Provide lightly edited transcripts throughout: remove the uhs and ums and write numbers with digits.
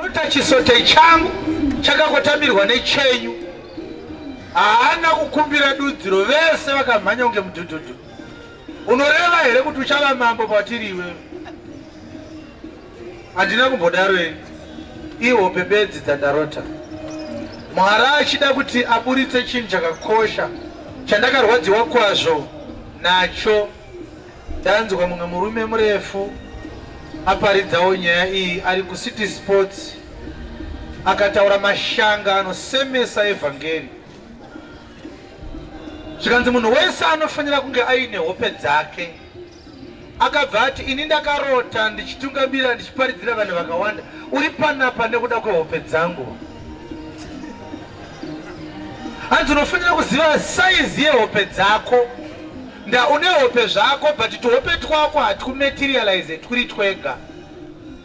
Rota chisote changu chakakotamirwa nechenyu. Haana kukumbira dudziro, vese vakamhanya kunge mudhudhudhu. Unoreva here kuti uchava mambo patiri iwewe? Handina kumbodaro ini. Ihope bedzi dzandarota. Mwari achida kuti aburitse chinhu chakakosha chandakarwadziwa kwazvo nacho. Ndanzwa mumwe murume murefu aparidzawo nyaya iyi ari kuCity Sports, akataura mashanga anosemesa evhangeri. Zvikanzi munhu wese anofanira kunge aine hope dzake. Akabva ati, ini ndakarota ndichitungamira ndichiparidzira vanhu vakawanda, uri panapa nekuda kwehope dzangu. Hanzi unofanira kuziva saizi yehope dzako. Nda une hope zvako, but tuhope twako hatikumaterialize twuri twega.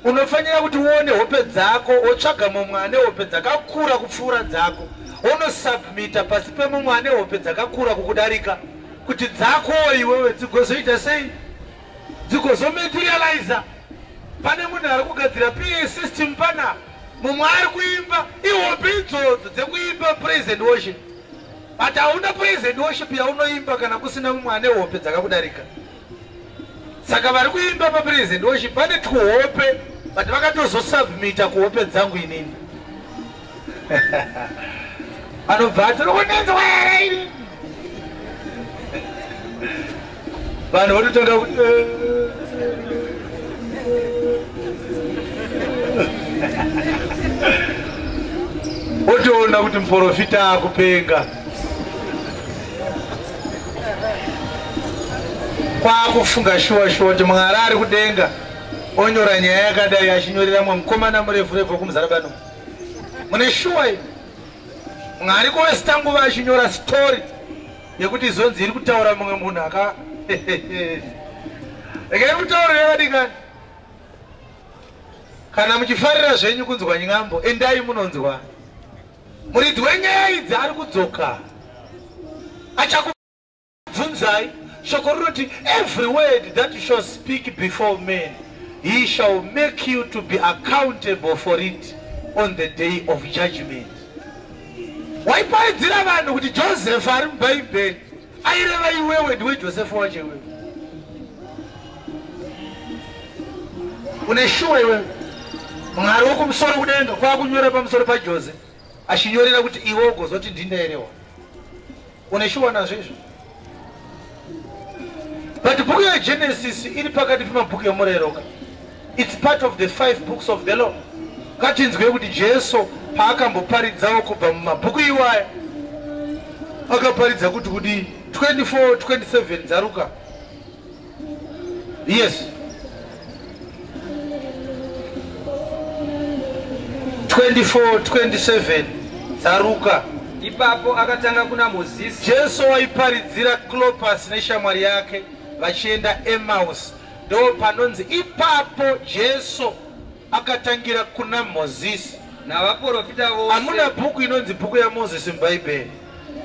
Unofanira kuti uone hope dzako, wotsvaga mumwe ane hope dzakakura kupfuura dzako, wonosubmita pasi pemumwe ane hope dzakakura kukudarika, kuti dzako iwewe dzigozoita sei, dzigozomaterializa. Pane munhu ari kugadzira PA system pana mumwe ari kuimba, ihope idzodzo dzekuimba praise and worship. But hauna praise and worship yaunoimba kana kusina mumwe ane hope dzakakudarika. Saka vari kuimba papraise and worship pane tuhope, but vakatozosubmita kuhope dzangu inini. Anobva ati rikundinzwa here inini? Vanhu vototanga kuti otoona kuti muprofita akupenga, kwakufunga shuwa shuwa kuti Mwari ari kudenga onyora nyaya yakadai achinyorera mwe mukomana murefu refu wekuMuzarabano. Mune shuwa iyi Mwari kuwesta nguva achinyora story yekuti izonzi iri kutaura mumwe munhu aka regai kutaurira vadikani. Kana muchifarira zvenyu kunzwa nyambo, endai munonzwa. Muridzi wenyaya idzi ari kudzoka, achakubvunzai. Shoko rinoti, every word that you shall speak before men, he shall make you to be accountable for it on the day of judgment. Waiparidzira vanhu kuti Joseph ari mubhaibheri aireva iwewe, ndiwe Joseph wacho iwewe. Une shuwa iwewe Mwari wokumusoro kudenga kwakunyora pamusoro paJose achinyorera kuti iwe ugozoti ndindairewa? Une shuwa nazvo izvo? But bhuku yaGenesis iri pakati pemabhuku emurero. It's part of the 5 books of the law. Ngatinzwe kuti Jesu paakamboparidzawo kubva mumabhuku iwaya akaparidza kuti kudii. 24 27 dzaRuka. Yes, 24 27 dzaRuka. Ipapo akatanga kuna Mozisi. Jesu waiparidzira Clopas neshamwari yake vachienda Emmaus. Ndo panonzi ipapo Jesu akatangira kuna Mozisi navaprofita vose. Hamuna bhuku inonzi bhuku yaMozisi mubhaibheri.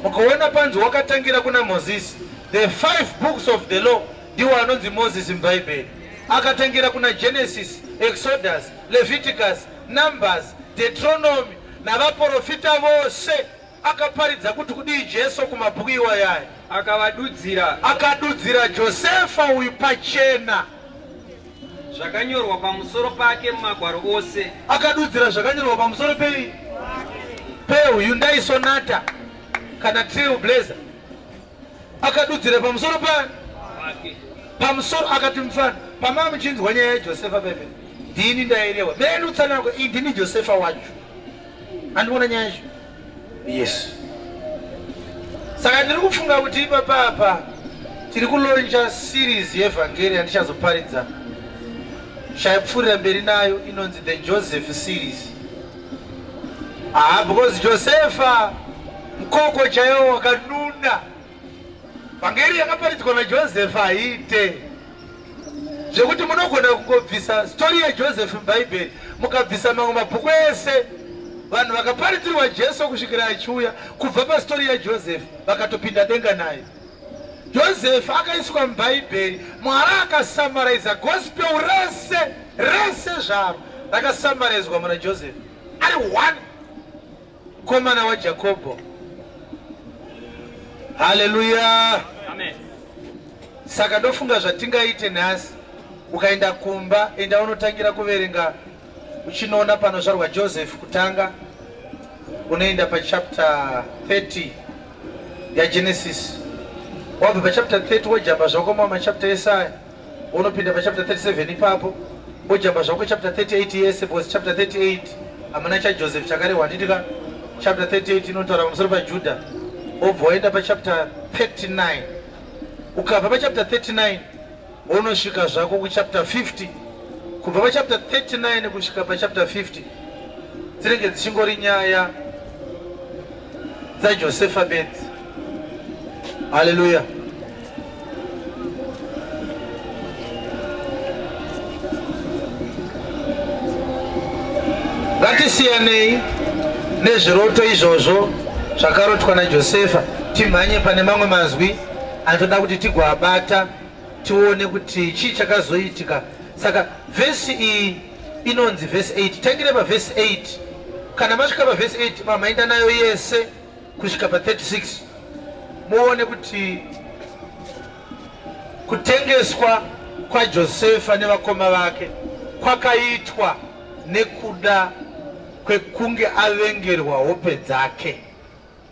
Mukaona panzi wakatangira kuna Mozisi, the 5 books of the law ndiwo anonzi Mozisi mubhaibheri. Akatangira kuna Genesis, Exodus, Leviticus, Numbers, Deuteronomy navaprofita vose. Akaparidza kuti kudii Jesu kumabhuku iwayaya? Akavadudzira. Akadudzira Josefa uyu pachena zvakanyorwa pamusoro pake mumagwaro ose. Akadudzira zvakanyorwa pamusoro pei? PeHyundai Sonata kana Trailblazer. Akadudzira pamusoro pani? Pake. Pamusoro. Akati, mufana, pamava muchinzwa nyaya yaJosefa pepe, ndini ndairewa. Merendutsanako, iyi ndini Josefa wacho. Andikuona nyaya yacho. Yes, saka ndiri kufunga kuti ipapapa tiri kulauncha series yevhangeri yandichazoparidza, chaipfuurira mberi nayo, inonzi the Joseph series. Ah, because Josefa mukoko chaiwo wakanuna. Vhangeri yakaparidzwa naJosefa haiite zvekuti munogona kungobvisa story yaJoseph mubhaibheri, mukabvisa mamwe mabhuku ese. Vanhu vakaparidzirwa Jesu kusvikira achiuya kubva pastory yaJoseph vakatopinda denga naye. Joseph akaiswa mubhaibheri, Mwari akasummariza gospel rese rese zvaro. Rakasamaredzwa muna Joseph ari one mukomana waJakobho. Haleluya. Amen. Saka ndofunga zvatingaite nhasi, ukaenda kumba, enda unotangira kuverenga uchinoona panozvarwa Joseph kutanga. Unoenda pachapter 30 yaGenesis. Wabva pachapter 30, wojamba zvako mamachapter esaya, unopinda pachapter 37 ipapo, wojamba zvako chapter 38 yese, because chapter 38 hamuna chaJoseph chakarehwa, handitika? Chapter 38 inotaura pamusoro paJudha. Wobva waenda pachapter 39. Ukabva pachapter 39, unosvika zvako kuchapter 50. Kubva pachapter 39 kusvika pachapter 50 dzinenge dzichingori nyaya dzaJosefa bedzi. Haleluya. Ngatisiyanei nezviroto izvozvo zvakarotwa naJosefa, timhanye pane mamwe mazwi anotoda kuti tigoabata, tione kuti chii chakazoitika. Saka vhesi iyi inonzi vhesi 8. Tangire pavhesi 8. Kana masvika pavhesi 8, mamaenda nayo yese kusvika pa36, muone kuti kutengeswa kwaJosefa nevakoma vake kwakaitwa nekuda kwekunge avengerwa hope dzake.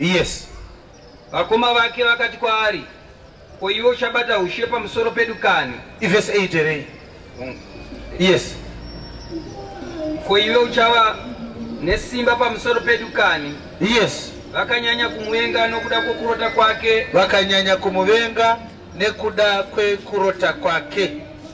Yes. Vakoma vake vakati kwaari, "Ko iwe uchabata ushe pamusoro pedu kani?" Ivhesi 8 here? Yes. "Ko iwe uchava nesimba pamusoro pedu kani?" Yes. Vakanyanya kumuvenga nokuda kwokurota kwake. Vakanyanya kumuvenga nekuda kwekurota kwake.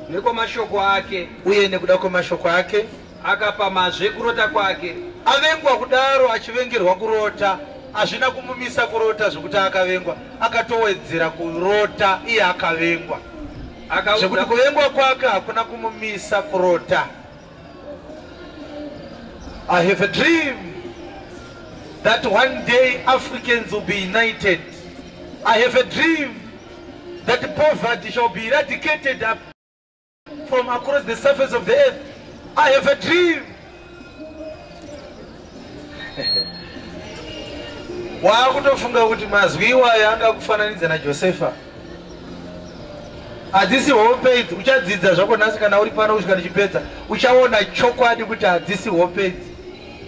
Nekwamashoko ake. Uye nekuda kwemashoko ake. Akapamhazve kurota kwake. Avengwa kudaro, achivengerwa kurota, hazvina kumumisa kurota. Zvekuti akavengwa, akatowedzera kurota iye akavengwa, zvekuti Akaudza kuvengwa kwake hakuna kumumisa kurota. I have a dream that one day Africans will be united. I have a dream that poverty shall be eradicated up from across the surface of the earth. I have a dream. Waakutofunga kuti mazwi iwayo angakufananidza naJosefa. Hadzisi hope idzi. Uchadzidza zvako nhasi kana uri pano kusvika ndichipedza. Uchaona chokwadi kuti hadzisi hope idzi.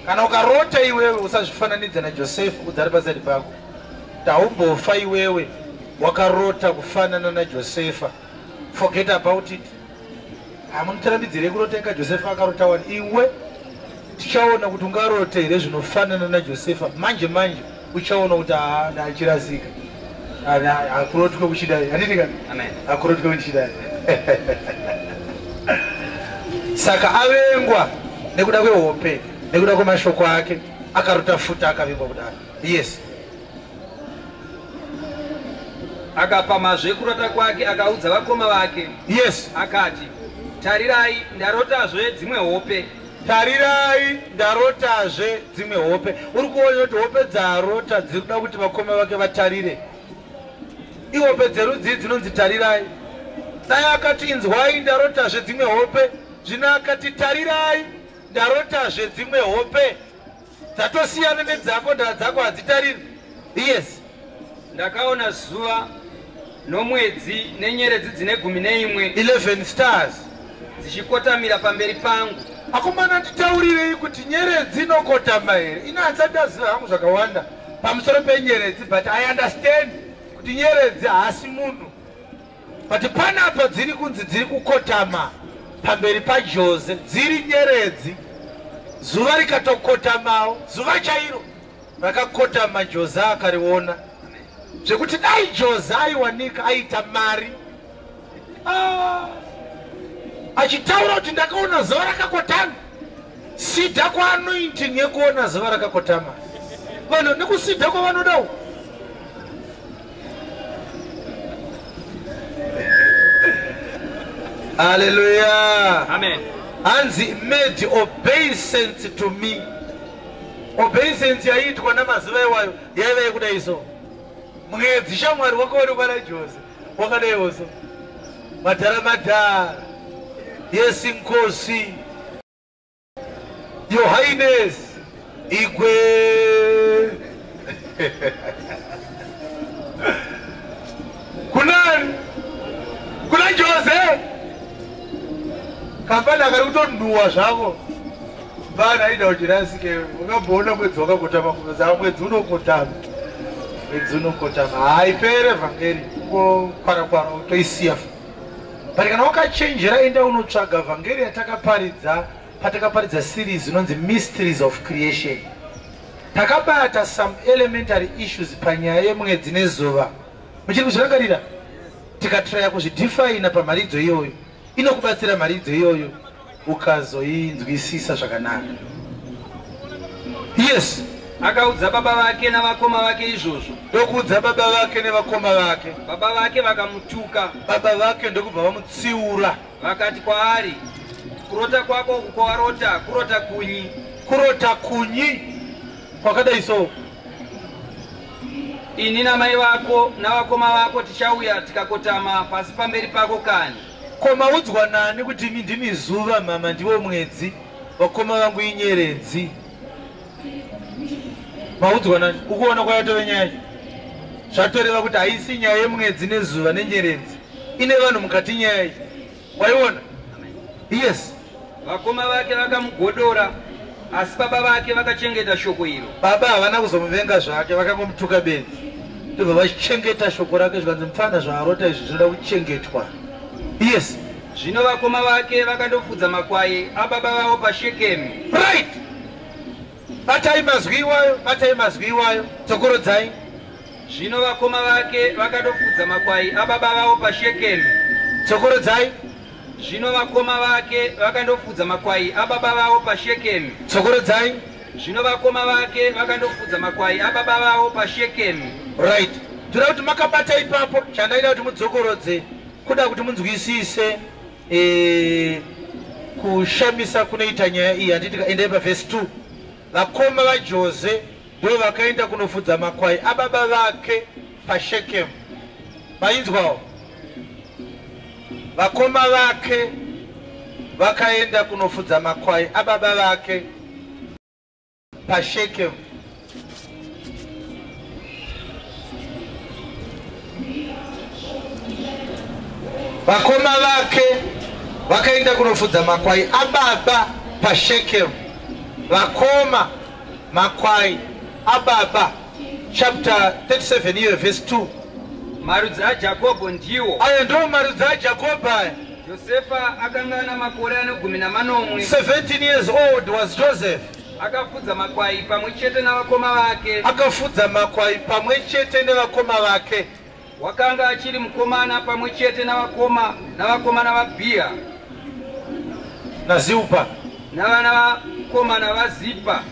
Kana ukarota iwewe, usazvifananidza naJosefa. Udzari paside pako, taumbofa iwewe wakarota kufanana naJosefa. Forget about it. Hamunotirambidzirei kurota inga Josefa akarota wani. Iwe, tichaona kuti ungarote here zvinofanana naJosefa. Manje manje uchaona kuti haa, ndachirasika, hakurotwe kuchidai, handiti kana? Amen. Hakurotwe kuchidai. Saka avengwa nekuda kwehope, nekuda kwemashoko ake, akarota futi akavengwa kudaro. Yes. Akapamhazve kurota kwake, akaudza vakoma vake. Yes. Akati, "Tarirai, ndarotazve dzimwe hope." Tarirai, ndarotazve dzimwe hope. Uri kuona kuti hope dzaarota dziri kuda kuti vakoma vake vatarire. Ihope dzerudzii dzinonzi tarirai? Dai akati, "Inzwai, ndarotazve dzimwe hope." Zvino akati, "Tarirai, ndarotazve dzimwe hope." Dzatosiyana nedzako. Ndaa dzako hadzitariri. Yes. Ndakaona zuva nomwedzi nenyeredzi dzine 11 11 stars dzichikotamira pamberi pangu. Akomana, nditaurirei kuti nyeredzi inokotama here? Ino handisati ndaziva hangu zvakawanda pamusoro penyeredzi, but I understand kuti nyeredzi haasi munhu. But panapa dziri kunzi dziri kukotama pamberi paJose, dziri nyeredzi. Zuva rikatokotamawo, zuva chairo rakakotama, Jose akariona, zvekuti dai Jose aiwanika aita mari. Ah, achitaura kuti ndakaona zuva rakakotama. Sidha kwaanointing yekuona zuva rakakotama, vanhu nekusidha kwavanodawo. Haleluya. Amen. Hanzi made obeisance to me. Obeisance yaiitwa namazuva iwayo yaiva yekudai so. Mwedzi shamwari wakaonekwa naJose wakadaiwo so. Madhara, madhara, yes, inkosi. Your Highness, Igwe. Kunani? Kuna Jose. Kambana kari kutonhuwa zvako. Bana ida uchirasike ukamboona mwedzi wakakotama kumeza mwedzi unokotama. Mwedzi unokotama. Haipere vhangeri kungokwara kwara utoisiya. But kana wakachenjera enda unotsvaga vhangeri yatakaparidza patakaparidza series inonzi Mysteries of Creation. Takabata some elementary issues panyaya yemwedzi nezuva. Muchiri kuzvirangarira? Tikatraya kuzvidefina pamharidzo iyoyo. Inokubatsira mharidzo iyoyo ukazoinzwisisa zvakanaka. Yes. Akaudza baba vake navakoma vake izvozvo. Ndokuudza baba vake nevakoma vake. Baba vake vakamutuka. Baba vake ndokubva vamutsiura. Vakati kwaari, kurota kwako uku kwawarota, kurota kunyi. Kurota kunyi kwakadai so. Ini namai vako navakoma vako tichauya tikakotama pasi pamberi pako kani. Ko maudzwa nani kuti imi ndimi zuva mama ndiwo mwedzi, vakoma vangu inyeredzi? Maudzwa nani? Ukuona kwayatove nyaya yacho? Zvatoreva kuti haisi nyaya yemwedzi nezuva nenyeredzi, ine vanhu mukati nyaya iyi. Waiona? Yes. Vakoma vake vakamugodora, asi baba vake vakachengeta shoko iro. Baba havana kuzomuvenga zvake, vakangomutuka bedzi. Ndobva vachengeta shoko rake, zvikanzi mupfana zvaarota izvi zvinoda kuchengetwa. Yes. Zvino vakoma vake vakandofudza makwai ababa vavo paShekemi. Right. Batai mazwi iwayo, batai mazwi iwayo, dzokorodzai. Zvino vakoma vake vakandofudza makwai ababa vavo paShekemi. Dzokorodzai. Zvino vakoma vake vakandofudza makwai ababa vavo paShekemi. Dzokorodzai. Zvino vakoma vake vakandofudza makwai ababa vavo paShekemi. Right. Ndoda kuti makabata ipapo, chandaida kuti mudzokorodze, kuda kuti munzwisise kushamisa kunoita nyaya iyi. Handiti endai pavhesi 2. Vakoma vaJose ndo vakaenda kunofudza makwai ababa vake paShekemu. Mainzwawo? Vakoma vake vakaenda kunofudza makwai ababa vake paShekemu. Vakoma vake vakaenda kunofudza makwai ababa paShekemu. Vakoma makwai ababa. Chapter 37 iyo verse 2. Marudzi aJakobho ndiwo. Aya ndiwo marudzi aJakobho aya. Josefa akanga ana makore ane 17. 17 years old was Joseph. Akafudza makwai pamwe chete navakoma vake. Akafudza makwai pamwe chete nevakoma vake. Wakanga achiri mukomana pamwe chete navakoma navakomana vaBhiha naZilpa navana vakomana vaZipa,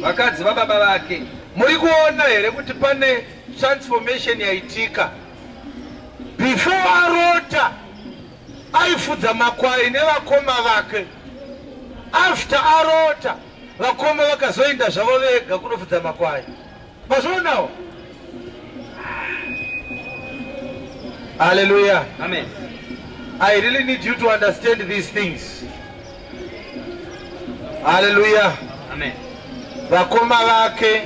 vakadzi vababa vake. Muri kuona here kuti pane transformation yaitika? Before arota aifudza makwai nevakoma vake. After arota vakoma vakazoenda zvavo vega kunofudza makwai. Mazvionawo? Hallelujah. Amen. I really need you to understand these things. Hallelujah. Amen. Vakoma vake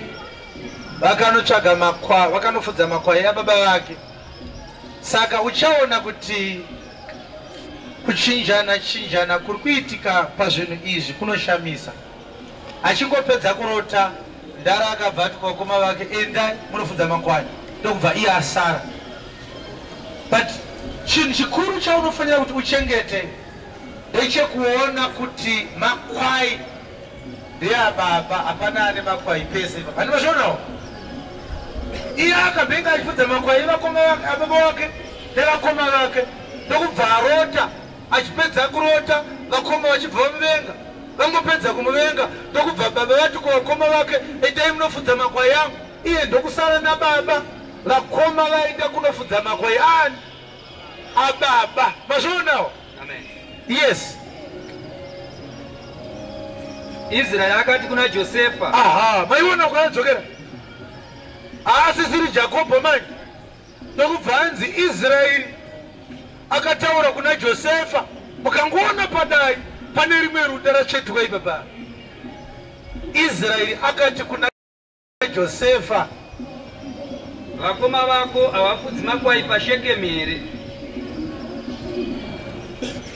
vakanotsvaga makwai, vakanofudza makwai ababa vake. Saka uchaona kuti kuchinjana chinjana kuri kuitika pazvinhu izvi kunoshamisa. Achingopedza kurota, Ndara akabva ati kuvakoma vake, endai munofudza makwai, ndokubva iye asara. But chinhu chikuru chaunofanira kuti uchengete ndechekuona kuti makwai ndeababa, hapana ane makwai pese ipapa. Handimazvionawo? Iye akabhenga achifudza makwai evakoma vake, ababa wake nevakoma vake, ndokubva arota. Achipedza kurota, vakoma vachibva vamuvenga. Vangopedza kumuvenga, ndokubva baba vati kuvakoma vake, endai munofudza makwai angu. Iye ndokusara nababa. Vakoma vaenda kunofudza makwai ani? Ababa. Mazvionawo? Amen. Yes. Israeri akati kuna Josefa. Aha, maiona kwaadzokera. Haasisiri Jakobho manje. Ndokubva anzi Israeri akataura kuna Josefa. Mukangoona padai pane rimwe ruda ratsvetuka ipapa. Israeri akati kuna Josefa, Vakoma vako havafudzi makwai paShekemi here?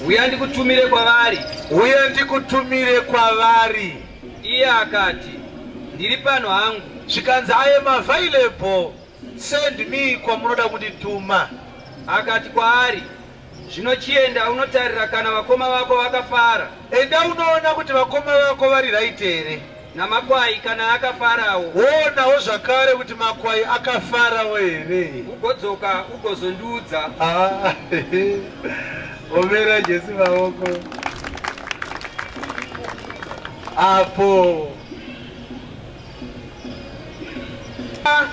Uya ndikutumire kwavari. Uya ndikutumire kwavari. Iye akati, Ndiri pano hangu. Zvikanzi, "I am available, send me kwamunoda kundituma." Akati kwaari, Zvino chienda unotarira kana vakoma vako vakafara. Enda unoona kuti vakoma vako vari right here. Namakwai kana akafarawo. Woonawo zvakare kuti makwai akafarawo here. Ugodzoka ugozondiudza. Ah, omera Jesu maoko apo. Ha,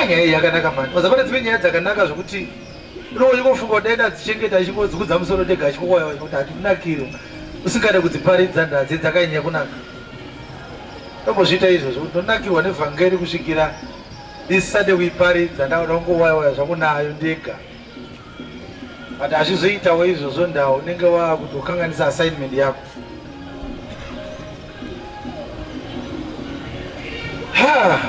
nyaya iyi yakanaka mani. Waza pane dzimwe nyaya dzakanaka zvokuti unongofunga kuti dai ndadzichengeta achingodzikudza musoro ndega achingowaya kuti handikunakirwa usingade kudziparidza, ndadzi dzakanyanya kunaka. Tombozviita izvozvo kuti ndonakirwa nevhangeri kusvikira ndisade kuiparidza, ndakuda kungowayawaya zvangu nayo ndega, but hazvizoitawo izvozvo, ndawo unenge waakuti ukanganisa assignment yako. Ha,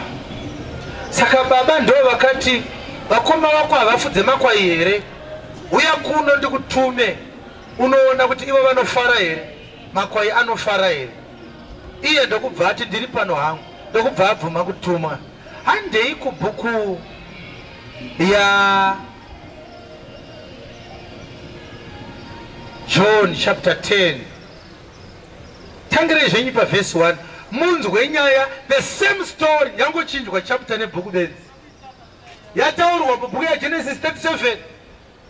saka baba ndo vakati, "Vakoma vako havafudze makwai here? Uya kuno ndikutume unoona kuti ivo vanofara here, makwai anofara here." Iye ndokubva ati, "Ndiri pano hangu." Ndokubva abvuma kutumwa. Handei kubhuku ya John chapter 10. Tangirei zvenyu pavhesi 1 munzwe nyaya. The same story, yangochinjwa chapter nebhuku bedzi, yataurwa mubhuku yaGenesis 37.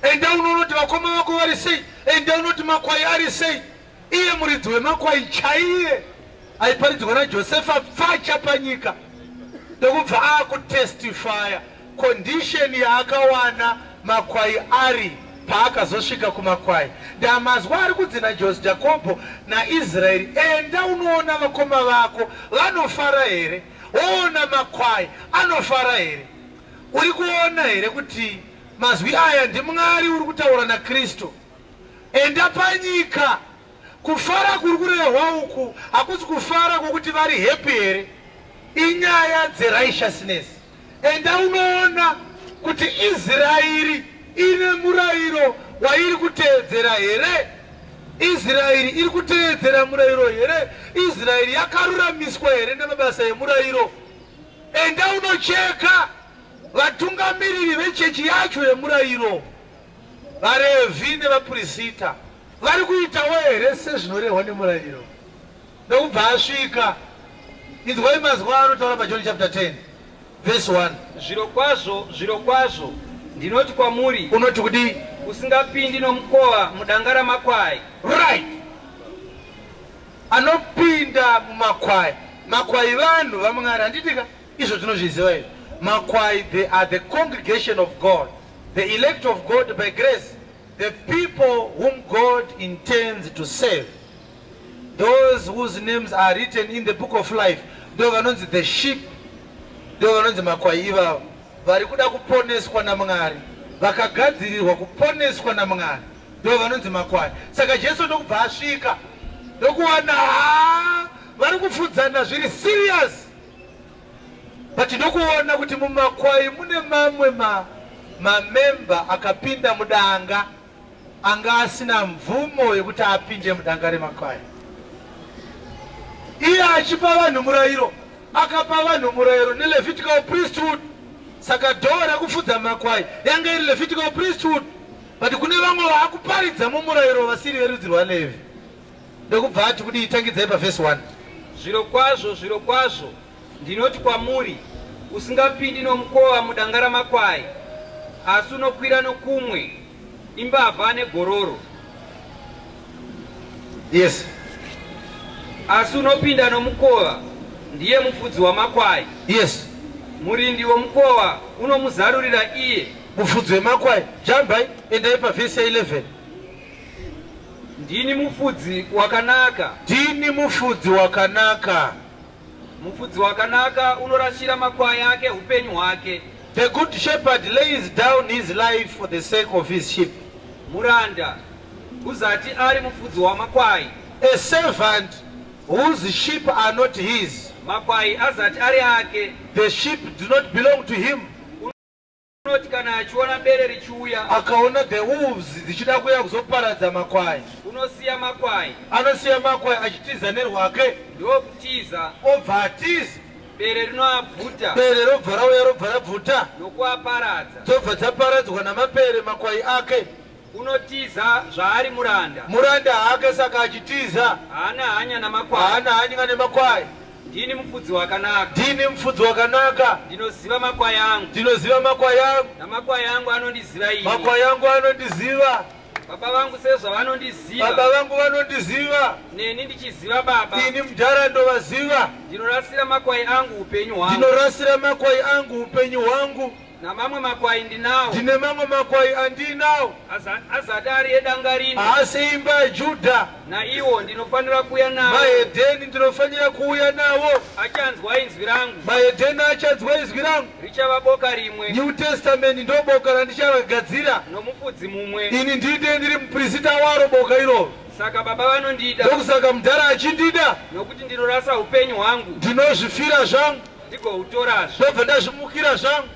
Enda unonoti vakoma vako vari sei, enda unoti makwai ari sei. Iye muridzi wemakwai chaiye aiparidzwa naJosefa pfacha panyika, ndokubva akutestifya condition yaakawana makwai ari paakazosvika kumakwai. Ndamazwa ari kunzi naJos Jakobho naIsraeri, "Enda unoona vakoma vako vanofara here, woona makwai anofara here." Uri kuona here kuti mazwi aya ndiMwari uri kutaura naKristu? Enda panyika. Kufara kuri kurehwa uku hakusi kufara kwokuti vari happy here, inyaya dzerighteousness. Enda unoona kuti Israeri ine murayiro wairi kuteedzera here, Israeri iri kuteedzera murayiro here, Israeri yakaruramiswa here nemabasa emurayiro. Enda unocheka vatungamiriri vechechi yacho yemurayiro, vaRevhi nevapurisita, vari kuitawo here sezvinorehwa nemurayiro? Ndokubva asvika. Inzwai mazwa anotaura paJohn chapter 10 verse 1. Zvirokwazvo, zvirokwazvo, ndinoti kwamuri, Unoti kudii? Usingapindi nomukova mudanga ramakwai, Right, anopinda mumakwai. Makwai vanhu vaMwari, handitika? Izvo tinozviziva izvo. Makwai, they are the congregation of God, the elect of God by grace, the people whom God intends to save, those whose names are written in the book of life. Ndo vanonzi the sheep, ndo vanonzi makwai ivavo vari kuda kuponeswa naMwari, vakagadzirirwa kuponeswa naMwari, ndo vanonzi makwai. Saka Jesu ndokubva asvika, ndokuwana ha vari kufudzana zviri serious, but ndokuona kuti mumakwai mune mamwe mamemba akapinda mudanga anga asina mvumo yekuti apinde mudanga remakwai. Iye achipa vanhu murayiro, akapa vanhu murayiro neLevitical priesthood. Saka door rekufudza makwai yanga iri Levitical priesthood, but kune vamwe vaakuparidza mumurayiro vasiri verudzi rwaLevhi. Ndokubva ati kudii? Tangidzai pavhesi 1. Zvirokwazvo, zvirokwazvo, ndinoti kwamuri, usingapindi nomukova mudanga ramakwai, asi unokwira nokumwe, imbavha negororo. Asi unopinda nomukova ndiye mufudzi wamakwai. Murindi womukova unomuzarurira iye. Mufudzi wemakwai. Jambai, endai pavhesi ya11. Ndini mufudzi wakanaka. Ndini mufudzi wakanaka. Mufudzi wakanaka unorashira makwai ake upenyu hwake. The good shepherd lays down his life for the sake of his sheep. Muranda uzati ari mufudzi wamakwai A servant Whose sheep are not his. Makwai azati ari ake. The sheep do not belong to him. Unoti kana achiona bere richiuya, Akaona the wolves dzichida kuuya kuzoparadza makwai, unosiya makwai, anosiya makwai achitiza nerwake. Ndokutiza. Obva atiza. Bere rinoabvuta. Bere robva rauya, robva rabvuta. Nokuaparadza. Dzobva dzaparadzwa namapere makwai ake. Unotiza zvaari muranda. Muranda hake, saka achitiza. Haana hanya namakwai. Haana hanya nemakwai. Ndini mufudzi wakanaka. Ndini mufudzi wakanaka. Ndinoziva makwai angu, Ndinoziva makwai angu, namakwai angu anondiziva ini. Makwai angu anondiziva. Baba vangu sezvavanondiziva, Baba vangu vanondiziva, neni ndichiziva Baba. Ini mudhara ndovaziva. Ndinorasira makwai angu upenyu hwangu. Ndinorasira makwai angu upenyu hwangu. Namamwe makwai ndinawo, Ndine mamwe makwai andinawo, azati ari edanga rino, haasi imba yaJudha. Naiwo ndinofanira kuuya nawo. Mahedheni ndinofanira kuuya nawo. Achanzwa inzwi rangu. Mahedheni achanzwa izwi rangu. Richava boka rimwe, New Testament ndo boka randichavagadzira. Nomufudzi mumwe. Ini ndine ndiri muprista waro boka iroro. Saka Baba vanondida, Ndokusaka mudhara achindida, nokuti ndinorasa upenyu hwangu, ndinozvifira zvangu, ndigohutorazve. Ndobva ndazvimukira zvangu.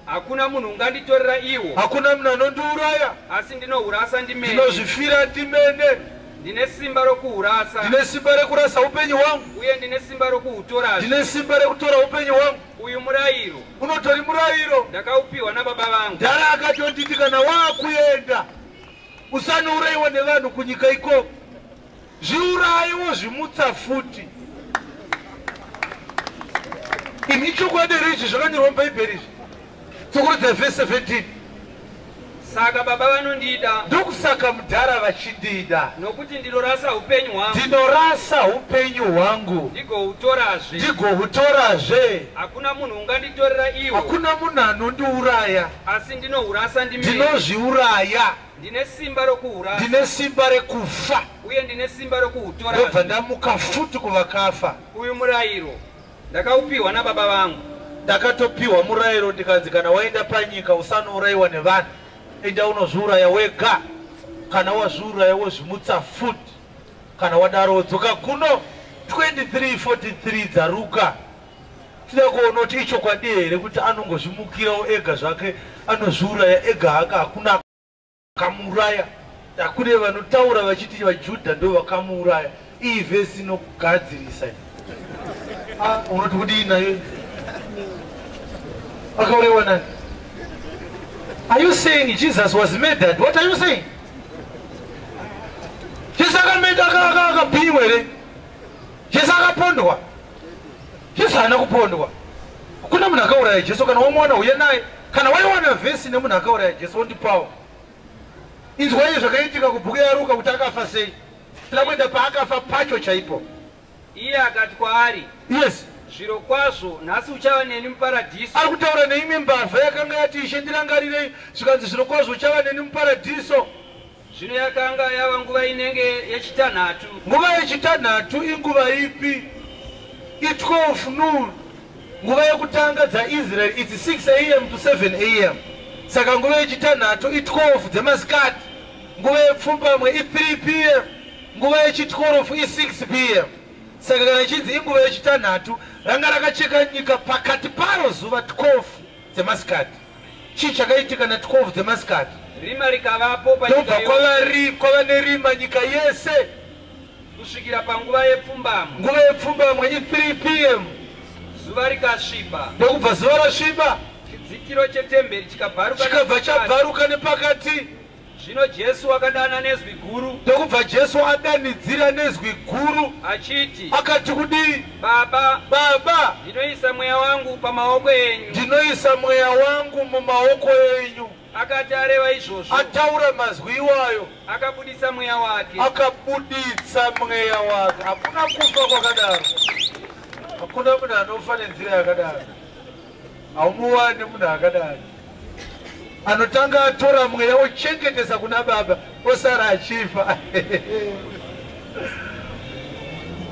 Hakuna munhu unganditorera iwo, Hakuna munhu anondiuraya, asi ndinohurasa ndimene. Ndinozvifira ndimene. Ndine simba rokuhurasa, Ndine simba rekurasa upenyu hwangu, uye ndine simba rokuhutorazve. Ndine simba rekutora upenyu hwangu. Uyu murayiro Unotori murayiro ndakaupiwa nababa vangu. Dhara akatonditi kana waakuenda usanourayiwa nevanhu kunyika ikoko, zviurayiwo zvimutsa futi. Ini chokwadi richi zvakanyorwa mubhaibheri izvi. Tsokorodza vhesi 17. Saka Baba vanondida, Ndokusaka mudhara vachindida, nokuti ndinorasa upenyu hwangu, ndinorasa upenyu hwangu, ndigohutorazve. Ndigohutorazve. Hakuna munhu unganditorera iwo, Hakuna munhu anondiuraya, asi ndinohurasa ndimene. Ndinozviuraya. Ndine simba rokuhurasa, Ndine simba rekufa, uye ndine simba ndobva rokuhutorazve. ndamuka futi kuvakafa. Uyu murayiro ndakaupiwa nababa vangu. Ndakatopiwa murayiro ndikanzi kana waenda panyika usanourayiwa nevanhu, enda unozviuraya wega. Kana wazviuraya wozvimutsa futi. Kana wadaro wodzoka kuno. 2343 dzaRuka. Tida kuona kuti ichokwadi here kuti anongozvimukirawo ega zvake, anozviuraya ega hake, hakuna akamuuraya. Hakune vanotaura vachiti vaJudha ndo vakamuuraya. Iyi vhesi inokugadzirisa. Ah, unoti kudii nayo? Akaurayiwa nani? Are you saying Jesus was murdered? What are you saying? Jesu akabhinywa here? Jesu akapondwa? Jesu haana kupondwa. Hakuna munhu akauraya Jesu. Kana wamuwana, uye naye. Kana waiwana vhesi nemunhu akauraya Jesu, wondipawo. Inzwai zvakaitika kubhuku yaRuka kuti akafa sei. Tida kuenda paakafa pacho chaipo. Iye akati kwaari, "Zviro kwazvo nhasi uchava neni muparadhiso." Ari kutaura neimwe mbavha yakanga yati, "Ishe, ndirangarirei." Zvikanzi, "Zviro kwazvo uchava neni muparadhiso." Zvino yakanga yava nguva inenge yechitanhatu. Nguva yechitanhatu inguva ipi? I12 noon. Nguva yekutanga dzaIsrael, it's 6 a.m. to 7 a.m., saka nguva yechitanhatu i12 dzemasikati. Nguva yepfumbamwe i3 p.m., nguva yechitworofu i6 p.m. Saka kana ichinzi inguva yechitanhatu, ranga rakacheka nyika pakati paro zuva 12 dzemasikati. Chii chakaitika na12 dzemasikati? Rima rikavapo panyika Ndobva yose kwava nerima nyika yese kusvikira panguva yepfumbamwe. Nguva yepfumbamwe i3 p.m. Zuva rikasviba, Ndokubva zuva rasviba, chidzitiro chetemberi chikabvaruka chikabva nepakati. Chabvaruka nepakati. Zvino Jesu akadana nezwi guru, Ndokubva Jesu adanidzira nezwi guru, achiti, akati kudii? "Baba, "Baba, ndinoisa mweya wangu pamaoko enyu." Ndinoisa mweya wangu mumaoko enyu." Akati areva izvozvo, Ataura mazwi iwayo, akabudisa mweya wake. Akabuditsa mweya wake. Hakuna kufa kwakadaro. Hakuna munhu anofa nenzira yakadaro. Haumuwani munhu akadaro anotanga atora mweya, ochengetesa kuna Baba, osara achifa.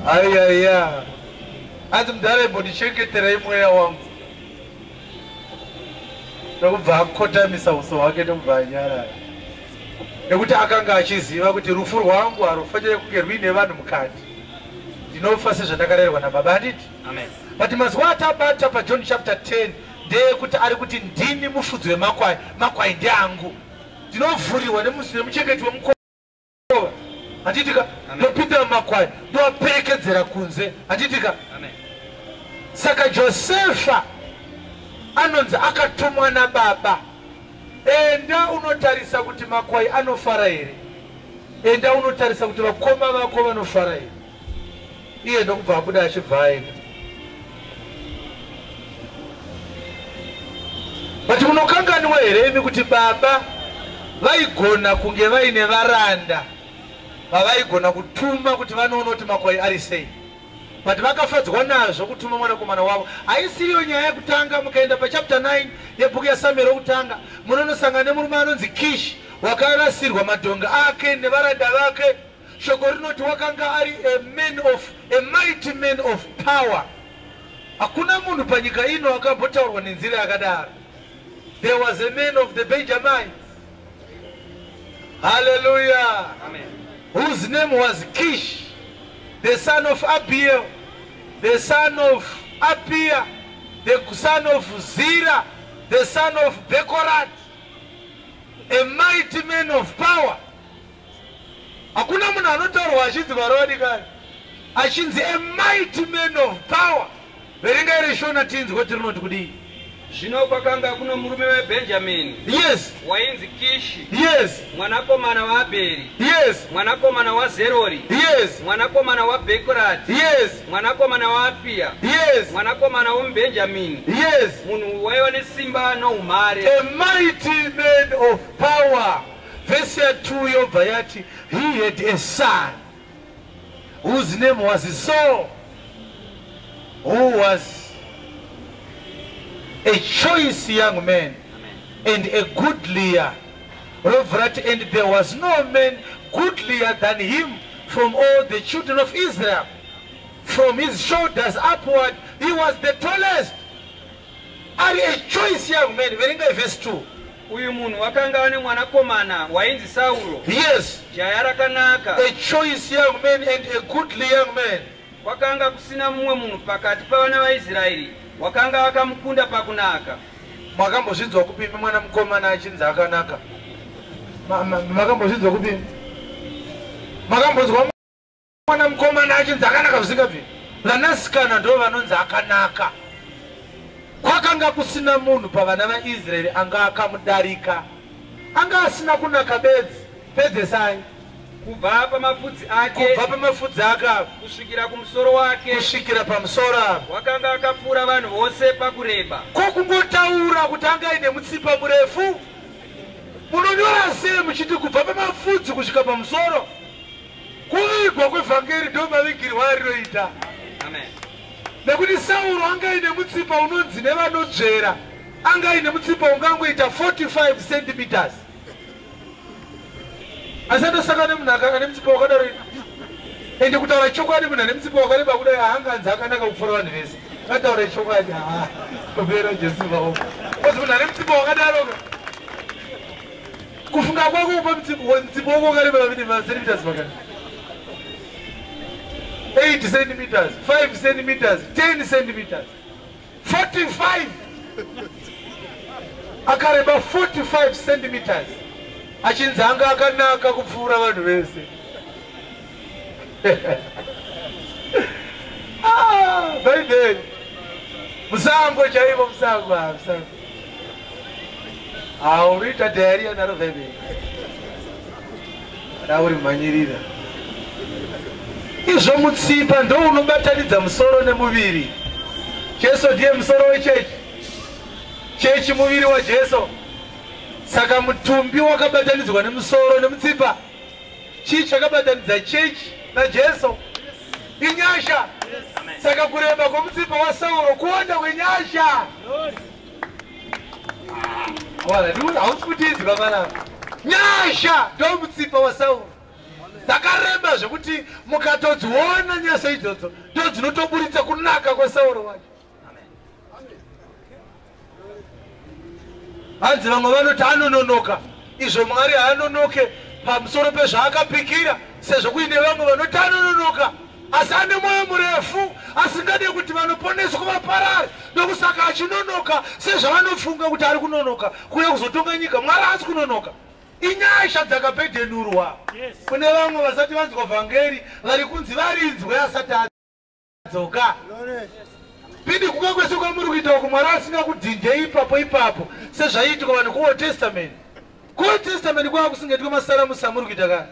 Aiaiya, hanzi, "Mudhara, imbondichengeterai mweya wangu." Ndokubva akotamisa uso hwake, ndokubva anyarara, nekuti akanga achiziva kuti rufu rwangu harufaniri kunge ruine vanhu mukati. Ndinofa sezvandakarayirwa nababa, handiti? Amen. But mazwa atabata paJohn chapter 10 ndeyekuti ari kuti, "Ndini mufudzi wemakwai, makwai ndeangu, ndinovhurirwa nemuchengeti wemukova," handitika? Amen. Ndopinda mumakwai, ndoaperekedzera kunze, handitika? Amen. Saka Josefa anonzi akatumwa nababa, "Enda unotarisa kuti makwai anofara here, enda unotarisa kuti vakoma vako vanofara here." Iye ndokubva abuda achibva aenda. But munokanganwa here imi kuti baba vaigona kunge vaine varanda vavaigona kutuma kuti vanoona kuti makwai ari sei? But vakafadzwa nazvo kutuma mwanakomana wavo. Haisiriyo nyaya yekutanga. Mukaenda pachapter 9 yebhuku yaSamueri wokutanga, munonosangana nemurume anonzi Kish, wakarasirwa madhonga ake nevaranda vake. Shoko rinoti wakanga ari a mighty man of power. Hakuna munhu panyika ino akambotaurwa nenzira yakadaro. There was a man of the Benjamins, hallelujah, Amen. whose name was Kish, the son of Abiel, the son of Apia, the son of Zerah, the son of Bekorat, a mighty man of power. Hakuna munhu anotaurwa achinzi varovadikani, achinzi a mighty man of power. Verengai reShona tinzwe kuti rinoti kudii. Zvino kwakanga kuno murume weBhenjamini wainzi Kishi, mwanakomana waAbheri, mwanakomana waZerori, mwanakomana waBhekorati, mwanakomana waApia, mwanakomana womuBhenjamini. Munhu waiva nesimba noumhare. A mighty man of power. Vhesi ya2 yobva yati, "He had a son whose name was Saul, who was a choice young man and a goodlier." Robva rati, "And there was no man goodlier than him from all the children of Israel. From his shoulders upward he was the tallest." Ari a choice young man. Verengai vhesi 2. Uyu munhu wakanga ane mwanakomana wainzi Sauro, jaya rakanaka. A choice young man and a goodly young man. Kwakanga kusina mumwe munhu pakati pavana vaIsraeri wakanga akamukunda pakunaka. Makambozvinzwa kupimi mwana mukomana achinzi akanaka? Makambozvinzwa kupimi? Makambonzwa mwana mukomana achinzi akanaka? Zvisingabviri. Vanasikana ndo vanonzi akanaka. Kwakanga kusina munhu pavana vaIsraeri anga akamudarika. Anga asina kunaka bedzi, pedzesai. Kubva pamafudzi ake Kubva pamafudzi ake apa kusvikira kumusoro wake kusvikira pamusoro apa wakanga akapfuura vanhu vose pakureba. Kokungotaura kuti anga aine mutsipa murefu, munonyora sei muchiti kubva pamafudzi kusvika pamusoro? Kuvigwa kwevhangeri ndo mavigirwo arinoita. Amen. Nekuti Sauro anga aine mutsipa unonzi nevanodzvera anga aine mutsipa ungangoita 45 centimeters. Asi andosangana nemunhu ane mutsipa wakadaro, ende kutaura chokwadi, munhu ane mutsipa wakareba kudai haanganzi akanaka kupfuura vanhu vese. Ngataura chokwadi, ha, kupera Jesu maoko, kozi munhu ane mutsipa wakadaro ka, kufunga kwako upa mutsipa wako wakareba macentimeters makani? 8 centimeters, 5 centimeters, 10 centimeters, 45. Akareba 45 centimeters, achinzi anga akanaka kupfuura vanhu vese. Ah, Bhaibheri musango chaivo, musango. Ah, musango haunoita diarrhoea naro Bhaibheri rauri mhanyirira. Izvo mutsipa ndo unobatanidza musoro nemuviri. Jesu ndiye musoro wechechi, chechi muviri waJesu. Saka mutumbi wakabatanidzwa nemusoro nemutsipa. Chii chakabatanidza chechi naJesu? Inyasha. Saka kureba kwomutsipa waSauro kuwanda kwenyasha. Wala, hausi kutizwa panapa. Nyasha ndo mutsipa waSauro, dzakareba zvekuti mukatodziona nyasha idzodzo ndo dzinotoburitsa kunaka kwaSauro wacho. Hanzi vamwe vanoti anononoka, izvo Mwari haanonoke pamusoro pezvaakapikira, sezvo kuine vamwe vanoti anononoka. Asi ane mwoyo murefu, asingade kuti vanoponeswa vaparare. Ndokusaka achinonoka sezvavanofunga kuti ari kunonoka kuuya kuzotonga nyika. Mwari haasi kunonoka. Inyasha dzakapedhenurwa. Kune vamwe vasati vanzwa vhangeri vari kunzi varinzwe asati adzoka. Pindi kuka kwese kwamuri kuita uku, Mwari asina kudhinde ipapo ipapo sezvaiitwa vanhu kuOld Testament. KuOld Testament kwava kusingaitwe masaramusi amuri kuita kana.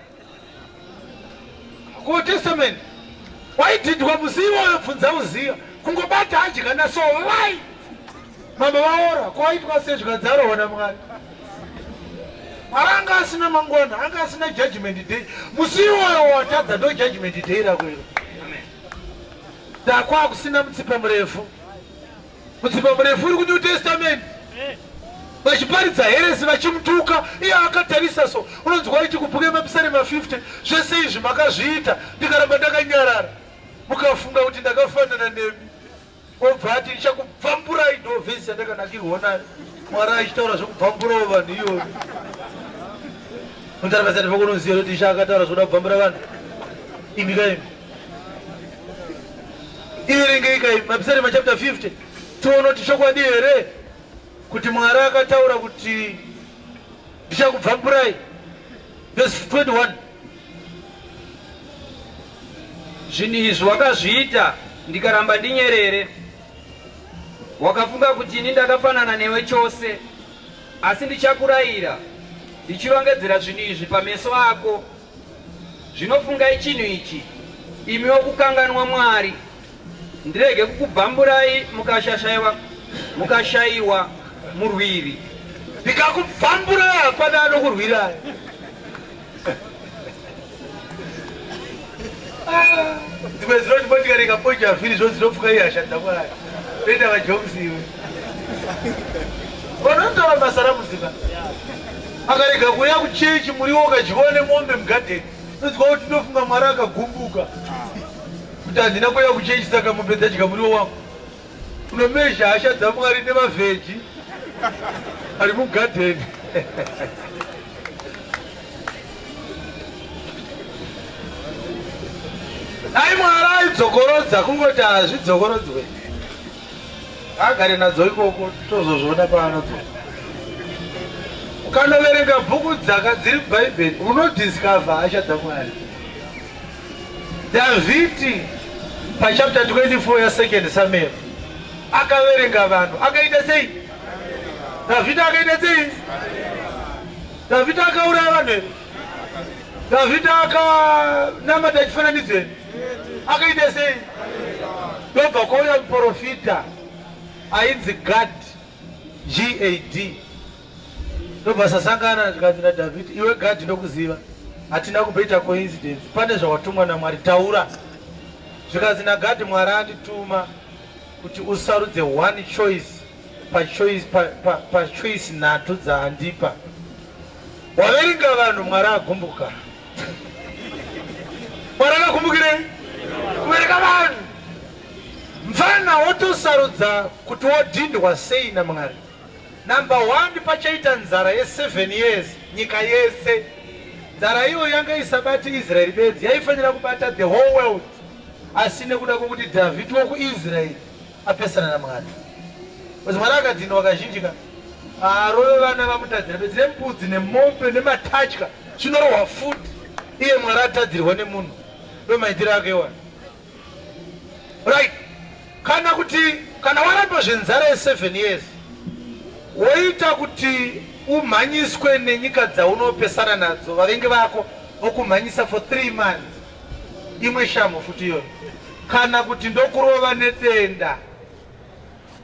KuOld Testament waidhindwa musi iwoyo, bvunza uziva kungobata adya naso vai mambo vaora kwaitwa sezvikadzarohwa naMwari. Mwari anga asina mangwana, anga asina judgment day. Musi iwoyo watadza ndo judgment day rako iro. Ndakwa kusina mutsipa murefu. Mutsipa murefu uri kuNew Testament. Vachiparidza heresi vachimutuka, iye akatarisa so. Unonzwa aiti kubhuku yemapisarema 50, zvese izvi makazviita ndikaramba ndakanyarara, mukafunga kuti ndakafanana nemi. Obva ati ndichakubvamburai. Ndo vhesi yandakanakirwa nayo, Mwari achitaura zvekubvamburawo vanhu iyoyo. Mutarapasati pakunoziva kuti Ishe akataura zvoda kubvambura vanhu. Imi kaimi, iverengei kaimi Mapisarema chapter 50, tione kuti chokwadi here kuti Mwari akataura kuti ndichakubvamburai. Verse 21. Zvinhu izvi wakazviita, ndikaramba ndinyerere. Wakafunga kuti ini ndakafanana newe chose. Asi ndichakurayira, ndichirongedzera zvinhu izvi pameso ako. Zvinofungai chinhu ichi, imi wokukanganwa Mwari, ndirege kukubvamburai mukashayiwa murwiri. Ndikakubvamburai hapana anokurwirai. Dzimwe dzinoti motikari ikaponja vhiri zvo dzinopfuka ihasha dzaMwari. Toita vajokes iwe. Vanotaura masaramusi ka. Akarega kuuya kuchechi, muriwo ukadyiwa nemombe mugadheni, unonzwa kuti ndofunga Mwari akagumbuka kuti handina kuuya kuchechi, saka mombe dzadya muriwo wangu. Unomezha hasha dzaMwari nemavheji ari mugadheni. Dai Mwari aidzokorodza, kungoti hazvidzokorodzwe, agare nadzo ikoko, tozozviona paanodzoka. Ukanoverenga bhuku dzaka dziri Bhaibheri, unodiscover hasha dzaMwari. Dhavhidi pachapter 24 yasecond Samuel akaverenga vanhu. Akaita sei Dhavhidi? Akaita sei Dhavhidi? Akauraya vanhu here Dhavhidi? Akanamata chifananidzo here? Akaita sei? Ndobva kwauya muprofita ainzi Gad, Gad. Ndobva sasangana, zvikanzi naDhavhidi, "Iwe Gadhi, ndokuziva, hatina kumboita coincidence. Pane zvawatumwa naMwari, taura." Zvikanzi naGadhi, "Mwari andituma kuti usarudze one choice pachoice pa nhatu dzaandipa. Waverenga vanhu, Mwari agumbuka." Mwari akagumbukirei? Kuverenga vanhu. Mfana wotosarudza kuti wodhindwa sei naMwari. Number one, pachaita nzara ye7 years nyika yese. Nzara iyo yanga isabati Israeri bedzi, yaifanira kubata the whole world, asi nekuda kwokuti Dhavhidi wokuIsraeri apesana naMwari, because Mwari akadhindwa kazhinji ka arove vana vamutadzira bedzi, nembudzi nemombe nematatya chinorohwa futi. Iye Mwari atadzirwa nemunhu, ndo maitiro ake iwana. Right, kana kuti kana waramba zvenzara ye7 years, woita kuti umhanyiswe nenyika dzaunopesana nadzo, vavengi vako vokumhanyisa for 3 months, imwe shamu futi iyoyo, kana kuti ndokurova nedenda.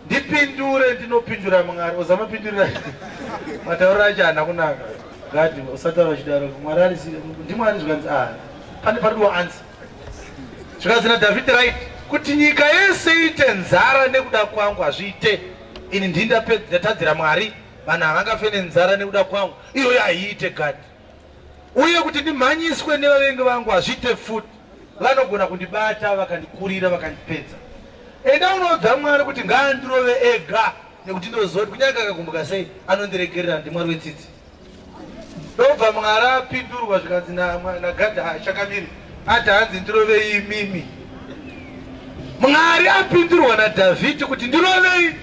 Ndipindure. Ndinopindura Mwari uzamapindurira. Matauriro acho haana kunaka. Gadi, usataura chidaro. Mwari ari ndiMwari. Zvikanzi, "A, pane paridiwa answer." Zvikanzi naDhavhidhi, "Right, kuti nyika yese iite nzara nekuda kwangu hazviite. Ini ndindatadzira Mwari, vanhu havangafe nenzara nekuda kwangu. Iyoyo haiite, Gadi. Uye kuti ndimhanyiswe nevavengi vangu hazviite futi, vanogona kundibata vakandikurira vakandipedza. Enda unoudza Mwari kuti ngaandirove ega, nekuti ndinoziva kuti kunyange akagumbuka sei anondiregerera, ndiMwari wetsitsi." Ndobva Mwari apindurwa, zvikanzi naGadha, "Chakamiri ati hanzi ndirove imimi." Mwari apindurwa naDhavhidhi kuti ndirovei.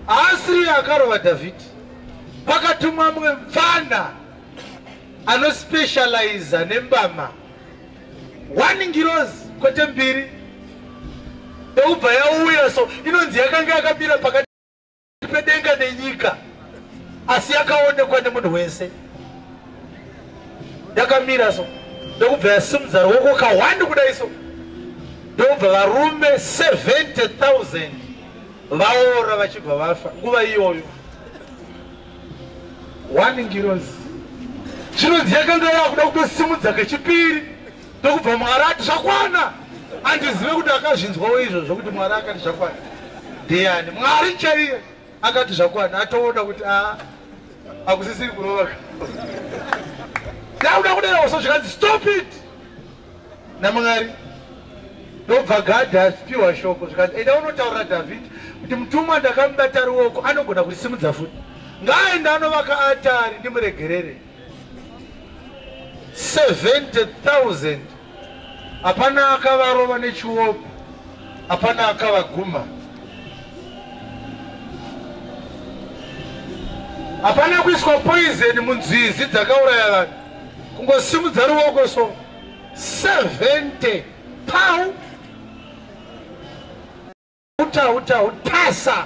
Haasiri akarova Dhavhidhi. Pakatumwa mumwe mupfana anospecializa nembama. One ngirozi kwete mbiri. Ndokubva yauya so inonzi yakanga yakamira pakati pedenga nenyika, asi yakaonekwa nemunhu wese. Yakamira so ndokubva yasimudza ruoko kahwandi kudai so, ndokubva varume 70,000 vaora vachibva vafa nguva iyoyo. One ngirozi chinonzi yakanga yakuda kutosimudza kechipiri, ndokubva Mwari ati zvakwana. Andizive kuti akazvinzwawo izvozvo kuti Mwari akati zvakwana ndiani. Mwari chaiye akati zvakwana, atoona kuti akusisiri kurova. Ndakuda kudera so zvikanzi stop it naMwari. Ndobva Gadhi apiwa shoko zvikanzi enda unotaurira Dhavhidhi kuti mutumwa ndakamubata ruoko anogona kurisimudza futi, ngaaende anovaka atari ndimuregerere. 70,000 hapana akavarova nechioko, hapana akavaguma, hapana kuiswa poison munzizi dzakauraya vanhu, kungosimudza ruoko so 70 pau uta tasa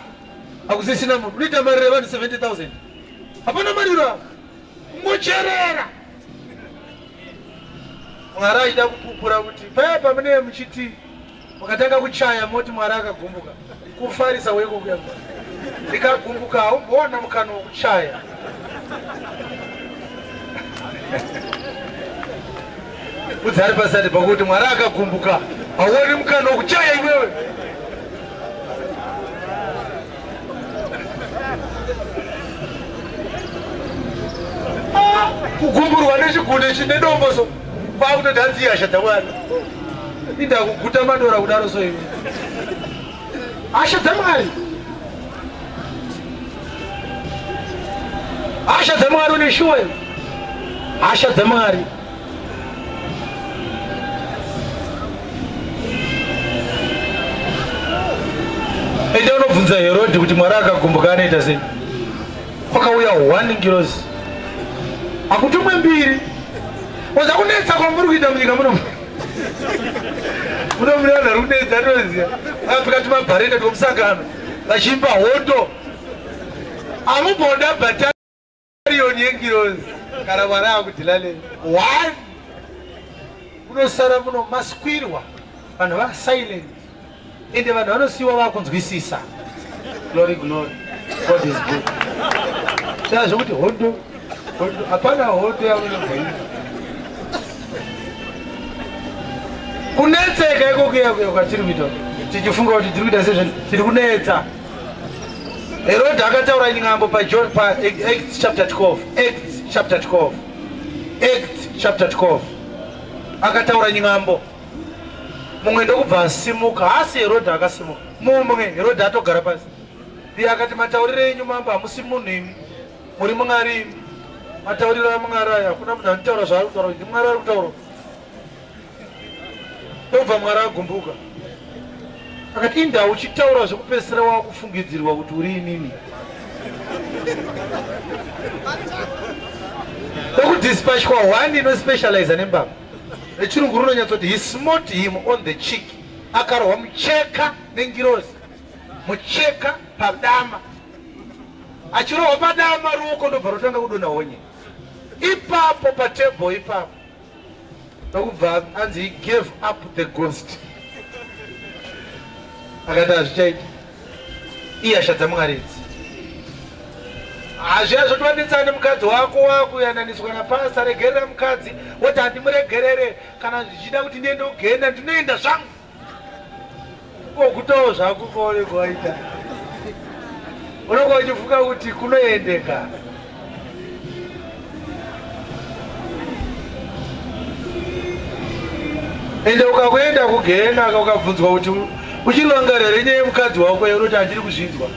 akusisina munhu. Unoita mariro evanhu 70,000, hapana mariro, kungocherera. Mwari achida kupupura kuti paya pamunee muchiti mukatanga kuchaya moti Mwari akagumbuka, kufarisa weko kuya. Ndikagumbuka haumbowana mukana wokuchaya. Udzi ari pasati pakuti Mwari akagumbuka hauoni mukana wokuchaya iwewe. Kugumburwa nechigune chine dombo so kwakutoti hanzi hasha dzaMwari. Inda kuguta madora kudaro so iwe. Hasha dzaMwari. Hasha dzaMwari une shuwa iwe. Hasha dzaMwari. Ende unobvunza Herodhi kuti Mwari akagumbuka anoita sei. Kwakauya one ngirozi, hakutumwe mbiri. Oza kunetsa kwamuri kuita munyika muno. Muno mune vanhu vari kunetsa, toziva. Vakapfeka tumabharenda twomusangano vachiimba hondo. Hamumbonda bhatariyoni yengirozi kana Mwari akudhilalei. One unosara muno maskwirwa, vanhu vasilent, ende vanhu vanosiyiwa vakunzwisisa. Glory, glory, God is good. Saka zvokuti hondo hondo, hapana hondo yamunobvaii. Kunetseka iko kuya kuya kwatiri kuita tichifunga kuti tiri kuita sezvo tiri kunetsa. Herodhi akataura nyambo paJohn pa Acts chapter 12, Acts chapter 12, Acts chapter 12. Akataura nyambo, mumwe ndokubva asimuka. Haasi Herodhi akasimuka, mumwe Herodhi atogara pasi. Iye akati matauriro enyu mambo hamusi munhu imi, muri Mwari imi. Matauriro aMwari aya hakuna munhu anotaura zvaari kutaura, ndi Mwari ari kutaura. Ndobva Mwari agumbuka akati inda uchitaura zvekupedzisira wakufungidzirwa kuti uri inini. Ndokudispatchwa one inospecializa nembama. Rechirungu rinonyatsoti he smote him on the cheek. Akarohwa mucheka nengirozi, mucheka padama. Achirohwa padama ruoko ndobva rotanga kudonha honye ipapo patebho ipapo. Ndokubva anzi he gave up the ghost. Akati hazvichaiti, ihasha dzaMwari idzi. Hazviya zvotiwanetsana nemukadzi wako, wakuyananiswa napasta, regerera mukadzi, woti handimuregerere, kana zvichida kuti ndiende kugenda ndinoenda zvangu. Kogutawo zvako kwaunenge waita, unonga uchifunga kuti kunoendeka. Ende ukakuenda kugehena ukabvunzwa kuti uchirangarira nyaya yemukadzi wako, unoti handiri kuzvinzwa.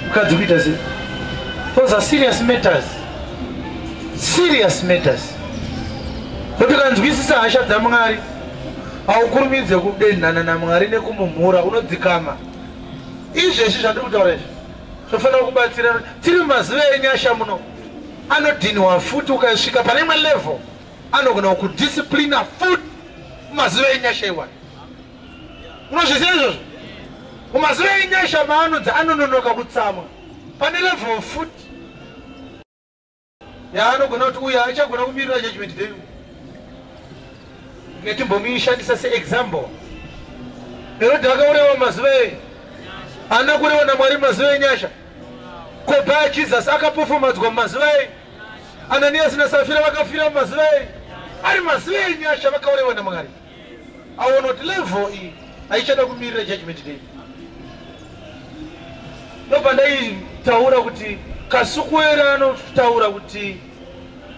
Mukadzi kuita sei? Those are serious matters, serious matters. Kuti ukanzwisisa hasha dzaMwari Haukurumidze kudenhana naMwari nekumumhura, unodzikama. Izvezvi zvandiri kutaura izvi zvofanira kubatsira. Tiri mumazuva enyasha muno, anodhinhiwa futi. Ukasvika pane imwe level, anogona kudisciplina futi mumazuva enyasha iwayo. Unozviziva izvozvo? Mumazuva enyasha maanonzi anononoka kutsamwa, pane level futi yaanogona kuti uyu achagona kumirira judgment day. Netimbomuishandisa seexample, Herodhi akaurayiwa mazuva ei? Haana kurewa naMwari mumazuva enyasha? Kobhaya Jesus akapofomadzwa mumazuva ei? Ananiyasi naSafira vakafira mumazuva ei? Ari mazuva enyasha, vakaurayiwa naMwari. Aona kuti level iyi haichada kumirira judgment day. Ndobva ndaitaura kuti Kasukuwere anotaura kuti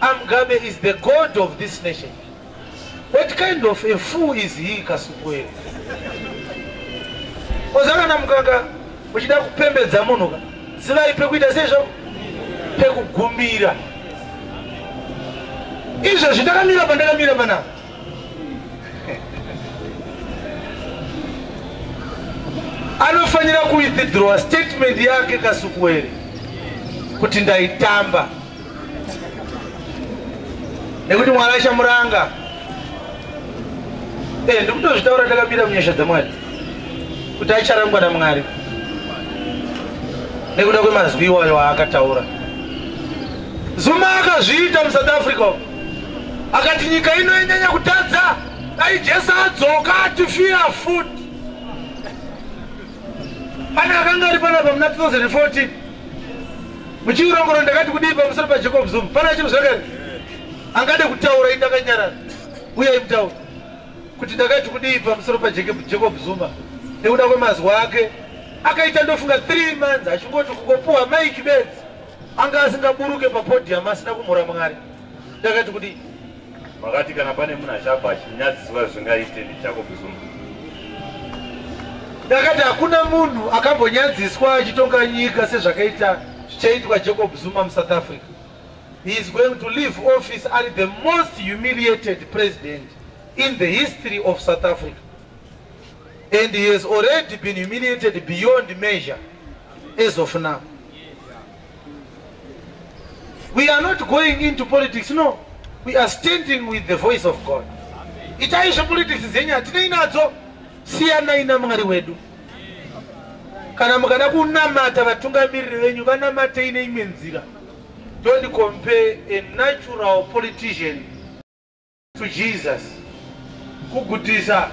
aMugabe is the god of this nation. What kind of a fool is he, Kasukuwere? Oza kana mukanga muchida kupembedza munhu ka, zivai pekuita seizvo, pekugumira. Izvezvi ndakamira pandakamira panapa, anofanira kuwithdrawa statement yake Kasukuwere kuti ndaitamba, nekuti Mwari achamuranga. Ndikutozvitaura ndakamira munyasha dzaMwari kuti acharangwa naMwari nekuda kwemazwi iwayo aakataura. Zuma akazviita muSouth Africa, akati nyika ino inyanya kutadza, dai Jesu adzoka atifira futi. Pane akanga ari panapa muna 2014 muchiurongoro, ndakati kudii pamusoro paJacob Zuma? Pana chinhu zvakare angade kutaura, indakanyarara. Uyai mutaura kuti ndakati kudii pamusoro paJacob Zuma nekuda kwemazwi ake. Akaita, ndofunga, 3 months achingoti kungopuwa maiki bedzi, anga asingaburuke papodium asina kumhura Mwari. Ndakati kudii? Makati kana pane munhu achabva achinyadziswa zvingaite, ndiJacob Zuma. Ndakati hakuna munhu akambonyadziswa achitonga nyika sezvakaita zvichaitwa Jacob Zuma muSouth Africa. He is going to leave office ari the most humiliated president in the history of South Africa, and he has already been humiliated beyond measure as of now. We are not going into politics, no. We are standing with the voice of God. Itai zvepolitics dzenyu, hatinei nadzo. Siyanai naMwari wedu. Kana mukada kunamata vatungamiriri venyu, vanamatei neimwe nzira. Don't compare a natural politician to Jesus. Kugutisa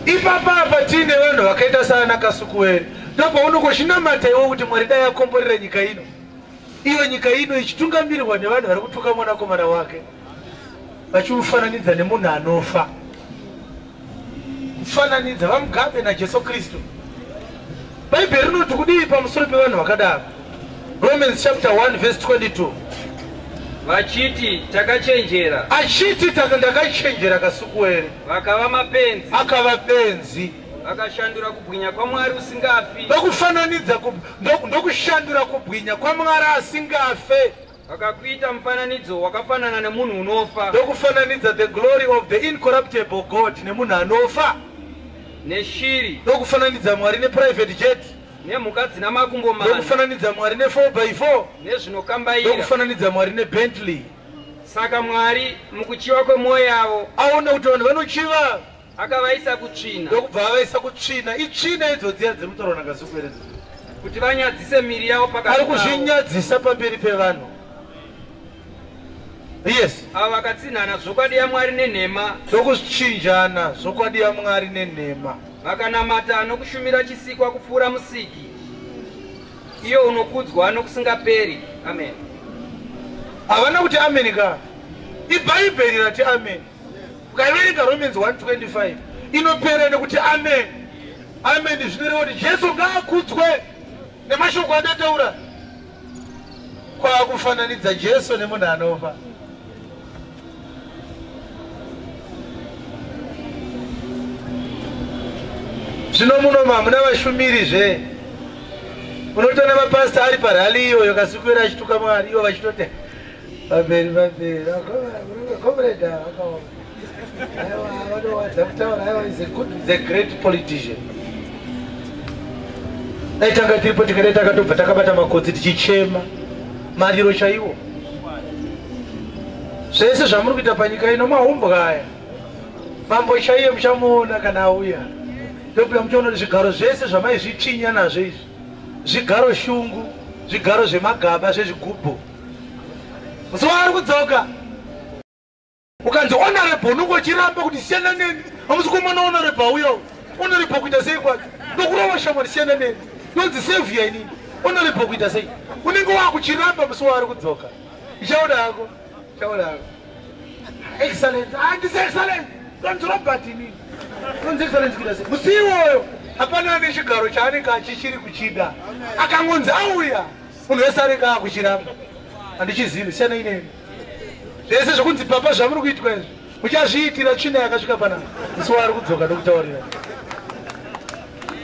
ipapapa tiine vanhu vakaita saana Kasukuwere, ndopaunongochinamata iwo kuti Mwari dai akomborera nyika ino, iyo nyika ino ichitungamirirwa nevanhu vari kutuka mwanakomana wake, vachimufananidza nemunhu anofa, kufananidza vaMugabe naJesu Kristu. Bhaibheri rinoti kudii pamusoro pevanhu vakadaro? Romans chapter 1 verse 22. Vachiti, "Takachenjera." Achiti, "Ndakachenjera," Kasukuwere. Vakava mapenzi. Akava benzi. Vakashandura kubwinya kwaMwari usingafi. Ndokufananidza ndokushandura kubwinya kwaMwari asingafe. Vakakuita mufananidzo wakafanana nemunhu unofa. Ndokufananidza the glory of the incorruptible God nemunhu anofa. Neshiri. Ndokufananidza Mwari neprivate jet. Nemhuka dzina makumbo mana. Ndokufananidza Mwari ne4 by 4. Nezvinokambaira. Ndokufananidza Mwari neBentley. Saka Mwari, mukuchiva kwemwoyo yavo, aona kuti vanhu vanochiva, akavaisa kutsvina. Ndokubva avaisa kutsvina. Itsvina idzodziya dziri kutaurwa naKasukuwere. Kuti vanyadzise miri yavo pakati ari pavo. Kuzvinyadzisa pamberi pevanhu, yes. Avo vakatsinhana zvokwadi yaMwari nenhema. Ndokuchinjana zvokwadi yaMwari nenhema. Vakanamata nokushumira chisikwa kupfuura Musiki, iyo unokudzwa nokusingaperi. Amen. Havana kuti ameni ka. Ibhaibheri rati amen. Ukaverenga Romans 125, inopera nekuti amen. Amen zvinoreva kuti Jesu ngaakudzwe nemashoko andataura. Kwakufananidza Jesu nemunhu anofa. Zvino muno hamuna vashumiri zve. Unotoona mapasita ari parally iyoyo, Kasukuwere achituka Mwari, ivo vachitote. Pamberi pamberi. Comrade vakaoma. Aiwa, vanowadza kutaura. Aiwa, is a good, is a great politician. Dai tanga tiripo tikadai takatobva takabata makotsi tichichema mariro chaiwo. Zvese zvamuri kuita panyika ino mahumbwa aya. Mambo chaiye muchamuona kana auya. Ndokuya muchaona kuti zvigaro zvese zvamaizvitsvinya nazvo izvi, zvigaro shungu, zvigaro zvemagaba, zvezvigubhu. Musi waari kudzoka ukanzi honorable, unonge uchiramba kuti siyana neni. Hamusi kumona honorable auya, honorable kuita sei kwacho? Ndokurova shamwari, siyana neni. Ndonzi saviour inini, honorable kuita sei? Unenge wakuchiramba musi waari kudzoka. Ichaona hako, ichaona hako. Excellence, handisi excellence, ndonzi Robert inini, ndonzi excellence kuita sei? Musi iwoyo hapana ane chigaro chaanenge achichiri kuchida. Akangonzi auya, munhu wese anenge akuchiramba. Handichizivi, siyana ineni. Zvese zvokunzi papa zvamuri kuitwa izvi muchazviitira tsvina yakasvika panapa. Musi waari kudzoka ndokutaurira,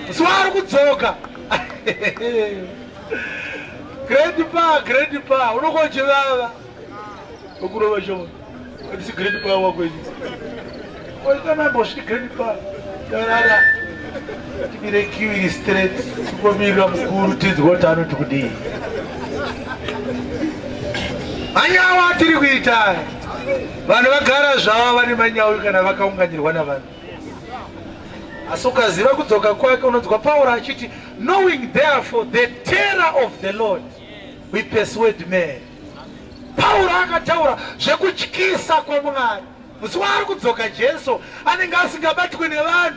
musi waari kudzoka, grandpa, grandpa, unokochivava okurova shoma. Andisi grandpa wako ini, oikamambosviti grandpa. Tarara timire queue iri straight, tingomirira mukuru tinzwa kuti anoti kudii. Manyawa atiri kuita, vanhu vagara zvavo vane manyawi kana vakaunganirwa navanhu, asi ukaziva kudzoka kwake, unonzwa Pauro achiti, "Knowing therefore the terror of the Lord, we persuade men." Pauro akataura zvekutyisa kwaMwari. Musi waari kudzoka Jesu anenge asingabatwi nevanhu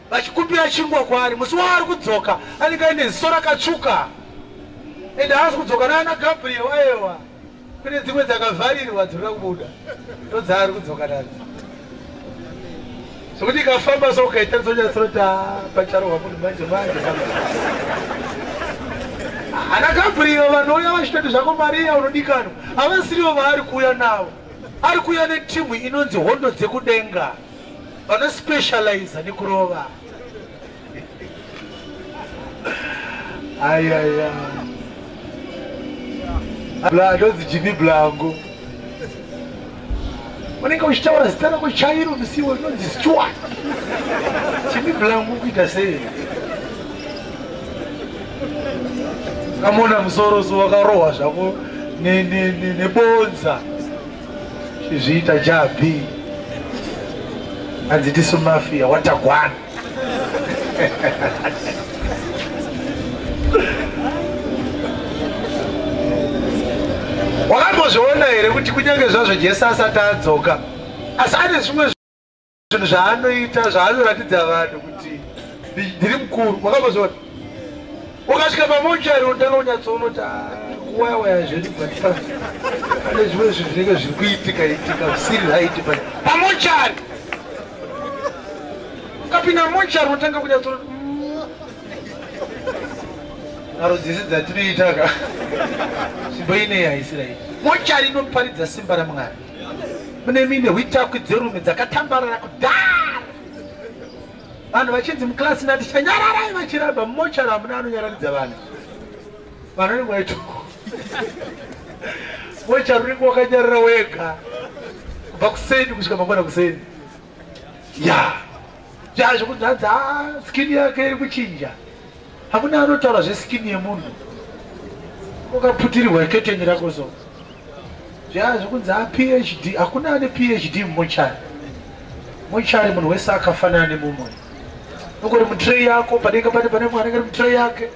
vachikumbira chingwa kwaari. Musi waari kudzoka anenge aine ziso rakatsvuka, ende haasi kudzoka naana Gabriel. Aiwa, kune dzimwe dzakavharirwa dzinoda kubuda, ndodzaari kudzoka nadzo, zvokuti ikafamba so ukaita tsonyatsoti pacharohwa munhu manje manje. Ana Gabriel vanouya vachitoti zvako Mariya unodikanwa, havasirivo vaari kuuya navo. Ari kuuya netimu inonzi Hondo Dzekudenga, vanospecializa nekurova. Ayaya, ndonzi Jimmy Blango. Unenge uchitaura zita rako chairo musiwo, rinonzi Stuart. Jimmy Blango kuita sei? Kamona musoro so wakarohwa zvako nebonza, chizviita jabi, hanzi tisu mafia watagwana. Wakambozviona here kuti kunyange zvazvo Jesu asati adzoka, asi ane zvimwe zvinhu zvaanoita zvaanoratidza vanhu kuti ndiri mukuru? Wakambozviona? Ukasvika pamochari unotanga kunyatsoona kuti kuwayawaya zvedu, but pane zvimwe zvinhu zvinenge zviri kuitika itika zvisiri right pamochari. Ukapinda mochari unotanga kunyatsoona nharo dzese dzatinoita ka, tsvimbo inei haisi right. Mochari inoparidza simba raMwari. Mune mine hwitakwi dzerume dzakatambarara kudhara, vanhu vachinzi muklasi nati chanyararai, vachiramba. Mumochari hamuna anonyararidza vanhu, vanhu vanenge vaituko. Mochari unenge wakanyarara wega kubva kuseni kusvika mangwana kuseni. Ya, zvazvo kunzi skin yake iri kuchinja, hakuna anotaura zveskin yemunhu, ukaputirirwa keteni rako. So zvazvo kunzi aPhD, hakuna ane PhD mumochari. Mochari munhu wese akafanana nemumwe. Nokuri mutray yako panenge pane mwana anenge ari mutray yake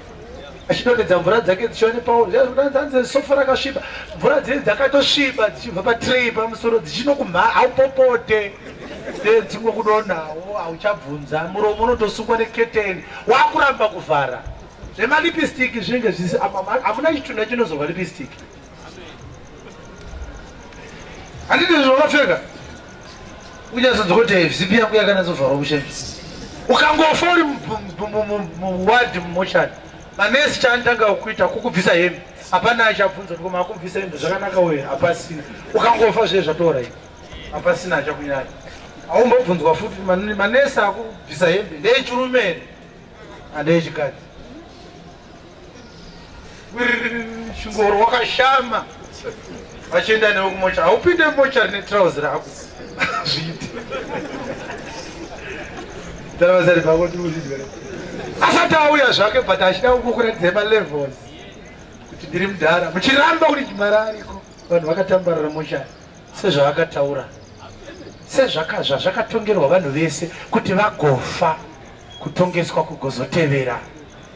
achidonhedza mvura dzake dzichiva nepauro. Zvanzi sofa rakasviba, mvura dzee dzakatosviba dzichibva patray pamusoro dzichinokumha. Haupopote, dzingokudonhawo, hauchabvunza. Muromo unotosungwa neketeni, wakuramba kuvhara. Zvemalipstick zvinenge zvisi, hamuna chitunha chinozorwa lipstick. Handiti zvawakapfeka unyatsonzwa kuti zipi yangu yakanyatsovharwa mushe. Ukangofa uri muward mumochari, manesi chaanotanga kuita kukubvisa hembe. Hapana achabvunza kuti makubvisa hembe zvakanaka uye hapasina. Ukangofa zviye zvatora iwe, hapasina achakunyara, haumbobvunzwa futi. Manesi akubvisa hembe ndeyechirume here, handeyechikadzi? Chingoro wakashama. Vachienda newe kumochari, haupinde mumochari netrauzi rako. Zviite. Taravasari pako ndikuzvidya. Asati auya zvake but achida kukukuratidzai malevels kuti ndiri mudhara. Muchiramba kuti Mwari ariko. Vanhu vakatambarara mochari sezvaakataura. Sezvakazva zvakatongerwa vanhu vese kuti vagofa, kutongeswa kugozotevera.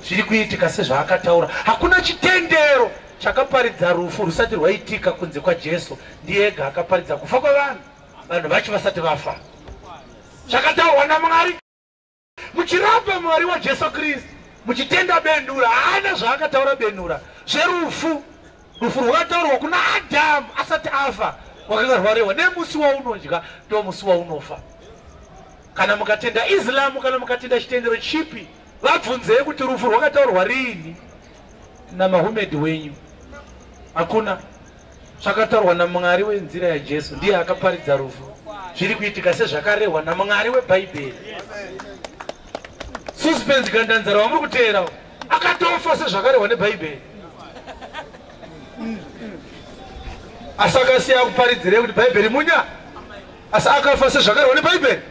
Zviri kuitika sezvaakataura. Hakuna chitendero chakaparidza rufu rusati rwaitika kunze kwaJesu. Ndiye ega akaparidza kufa kwevanhu, vanhu vacho vasati vafa. Zvakataurwa naMwari. Muchiramba Mwari waJesu Kristu, muchitenda Benura. Haana zvaakataura Benura zverufu. Rufu rwakataurwa kuna Adhamu asati afa, rwakanga rwarehwa nemusi waunodya ndo musi waunofa. Kana mukatenda Islam, kana mukatenda chitendero chipi, vabvunzei kuti rufu rwakataurwa riini naMahumedi wenyu. Hakuna. Zvakataurwa naMwari wenzira yaJesu, ndiye akaparidza rufu. Zviri kuitika sezvakarehwa naMwari weBhaibheri. Suspense Gandanzara wamuri kuteera akatofa sezvakarehwa neBhaibheri. Asi akasiya kuparidzirei kuti Bhaibheri munya. Asi akafa sezvakarehwa neBhaibheri.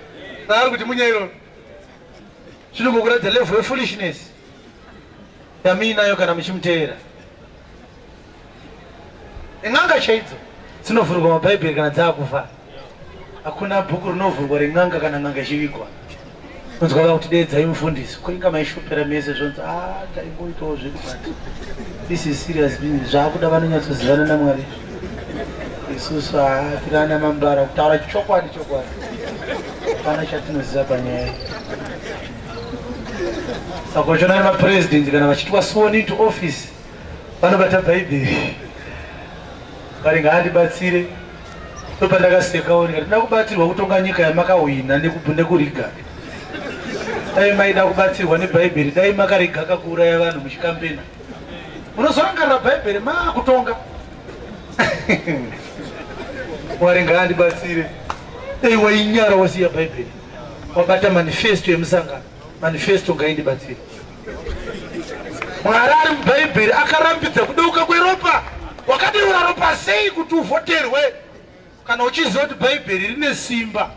Raari kuti munya iroro. Zvinongokuratidza level yefoolishness yamuinayo kana muchimuteera. N'anga chaidzo dzinovhurwa mabhaibheri kana dzaakufa. Hakuna bhuku rinovhurwa ren'anga kana n'anga ichivigwa. Unzwa vakuti deedzai mufundisi. Kuinga maishopera mese zvonzi taingoitawo zvedu, but this is serious business. Zvaakuda vanonyatsozivana naMwari. Isusu tiri ana mambara kutaura chokwadi chokwadi. Hapana chatinoziva panyaya iyi. Saka uchiona nemapresidents kana vachitwa sworn into office vanobata Bhaibheri. Vari ngaandibatsire. Ndopandakasekawo ndikati ndinoda kubatsirwa kutonga nyika yamakahwina nekuriga. Dai maida kubatsirwa neBhaibheri, dai makariga kakuuraya vanhu muchikampena. Munozorangarira Bhaibheri maakutonga. Mwari ngaandibatsire. Dai wainyara wasiya Bhaibheri. Wabata manifesto yemusangano. Manifesto ngaindibatsire. Mwari ari muBhaibheri akarambidza kudeuka kweropa. Wakadeura ropa sei kuti uvhoterwe? Kana uchiziva kuti Bhaibheri rine simba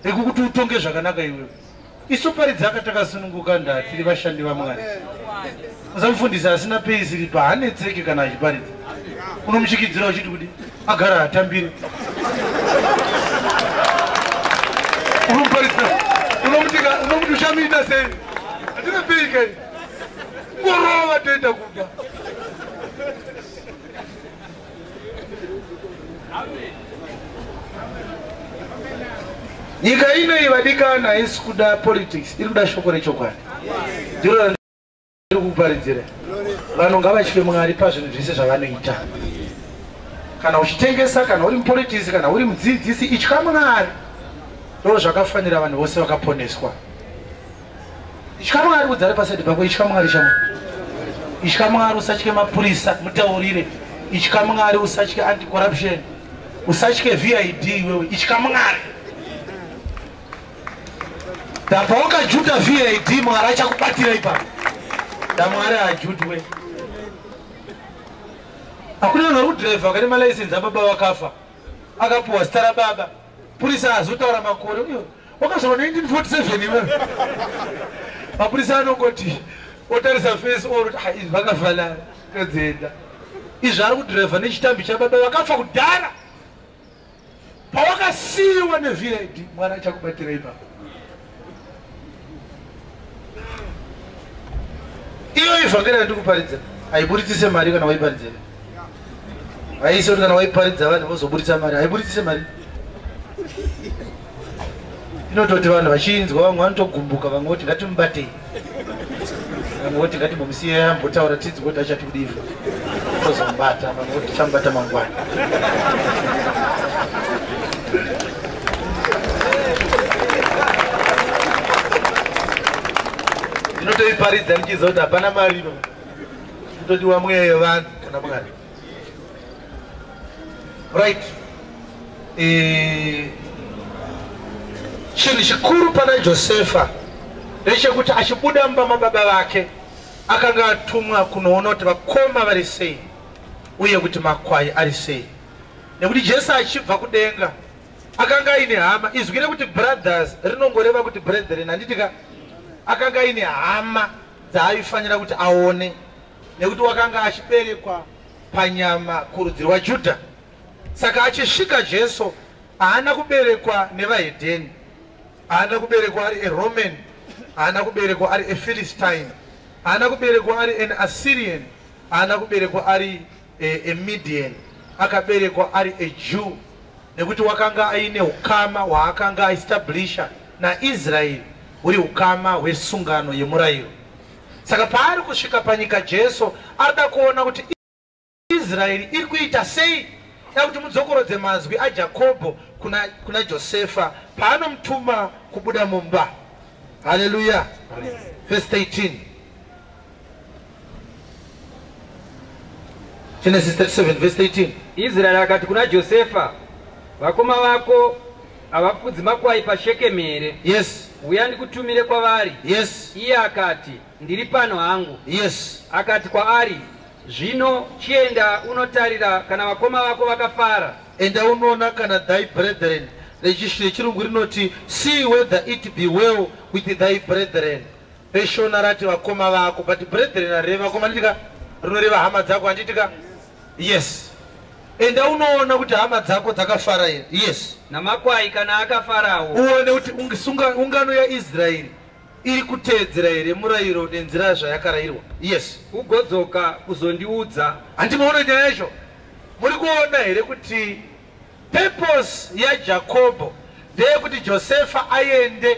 rekuti utonge zvakanaka iwewe. Isu paridzaka takasununguka ndaa tiri vashandi vaMwari. Usamufundisi asina payslip haanetseki kana achiparidza. Unomushikidzira uchiti kuti agara atambire. Unomuparidza, unomuti uchamuita sei? Hatina pay kai. Ngorova toenda kumba. Nyika ino vadikana haisi kuda politics, iri kuda shoko rechokwadi. Ndiro randiri kukuparidzira. Vanhu ngavatye Mwari pazvinhu zvese zvavanoita. Kana uchitengesa, kana uri mupolitisi, kana uri mudzidzisi, itya Mwari. Ndiro zvakafanira vanhu vose vakaponeswa. Itya Mwari, udzare paside pako, itya Mwari shamwa. Itya Mwari, usatye mapurisa, mutaurire. Itya Mwari, usatye anti-corruption. Usatye VID iwewe, itya Mwari. Ndapawakajuta VID, Mwari achakubatira ipapo. NdaMwari haajutwe. Hakuna vanhu vari kudhiraivha vakane malaisenzi ababa vakafa. Akapuwa zita rababa. Purisa azotaura makore. Uyo wakazvarwa 1947 iwewe. Mapurisa anongoti otarisa face or kuti izvi vakafanana todzienda. Izvi ari kudhiraivha nechitambi chababa vakafa kudhara. Pawakasiyiwa neVID, Mwari achakubatira ipapo. Iyo ivhangeri yandiri kuparidza haiburitsise mari kana waiparidzira. Haisi kuti kana waiparidza vanhu vozoburitsa mari, haiburitsise mari. Inototi vanhu vachinzwa vamwe vanotogumbuka, vamwe voti ngatimubatei, vamwe voti ngatimbomusiye ambotaura tidzi kuti achati kudii, tozomubata, vamwe voti tichamubata mangwana. Ndinotoiparidza ndichiziva kuti hapana mari, kutodiwa mweya yevanhu kana Mwari. Right. Chinhu chikuru pana Josefa ndechekuti achibuda mumba mababa vake akanga atumwa kunoona kuti vakoma vari sei uye kuti makwai ari sei. Nekuti Jesu achibva kudenga akanga aine hama. Izwi rekuti brothers rinongoreva kuti brethren, handitika? Akanga aine hama dzaaifanira kuti aone, nekuti wakanga achiberekwa panyama kurudzi rwaJudha. Saka achisvika Jesu haana kuberekwa nevahedheni, haana kuberekwa ari aRoman, haana kuberekwa ari aPhilistine, haana kuberekwa ari an Assyrian, haana kuberekwa ari aMidian, akaberekwa ari aJew, nekuti wakanga aine ukama hwaakanga aestablisha naIsraeri, huri ukama hwesungano yemurayiro. Saka paari kusvika panyika Jesu arida kuona kuti Israeri iri kuita sei, da kuti mudzokorodze mazwi aJakobho kuna Josefa paanomutuma kubuda mumba. Haleluya. Verse 13, Genesis 37 verse 13. Israeri akati kuna Josefa, "Vakoma vako havafudzi makwai paShekemi here? Yes. Uya ndikutumire kwavari." Yes. Iye akati, "Ndiri pano hangu." Yes. Akati kwaari, "Zvino chienda unotarira kana vakoma vako vakafara." Enda unoona kana thy brethren. Rechirungu rinoti, "See whether it be well with thy brethren." Reshona rati vakoma vako, but brethren hareva vakoma, handitika? Rinoreva hama dzako, handitika? Yes. Enda unoona kuti hama dzako dzakafara here. Yes. Namakwai kana akafarawo. Uone kuti ungano yaIsraeri iri kuteedzera here murayiro nenzira zvayakarayirwa. Yes. Ugodzoka kuzondiudza. Handimaona nyaya yacho? Muri kuona here kuti purpose yaJakobho ndeyekuti Josefa aende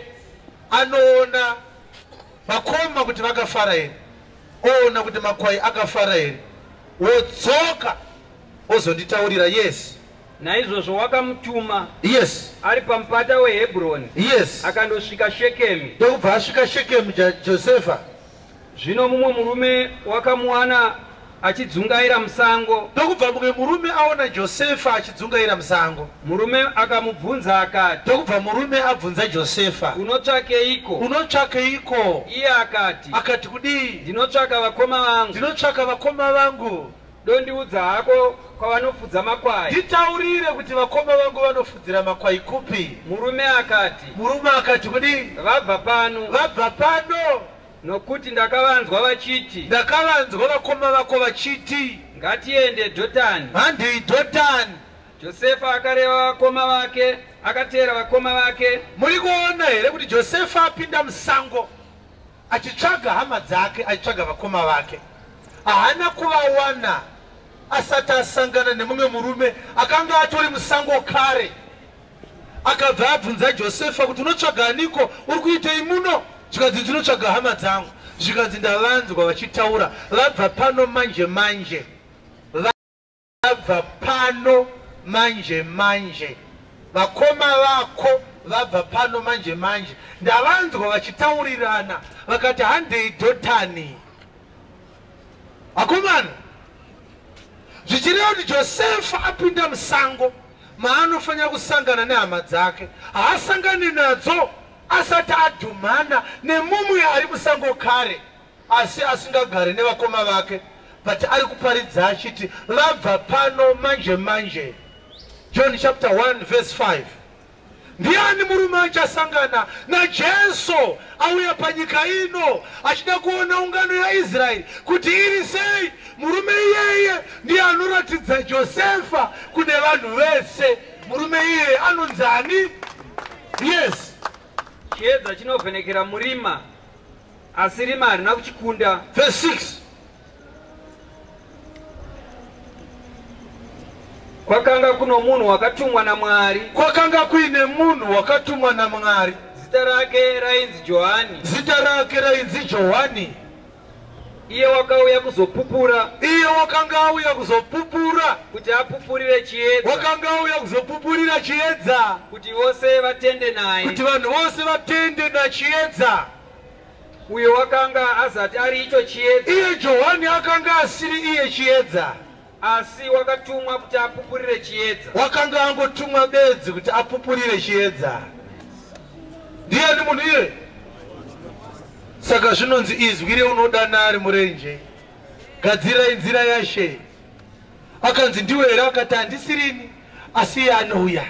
anoona vakoma kuti vakafara here, oona kuti makwai akafara here, wodzoka ozonditaurira? Yes. Naizvozvo wakamutuma ari pamupata weHebhuroni, akandosvika Shekemi. Ndokubva asvika Shekemu Josefa. Zvino mumwe murume wakamuwana achidzungaira musango. Ndokubva mumwe murume aona Josefa achidzungaira musango. Murume akamubvunza akati, Ndokubva murume abvunza Josefa, "Unotsvakeiko?" "Unotsvakeiko?" Iye akati, Akati kudii? "Ndinotsvaka vakoma vangu." "Ndinotsvaka vakoma vangu." "Dondiudza hako kwavanofudza makwai." "Nditaurire kuti vakoma vangu vanofudzira makwai kupi." Murume akati, Murume akati kudii? "Vabva pano, "Vabva pano, nokuti ndakavanzwa vachiti, ndakavanzwa vakoma vako vachiti, 'Ngatiende Dhotani.'" "Handei Dhotani." Josefa akareva vakoma vake, akateera vakoma vake. Muri kuona here kuti Josefa apinda musango achitsvaga hama dzake, achitsvaga vakoma vake? Haana kuvawana asati asangana nemumwe murume akanga atori musango kare. Akabva abvunza Josefa kuti, "Unotsvaga aniko? Uri kuitei muno?" Zvikanzi, "Ndinotsvaga hama dzangu." Zvikanzi, "Ndavanzwa vachitaura, vabva pano manje manje, vabva pano manje manje. Vakoma vako vabva pano manje manje. Ndavanzwa vachitaurirana vakati, 'Handei Dhotani.'" Akomana, zvichireva kuti Josefa apinda musango maanofanira kusangana nehama dzake, haasangani nadzo asati adhumana nemumwe ari musango kare, asi asingagari nevakoma vake, but ari kuparidza achiti vabva pano manje manje. John chapter 1 verse 5. Ndiani murume achasangana naJesu auya panyika ino achida kuona ungano yaIsraeri kuti iri sei? Murume iyeye ndiye anoratidza Josefa kune vanhu vese. Murume iyeye anonzi ani? Yes. Chiedza chinovhenekera murima, asi rima harina kuchikunda. Verse 6. Kwakanga kuno munhu wakatumwa naMwari. Kwakanga kuine munhu wakatumwa naMwari. Zita rake rainzi Johani. Zita rake rainzi Johani. Iye wakauya kuzopupura. Iye wakanga auya kuzopupura. Kuti apupurire chiedza. Wakanga auya kuzopupurira chiedza. Kuti vose vatende naye. Kuti vanhu vose vatende nachiedza. Uyo wakanga azati ari icho chiedza. Iye Johani akanga asiri iye chiedza. Asi wakatumwa kuti apupurire chiedza. Wakanga angotumwa bedzi kuti apupurire chiedza. Ndiani munhu iye? Saka zvinonzi izwi reunodana ari murenje, "Gadzirai nzira yaShe." Akanzi, "Ndiwe here?" Akati, "Handisirini." Asi iye anouya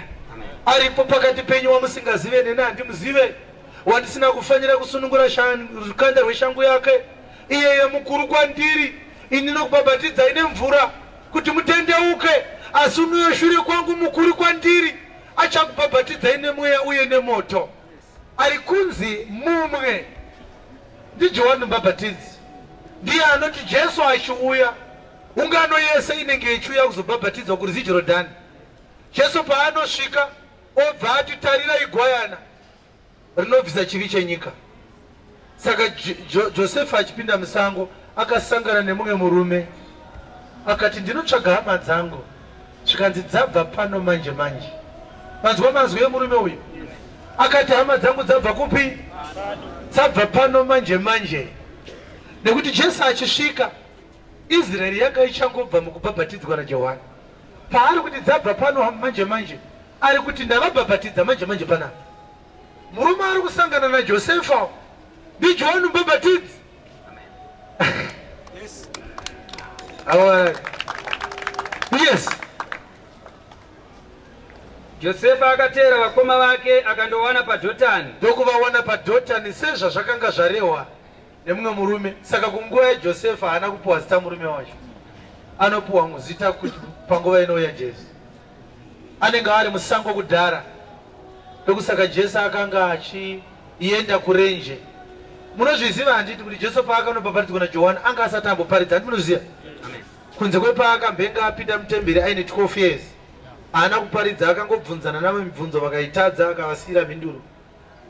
aripo pakati penyu wamusingazive, neni handimuzive, wandisina kufanira kusunungura rukanda rweshangu yake. Iyeye mukuru kwandiri. Ini nokubhabhatidzai nemvura kuti mutendeuke, asi unoyo shure kwangu mukuru kwandiri, achakubhabhatidzai nemweya uye nemoto. Ari kunzi mumwe ndiJohani Mubhabhatidzi. Ndiye anoti Jesu achiuya, ungano yese inenge ichiuya kuzobhabhatidzwa kurwizi Jorodhani. Jesu paanosvika obva ati, "Tarirai gwayana rinobvisa chivi chenyika." Saka Josefa achipinda musango akasangana nemumwe murume akati, "Ndinotsvaga hama dzangu." Zvikanzi, "Dzabva pano manje manje." Manzwa manzwi emurume uyu? Akati, "Hama dzangu dzabva kupi? Dzabva pano manje manje." Nekuti Jesu achisvika, Israeri yanga ichangobva mukubhabhatidzwa naJohani. Paari kuti dzabva pano manje manje, ari kuti ndavabhabhatidza manje manje panapa. Murume ari kusangana naJosefa ndiJohani Mubhabhatidzi. Yes. Josefa akateera vakoma vake akandowana paDhotani. Ndokuvawana paDhotani sezvazvakanga zvarehwa nemumwe murume. Saka kunguva yaJosefa haana kupiwa zita murume wacho. Anopiwa zita kuti panguva inouya Jesu anenge ari musango kudhara. Ndokusaka Jesu akanga achienda kurenje. Munozviziva handiti kuti Jesu paakanobhabhatidzwa naJohani anga asati amboparidza? Handi munozviziva? Kunze kwepaakambenga apinda mutemberi aine 12 years, haana kuparidza. Akangobvunzana navo mibvunzo, vakaitadza, akavasiyira mhinduro,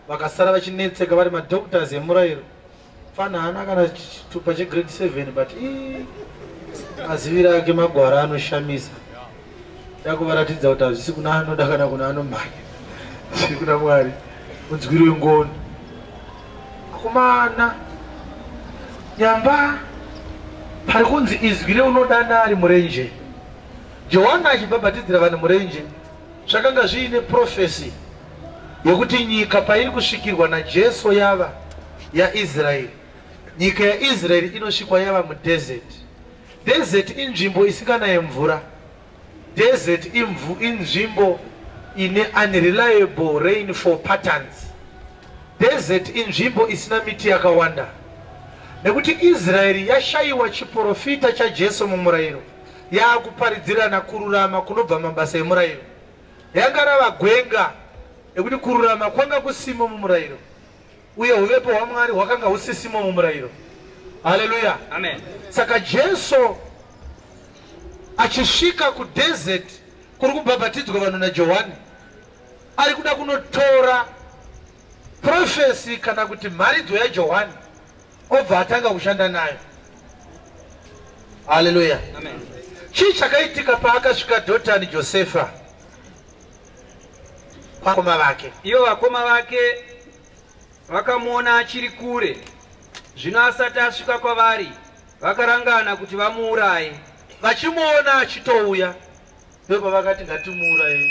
vakasara vachinetseka vari madoctors emurayiro. Fana haana kana chitupa chegrade 7, but ii, maziviro ake magwara anoshamisa. Dakuvaratidza kuti hazvisi kuna anoda kana kuna anomhanya, zviri kuna Mwari munzwiri wengoni. Akomana, nyamba pari kunzi izwi reunodana ari murenje. Johana achibhabhatidzira vanhu murenje, zvakanga zviine prophecy yekuti nyika pairi kusvikirwa naJesu yava yaIsraeri. Nyika yaIsraeri inosvikwa yava mudesert. Desert inzvimbo isinganaye mvura. Desert inzvimbo ine unreliable rainfall patterns. Desert inzvimbo isina miti yakawanda. Nekuti Israeri yashayiwa chiprofita chaJesu mumurayiro, yaakuparidzirana kururama kunobva mabasa emurayiro. Yanga rava gwenga nekuti kururama kwanga kusimo mumurayiro uye uvepo hwaMwari hwakanga husisimo mumurayiro. Haleluya! Amen. Saka Jesu achisvika kudesert kuri kubhabhatidzwa vanhu naJohani, ari kuda kunotora prophecy kana kuti mharidzo yaJohani, obva atanga kushanda nayo. Haleluya! Amen. Chii chakaitika paakasvika Dhotani Josefa vakoma vake? Ivo vakoma vake vakamuona achiri kure. Zvino asati asvika kwavari, vakarangana kuti vamuuraye. Vachimuona achitouya, ndopavakati, "Ngatimuuraye.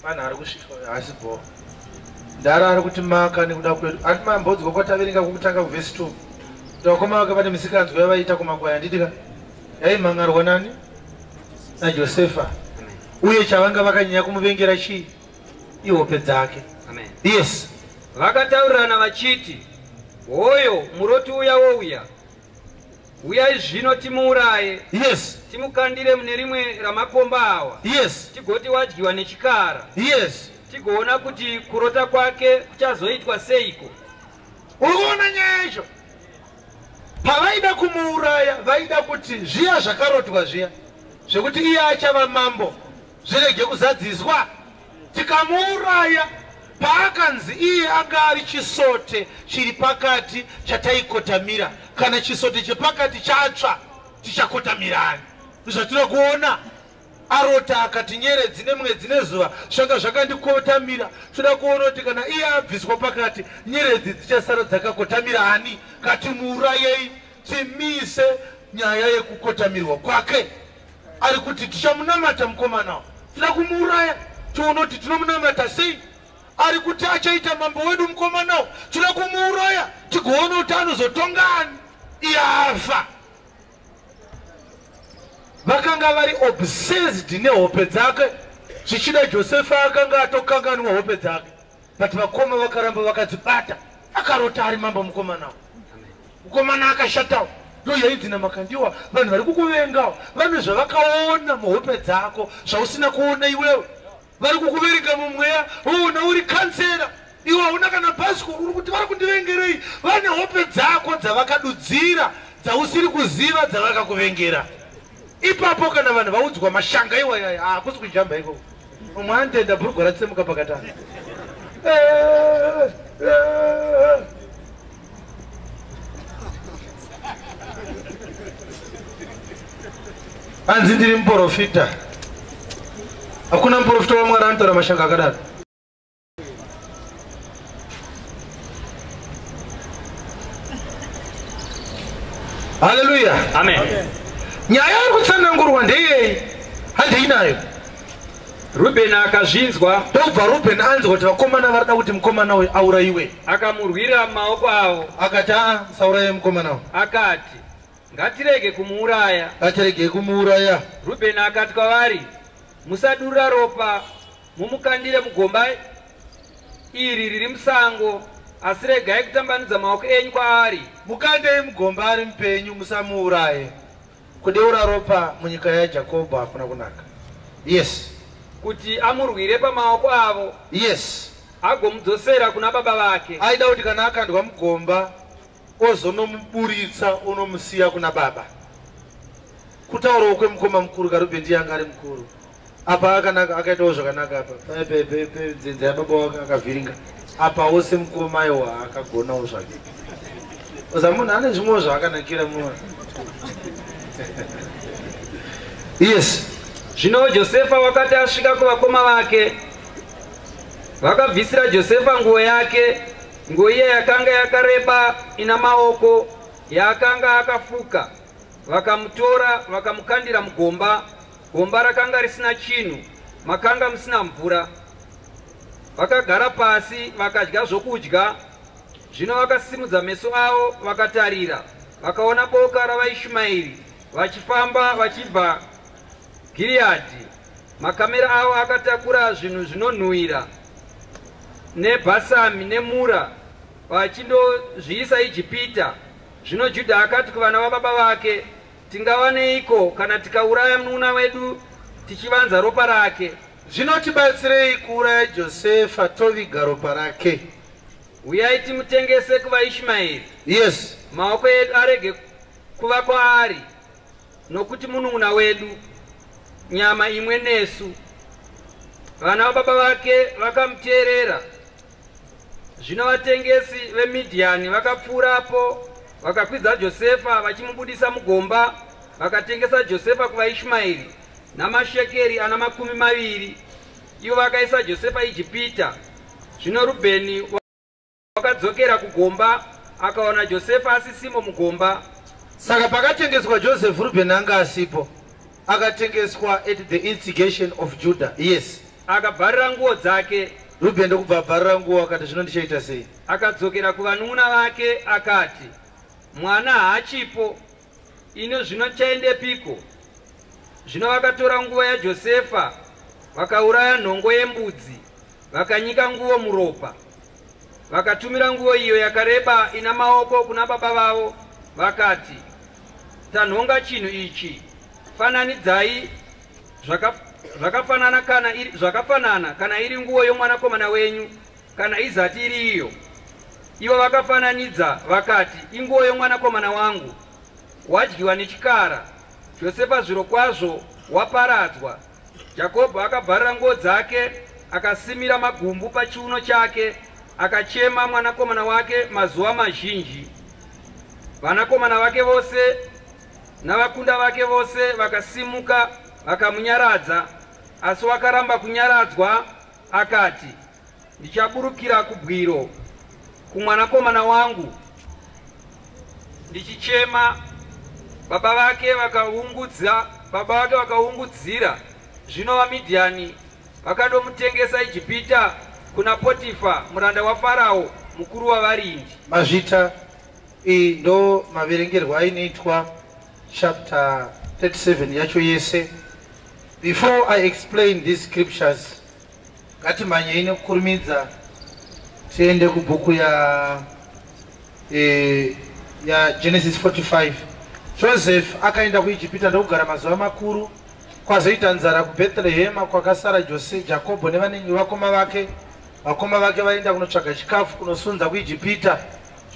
Vanhu ari kusvika haasi bho ndara ari kuti maka nekuda kwedu." Ati mambodzwa kwataverenga kwokutanga kuvhesi 2 kuti vakoma vake vane misikanzwa yavaiita kumakwaya, handitika? Yaimhan'arwa nani? NaJosefa. Uye chavanga vakanyanya kumuvengera chii? Ihope dzake. Amen. Yes. Vakataurirana vachiti, "Hoyo muroti uya wouya. Uyai zvino timuuraye, timukandire mune rimwe ramakomba awa, tigoti wadyiwa nechikara, tigoona kuti kurota kwake kuchazoitwa seiko." Uri kuona nyaya yacho? Pavaida kumuuraya, vaida kuti zviya zvakarotwa zviya zvekuti iye achava mambo zvirege kuzadziswa. Tikamuuraya, paakanzi iye anga ari chisote chiri pakati chataikotamira, kana chisote chepakati chatsva, tichakotamirani? Zvatiri kuona, arota akati nyeredzi nemwedzi nezuva zvanga zvakandikotamira. Toda kuona kuti kana iye abviswa pakati, nyeredzi dzichasara dzakakotamira ani? Katimuurayei timise nyaya yekukotamirwa kwake. Ari kuti tichamunamata mukomana, toda kumuuraya tione kuti tinomunamata sei. Ari kuti achaita mambo wedu mukomanawo, toda kumuuraya tigoona kuti anozotongani iye afa. Vakanga vari obsessed nehope dzake. Zvichida Josefa akanga atokanganwa hope dzake, but vakoma vakaramba vakadzibata. Akarota ari mambo mukomanawo, mukomana akashatawo. Ndo yainzi naMakandiwa, vanhu vari kukuvengawo vane zvavakaona muhope dzako zvausina kuona iwewe. Vari kukuverenga mumweya, woona uri kansera, iwe hauna kana bhasikoro, uri kuti vari kundivengerei? Vane hope dzako dzavakadudzira dzausiri kuziva dzavakakuvengera. Ipapo kana vanhu vaudzwa mashanga iwayaya, hakusi kujamba ikoko. Umwe anotenda bhurugwa ratsemuka pakatanga. Hanzi ndiri muprofita. Hakuna muprofita waMwari anotaura mashanga akadaro. Haleluya, amen. Nyaya iri kutsanangurwa ndeyei? Handei nayo. Rubheni akazvinzwa. Ndobva Rubheni anzwa kuti vakomana varida kuti mukomana uyu aurayiwe. Akamurwira mumaoko avo. Akati, aa, musauraye mukomana uyu. Akati, ngatirege kumuuraya. Ngatiregei kumuuraya. Rubheni akati kwavari, musadurura ropa, mumukandire mugomba iri riri musango, asi regai kutambanudza maoko enyu kwaari. Mukandei mugomba ari mupenyu, musamuuraye. Kudeura ropa munyika yaJakobho hakuna kunaka. Yes. Kuti amurwire pamaoko avo. Yes. Agomudzosera kuna baba vake. Aida kuti kana akandwa mugomba ozonomuburitsa, onomusiya kuna baba. Kutaurawo kwemukoma mukuru kaRubheni, ndiye anga ari mukuru apa, akanaka, akaitawo zvakanaka apa dzenza yababa wake akavhiringa apa wose. Mukoma aiwa, akagonawo zvake. Oza munhu ane zvimwewo zvaakanakira muona. Yes. Zvino Josefa wakati asvika kuvakoma vake, vakabvisira Josefa nguo yake, nguo iya yakanga yakareba ina maoko yaakanga akafuka. Vakamutora, vakamukandira mugomba. Gomba rakanga risina chinhu, makanga musina mvura. Vakagara pasi vakadya zvokudya. Zvino vakasimudza meso avo vakatarira, vakaona boka ravaIshumaeri vachifamba vachibva Giriyadhi, makamera avo akatakura zvinhu zvinonhuhwira nebhasami nemura, vachindozviisa Ijipita. Zvino Judha akati kuvana vababa vake, tingawaneiko kana tikauraya munun'una wedu tichivanza ropa rake? Zvinotibatsirei kuuraya Josefa toviga ropa rake? Uyai timutengese kuvaIshumaeri. Maoko edu arege kuva kwaari, nokuti munun'una wedu, nyama imwe nesu. Vana vababa vake vakamuteerera. Zvino vatengesi veMidhiani vakapfuurapo, vakakwidza Josefa vachimubudisa mugomba. Vakatengesa Josefa kuvaIshumaeri namashekeri ana 20. Ivo vakaisa Josefa Ijipita. Zvino Rubheni wakadzokera kugomba, akaona Josefa asisimo mugomba. Saka pakatengeswa Joseph, Rubheni anga asipo. Akatengeswa at the instigation of Judah. Yes. Akabvarira nguo dzake. Rubheni ndokubva abvarira nguo, akati, zvino ndichaita sei? Akadzokera kuvanun'una vake akati, mwana haachipo, ino zvino chaendepiko? Zvino vakatora nguo yaJosefa, vakauraya nhongo yembudzi, vakanyika nguo muropa. Vakatumira nguo iyo yakareba ina maoko kuna baba vavo, vakati, tanhonga chinhu ichi, fananidzai zvakafanana kana iri nguo yomwanakomana wenyu, kana izati iri iyo. Ivo vakafananidza vakati, inguo yomwanakomana wangu, wadyiwa nechikara. Josefa zviro kwazvo waparadzwa. Jakobho akabvarira nguo dzake, akasimira magumbu pachiuno chake, akachema mwanakomana wake mazuva mazhinji. Vanakomana vake vose navakunda vake vose vakasimuka vakamunyaradza, asi wakaramba kunyaradzwa, akati, ndichaburukira kubwiro kumwanakomana wangu ndichichema. Baba vake vakaungudzira. Zvino vaMidhiani vakandomutengesa Ijipita kuna Potifa, muranda waFarao, mukuru wavarindi. Mazvita. Iyi ndo maverengerwo ainoitwa chapter 37 yacho yese. Before I explain these scriptures, ngatimhanyei nekukurumidza tiende kubhuku ya Genesis 45. Joseph akaenda kuIjipita ndokugara mazuva makuru. Kwazoita nzara kuBhethlehema, kwakasara Jose, Jakobho nevanenge vakoma vake. Vakoma vake vaenda kunotsvaga chikafu kunosunza kuIjipita.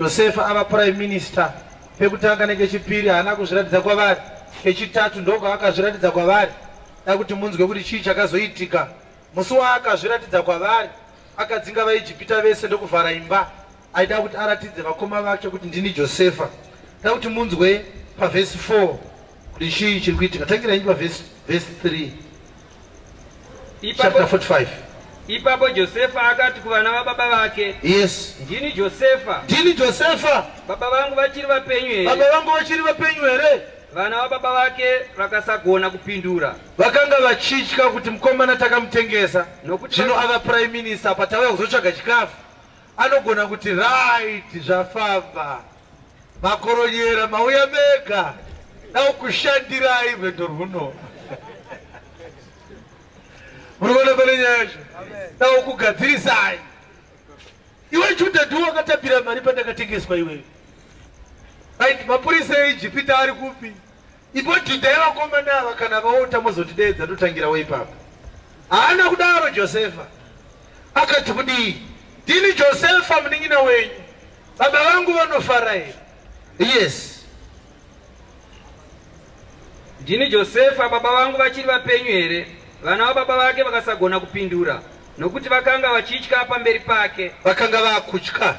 Josefa ava prime minister. Pekutanga nekechipiri haana kuzviratidza kwavari, kechitatu ndokwaakazviratidza kwavari. Da kuti munzwe kuti chii chakazoitika. Musi waakazviratidza kwavari, akadzinga vaIjipita vese ndokuvhara imba. Aida kuti aratidze vakoma vake kuti ndini Josefa. Da kuti munzwe pavhesi 4 kuti chii chiri kuitika. Tangirai pavhesi 3, chapter 45. Ipapo Josefa akati kuvana vababa vake, yes, ndini Josefa. Ndini Josefa. Baba vangu vachiri vapenyu here? Baba vangu vachiri vapenyu here? Vana vababa vake vakasagona kupindura. Vakanga vachitya kuti mukomana takamutengesa, Nokuti zvino ava prime minister, patauya kuzotsvaga chikafu anogona kuti right, zvafamba, makoronyera mauya mega, daukushandirai rwendo rwuno. Muri kuona pane nyaya yacho? Daukugadzirisai. Iwe Judha, ndiwe wakatambira mari pandakatengeswa iwewe. Right, mapurisa eIjipita ari kupi? Ipo Judha yevakomana ava kana vaota mozotidedza, totangirawo ipapo. Haana kudaro Josefa. Akati kudii? Ndini Josefa munin'ina wenyu. Baba vangu vanofara here? Yes. Ndini Josefa, baba vangu vachiri vapenyu here? Vana vababa vake vakasagona kupindura, nokuti vakanga vachitya pamberi pake. Vakanga vakutya.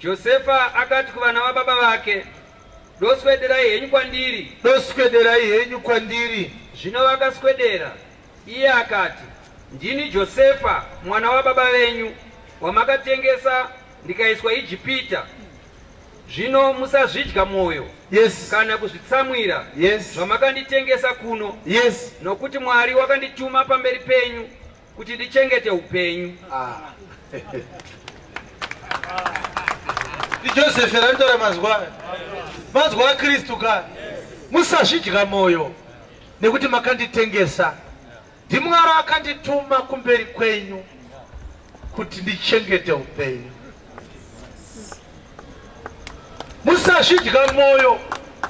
Josefa akati kuvana vababa vake, doswederai henyu kwandiri. Doswederai henyu kwandiri. Zvino vakaswedera. Iye akati, ndini Josefa mwana wababa venyu, wamakatengesa ndikaiswa Ijipita. Zvino musazvidya mwoyo, yes, kana kuzvitsamwira, yes, zvamakanditengesa kuno, yes, nokuti Mwari wakandituma pamberi penyu kuti ndichengete upenyu. Ndijosefa ranotaura mazwa, mazwa aKristu ka. Musazvidya mwoyo nekuti makanditengesa. NdiMwari akandituma kumberi kwenyu kuti ndichengete upenyu. Musazvidya mwoyo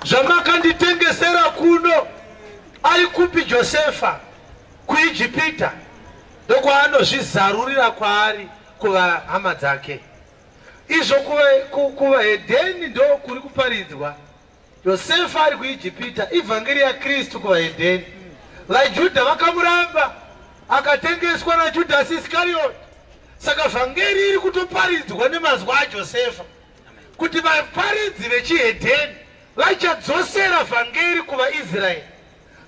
zvamakanditengesera kuno. Ari kupi Josefa? KuIjipita ndokwaanozvizarurira kwaari kuvahama dzake. Izvo kuvahedheni ndo kuri kuparidzwa. Josefa ari kuIjipita, ivhangeri yaKristu kuvahedheni. VaJudha vakamuramba, akatengeswa naJudhasi Iskarioti. Saka vhangeri iri kutoparidzwa nemazwa aJosefa, kuti vaparidzi vechihedheni vachadzosera vhangeri kuvaIsraeri.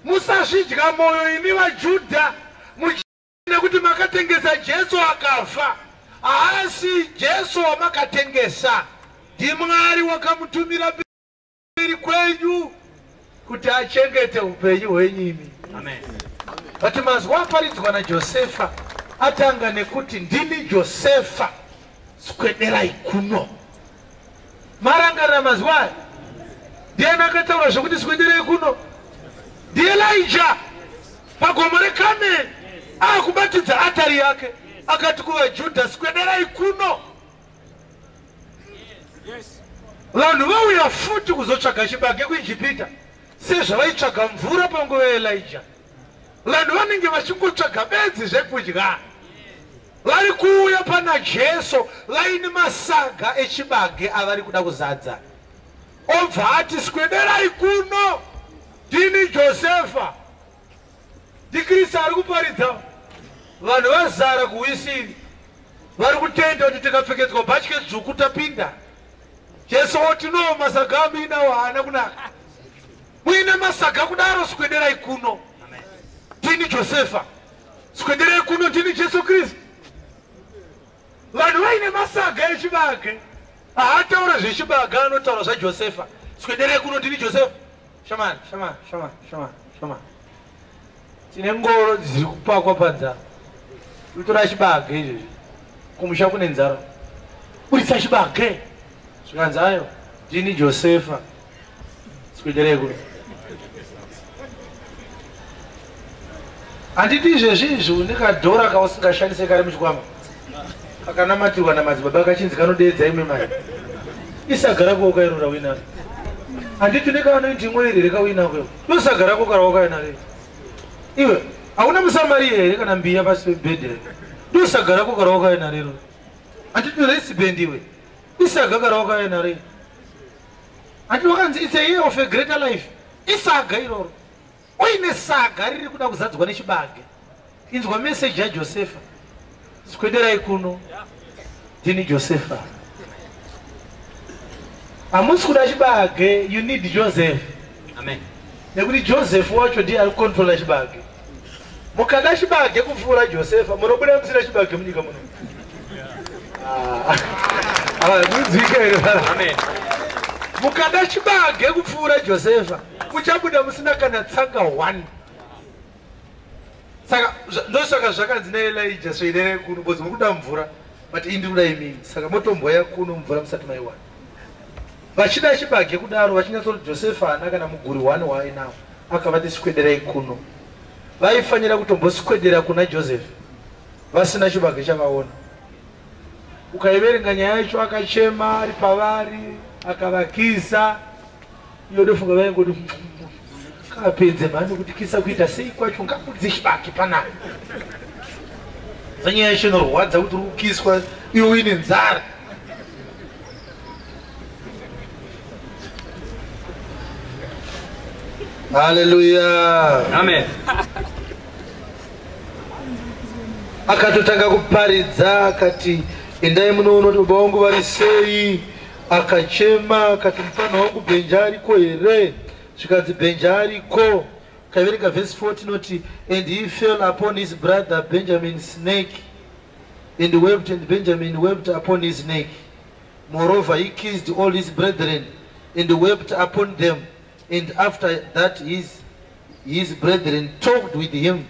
Musazvidya mwoyo imi vaJudha nekuti makatengesa Jesu akafa. Haasi Jesu wamakatengesa, ndiMwari wakamutumira mberi kwenyu kuti achengete upenyu hwenyu imi. Amen. But mazwa aparidzwa naJosefa atanga nekuti ndini Josefa, swederai kuno. Marangarira mazwa aya? Ndiani akataura zvekuti swederai kuno? NdiElijah pagomo reKameri, akubatidza atari yake, akati kuvaJudha, swederai kuno. Vanhu vauya futi kuzotsvaga chibage kuIjipita sezvavaitsvaga mvura panguva yaElijah. Vanhu vanenge vachingotsvaga bedzi zvekudya. Vari kuuya pana Jesu vaine masaga echibage avari kuda kuzadza. Obva ati swederai kuno, ndini Josefa. NdiKristu ari kuparidza. Vanhu vazara kuwisiri, vari kutenda kuti tikapfekedzwa bhatye dzvuku tapinda. Jesu oti no, masaga amuinawo haana kunaka. Muine masaga kudaro, swederai kuno, ndini Josefa. Swederai kuno, ndini Jesu Kristu. Vanhu vaine masaga echibage, haataura zvechibage, anotaura zvaJosefa. Swederai kuno, ndini Josefa. Shamani, shamani, shamani, shamani, shamani. Tine ngoro dziri kupakwa panzara. Utora chibage izvezvi, kumusha kune nzara. Buritsa chibage. Zvikanzi ayo, ndini Josefa. Swederai kuno. Handiti izvezvi izvi une kadhora kausingashandise kari muchikwama kakanamatirwa namadzibaba kachinzi kanodeedza imwe mari, isaga rako ukairora uinaro. Handiti une kaanointing oil here kauinako iwe? Ndosaga rako kara wakainaro iwe. Hauna musamariya here kana mbiya pasi pebhedhi here? Ndosaga rako kara wakainaro iro. Handiti resibhendi iwe? Isaga kara wakainaro iro. Handiti wakanzi it's a year of a greater life? Isaga iroro. Uine saga riri kuda kuzadzwa nechibage. Inzwa meseji yaJosefa: "Swederai kuno, ndini Josefa. Hamusi kuda chibage, you need Joseph." Amen. Nekuti Joseph wacho ndiye ari kucontrola chibage. Mukada chibage kupfuura Josefa, munobuda musina chibage munyika muno. Munzwika here? Amen. Mukada chibage kupfuura Josefa, muchabuda musina kana tsanga 1. Saka ndosaka zvakanzi naElija, "Swederai kuno, because muri kuda mvura, but indi kuda imini." Saka motomboya kuno mvura musati maiwana. Vachida chibage kudaro, vachinyatsoti Josefa haana kana muguri 1 waainawo, akavati, "Swederai kuno." Vaifanira kutomboswedera kuna Joseph vasina chibage chavaona. Ukaiverenga nyaya yacho, akachema ari pavari, akavakisa. Iyo dofunga vaingoti, "Kapedze mhani kuti kisa kuita sei kwacho, ngabudze chibage panapa." Zanyaya yacho inorwadza kuti uri kukiswa iwe uine nzara. Haleluya. Amen. Akatotanga kuparidza, akati, "Endai munoona kuti baba vangu vari sei." Akachema akati, "Mufana wangu Bhenja ariko here?" Zvikanzi, "Bhenja ariko." Kaverenga vhesi 4, tinoti, "And he fell upon his brother Benjamin's neck and wept, and Benjamin wept upon his neck. Moreover, he kissed all his brethren and wept upon them, and after that his brethren talked with him."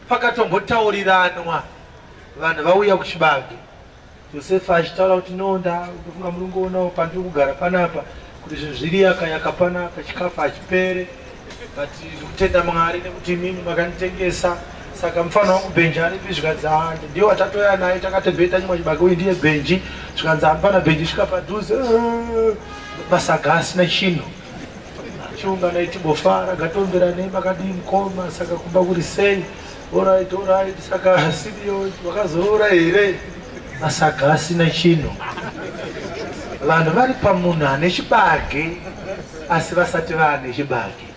Pakatombotauriranwa vanhu vauya kuchibage, Josefa achitaura kuti, "Nonda ndofunga muri ngoonawo pandiri kugara panapa kuti zvinhu zviri yakayaka panapa, chikafu hachipere, but ndikutenda Mwari nekuti imimi makanditengesa. Saka mufana wangu Bhenji aripi?" Zvikanzi, "Ah, ndiye watatoya naye, takatembei tanyimwa chibage, uyu ndiye Bhenji." Zvikanzi, "Mufana Bhenji, svika padhuze." Masaga asina chinhu. "Chiunganai timbofara, ngatomberanei. Makadii mukoma? Saka kumba kuri sei? Alright, alright. Saka Siriyo wakazoroora here?" Masaga asina chinhu. Vanhu vari pamunhu ane chibage asi vasati vaane chibage.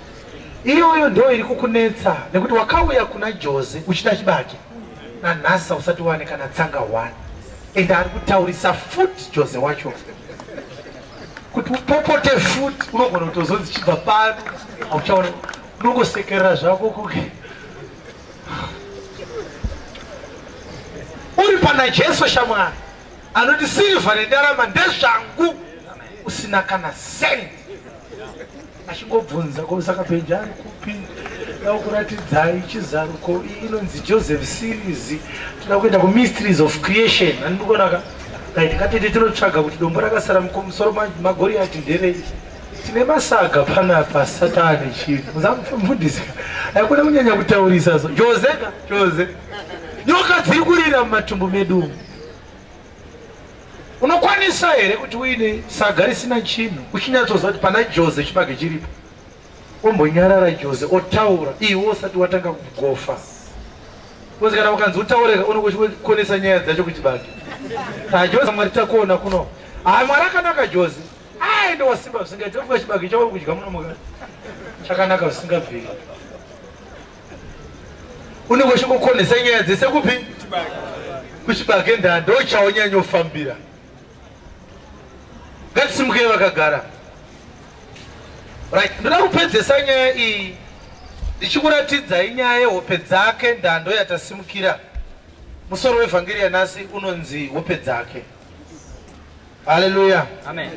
Iyoyo ndo iri kukunetsa, nekuti wakauya kuna Jose uchida chibage, nanhasi usati wane kana tsanga 1, ende ari kutaurisa futi Jose wacho kuti upopote futi. Unogona kutozonzi chibva pano, hauchaona, unongosekerera zvako kuke uri pana Jesu. Shamwari anoti, "Sirivha nendarama ndezvangu," usina kana sendi, achingobvunza, "Ko saka Bhenji ari kupi? Dakuratidzai chizaruko." Iyi inonzi Joseph series. Toda kuenda kumysteries of creation, handikuonaka? Right, ngatiti tinotsvaga kuti dombo rakasara mumusoro maGoriati nderei. Tine masaga panapa, Satani chii mufundisi aikona kunyanya kutaurisa. So Jose ka Jose, nyoka dziri kurira mumatumbu medu umu. Unokwanisa here kuti uine saga risina chinhu, uchinyatsoziva kuti pana Jose chibage chiripo, ombonyarara Jose otaura, iwe usati watanga kugofa? Because kana ukanzi utaureka, unongochikonesa nyaya dzacho kuchibage. Jose, Mwari takuona kuno. Ha, Mwari akanaka. Jose aende wasimba zvisingaiti. Ofunga chibage chauri kudya muno mukati chakanaka zvisingabviri. Unenge uchingokonesa nyaya dzese kupi? Kuchibage. Ndaa ndo chaonyanyofambira. Ngatisimukei vakagara. Right, ndoda kupedzesa nyaya iyi ndichikuratidzai nyaya yehope dzake. Ndando yatasimukira. Musoro wevhangeri yanhasi unonzi "Hope dzake". Haleluya. Amen.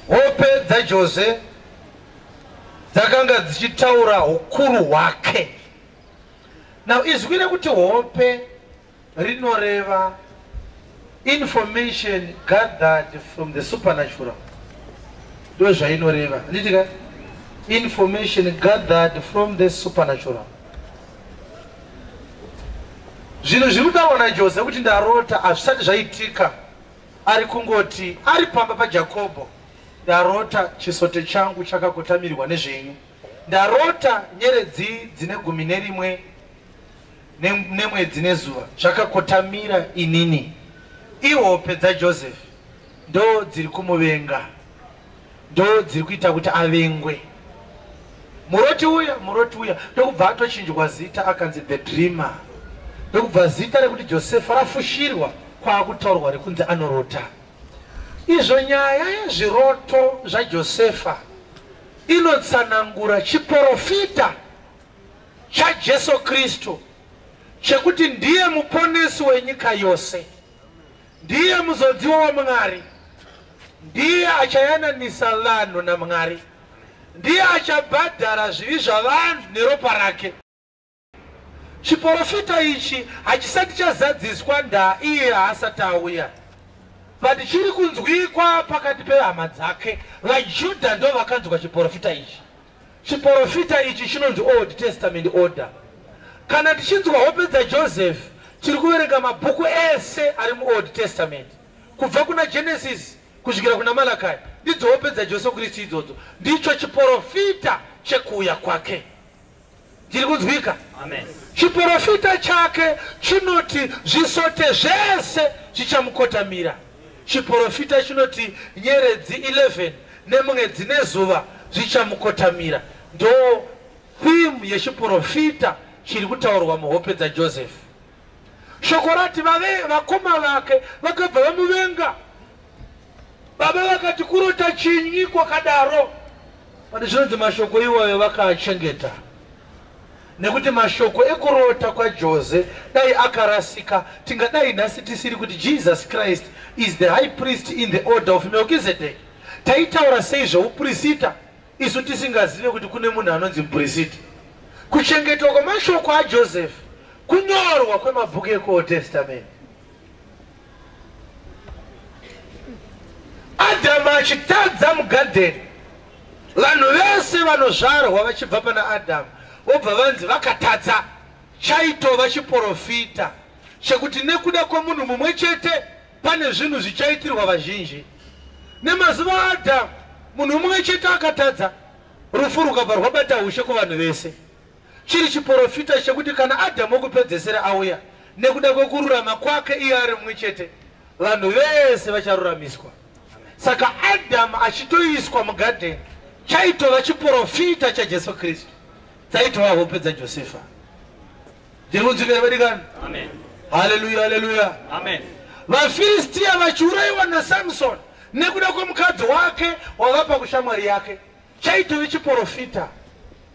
Hope dzaJose dzakanga dzichitaura ukuru hwake. Now, izwi rekuti hope rinoreva information gathered from the supernatural. Ndo zvainoreva, handitika? Information gathered from the supernatural. Zvinhu zviri kutaurwa naJose kuti ndarota hazvisati zvaitika. Ari kungoti ari pamba paJakobho, ndarota chisote changu chakakotamirirwa nezvenyu. Ndarota nyeredzi dzine 11 nemwedzi nezuva zvakakotamira inini. Ihope dzaJoseph ndo dziri kumuvenga, ndo dziri kuita kuti avengwe. Muroti uya, muroti uya, ndokubva atochinjwa zita akanzi the dreamer. Ndokubva zita rekuti Josefa rafushirwa kwaakutaurwa rekunzi anorota. Izvo nyaya yezviroto zvaJosefa inotsanangura chiporofita chaJesu Kristu chekuti ndiye muponesi wenyika yose, ndiye muzodziwa waMwari, ndiye achayananisa vanhu naMwari, ndiye achabhadhara zvivi zvavanhu neropa rake. Chiporofita ichi hachisati chazadziswa ndaa iye haasati auya, but chiri kunzwikwa pakati pehama dzake. VaJudha ndo vakanzwa chiporofita ichi. Chiporofita ichi chinonzi Old Testament order. Kana tichinzwa hope dzaJoseph, tiri kuverenga mabhuku ese ari muOld Testament kubva kuna Genesis kusvikira kuna Malachi. Ndidzo hope dzaJesu Kristu idzodzo, ndicho chiporofita chekuuya kwake. Chiri kunzwika? Amen. Chiporofita chake chinoti zvisote zvese zvichamukotamira. Chiporofita chinoti nyeredzi 11 nemwedzi nezuva zvichamukotamira. Ndo theme yechiporofita chiri kutaurwa muhope dzaJoseph. Shoko rati vakoma vake vakabva vamuvenga. Baba vakati kurota chinyi kwakadaro. But zvinonzi mashoko iwayo vakaachengeta, nekuti mashoko ekurota kwaJose dai akarasika, tingadai nhasi tisiri kuti Jesus Christ is the high priest in the order of Melchizedek. Taitaura sei zveupurisita isu tisingazive kuti kune munhu anonzi mupurisita? Kuchengetwa kwemashoko aJoseph kunyorwa kwemabhuku ekuOld Testament. Adhamu achitadza mugadheni, vanhu vese vanozvarwa vachibva pana Adhamu vobva vanzi vakatadza. Chaitova chiporofita chekuti nekuda kwemunhu mumwe chete pane zvinhu zvichaitirwa vazhinji. Nemazuva aAdhamu munhu mumwe chete akatadza, rufu rukabva rwabata ushe kuvanhu vese. Chiri chiporofita chekuti kana Adhamu wokupedzesera auya, nekuda kwekururama kwake iye ari mumwe chete, vanhu vese vacharuramiswa. Saka Adhamu achitoiswa mugadheni chaitova chiporofita chaJesu Kristu. Dzaitova hope dzaJosefa. Ndiri kunzwika vadikani? Amen. Haleluya, haleluya. Amen. VaFiristia vachiurayiwa naSamson nekuda kwemukadzi wake wavapa kushamwari yake, chaitove chiporofita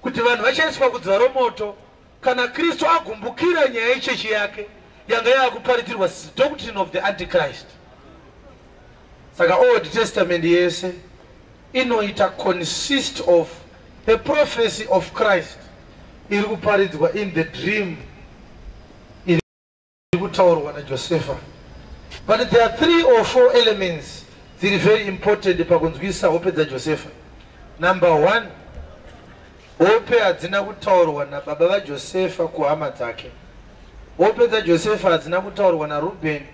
kuti vanhu vachaiswa kudziva romoto kana Kristu agumbukira nyaya yechechi yake yanga yaakuparidzirwa doctrine of the Antichrist. Saka Old Testament yese inoita consist of the prophecy of Christ iri kuparidzwa in the dream iri kutaurwa naJosefa. But there are 3 or 4 elements dziri very important pakunzwisa hope dzaJosefa. Number 1, hope hadzina kutaurwa nababa vaJosefa kuhama dzake. Hope dzaJosefa hadzina kutaurwa naRubheni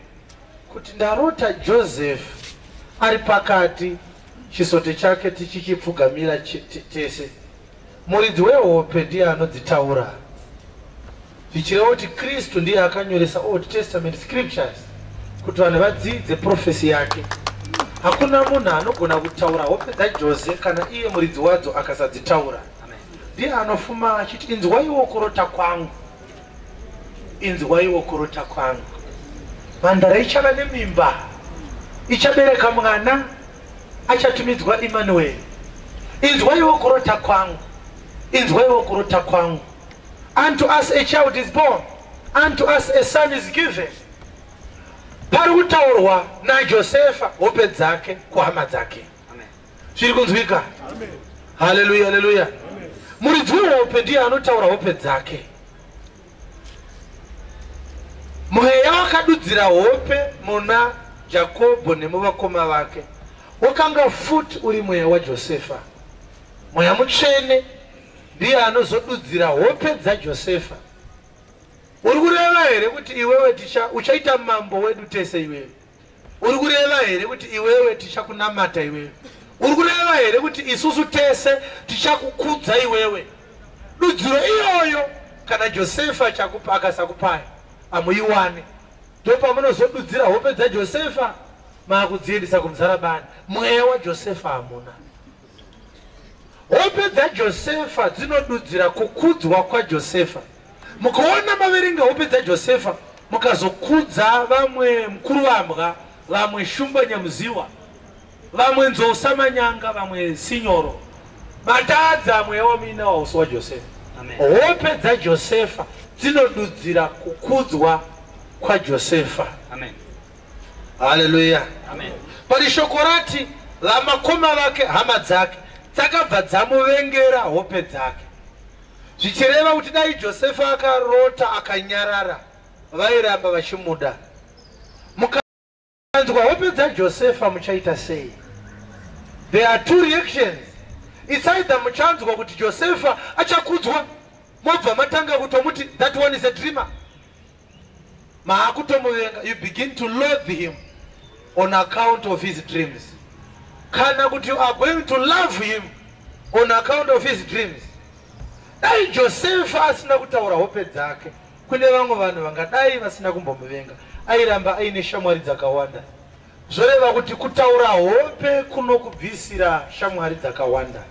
kuti ndarota Joseph ari pakati, chisote chake tichichipfugamira tese. Muridzi wehope ndiye anodzitaura, zvichireva kuti Kristu ndiye akanyoresa Old Testament scriptures kuti vanhu vadzidze profesi yake. Hakuna munhu anogona kutaura hope dzaJose kana iye muridzi wadzo akasadzitaura. Ndiye anofuma achiti inzwaiwo kurota kwangu, inzwaiwo kurota kwangu. Mhandara ichava nemimba, ichabereka mwana achatumidzwa Emmanuel. Inzwaiwo kurota kwangu, inzwaiwo kurota kwangu. Unto us a child is born, unto us a son is given. Pari kutaurwa naJosefa hope dzake kuhama dzake. Zviri kunzwika? Haleluya, haleluya. Muridzi wehope ndiye anotaura hope dzake. Mweya wakadudzira hope muna Jakobho nemuvakoma vake wakanga futi uri mweya waJosefa. Mweya mutsvene ndiye anozodudzira hope dzaJosefa. Uri kureva here kuti iwewe uchaita mambo wedu tese iwewe? Uri kureva here kuti iwewe tichakunamata iwewe? Uri kureva here kuti isusu tese tichakukudza iwewe? Dudziro iyoyo kana Josefa akasakupai amuiwane. Ndopamunozodudzira hope dzaJosefa maakudziendesa kumuzarabani. Mweya waJosefa hamuna. Hope dzaJosefa dzinodudzira kukudzwa kwaJosefa. Mukaona maverenga hope dzaJosefa mukazokudza vamwe mukuru vambwa, vamwe shumba nyamuziwa, vamwe nzou samanyanga, vamwe sinyoro, matadza mweya wamuina wausi waJosefa. Hope dzaJosefa dzinodudzira kukudzwa kwaJosefa. Amen. Haleluya. Amen. Pari shoko rati vamakoma vake, hama dzake dzakabva dzamuvengera hope dzake, zvichireva kuti dai Josefa akarota akanyarara vairamba vachimuda. Mukanzwa hope dzaJosefa muchaita sei? There are two reactions. It's either muchanzwa kuti Josefa achakudzwa, mobva matanga kutomuti that one is a dreamer, maakutomuvenga. You begin to loathe him on account of his dreams. Kana kuti you are going to love him on account of his dreams. Dai Josefa asina kutaura hope dzake, kune vamwe vanhu vangadai vasina kumbomuvenga, airamba aine shamwari dzakawanda. Zvoreva kuti kutaura hope kunokubvisira shamwari dzakawanda.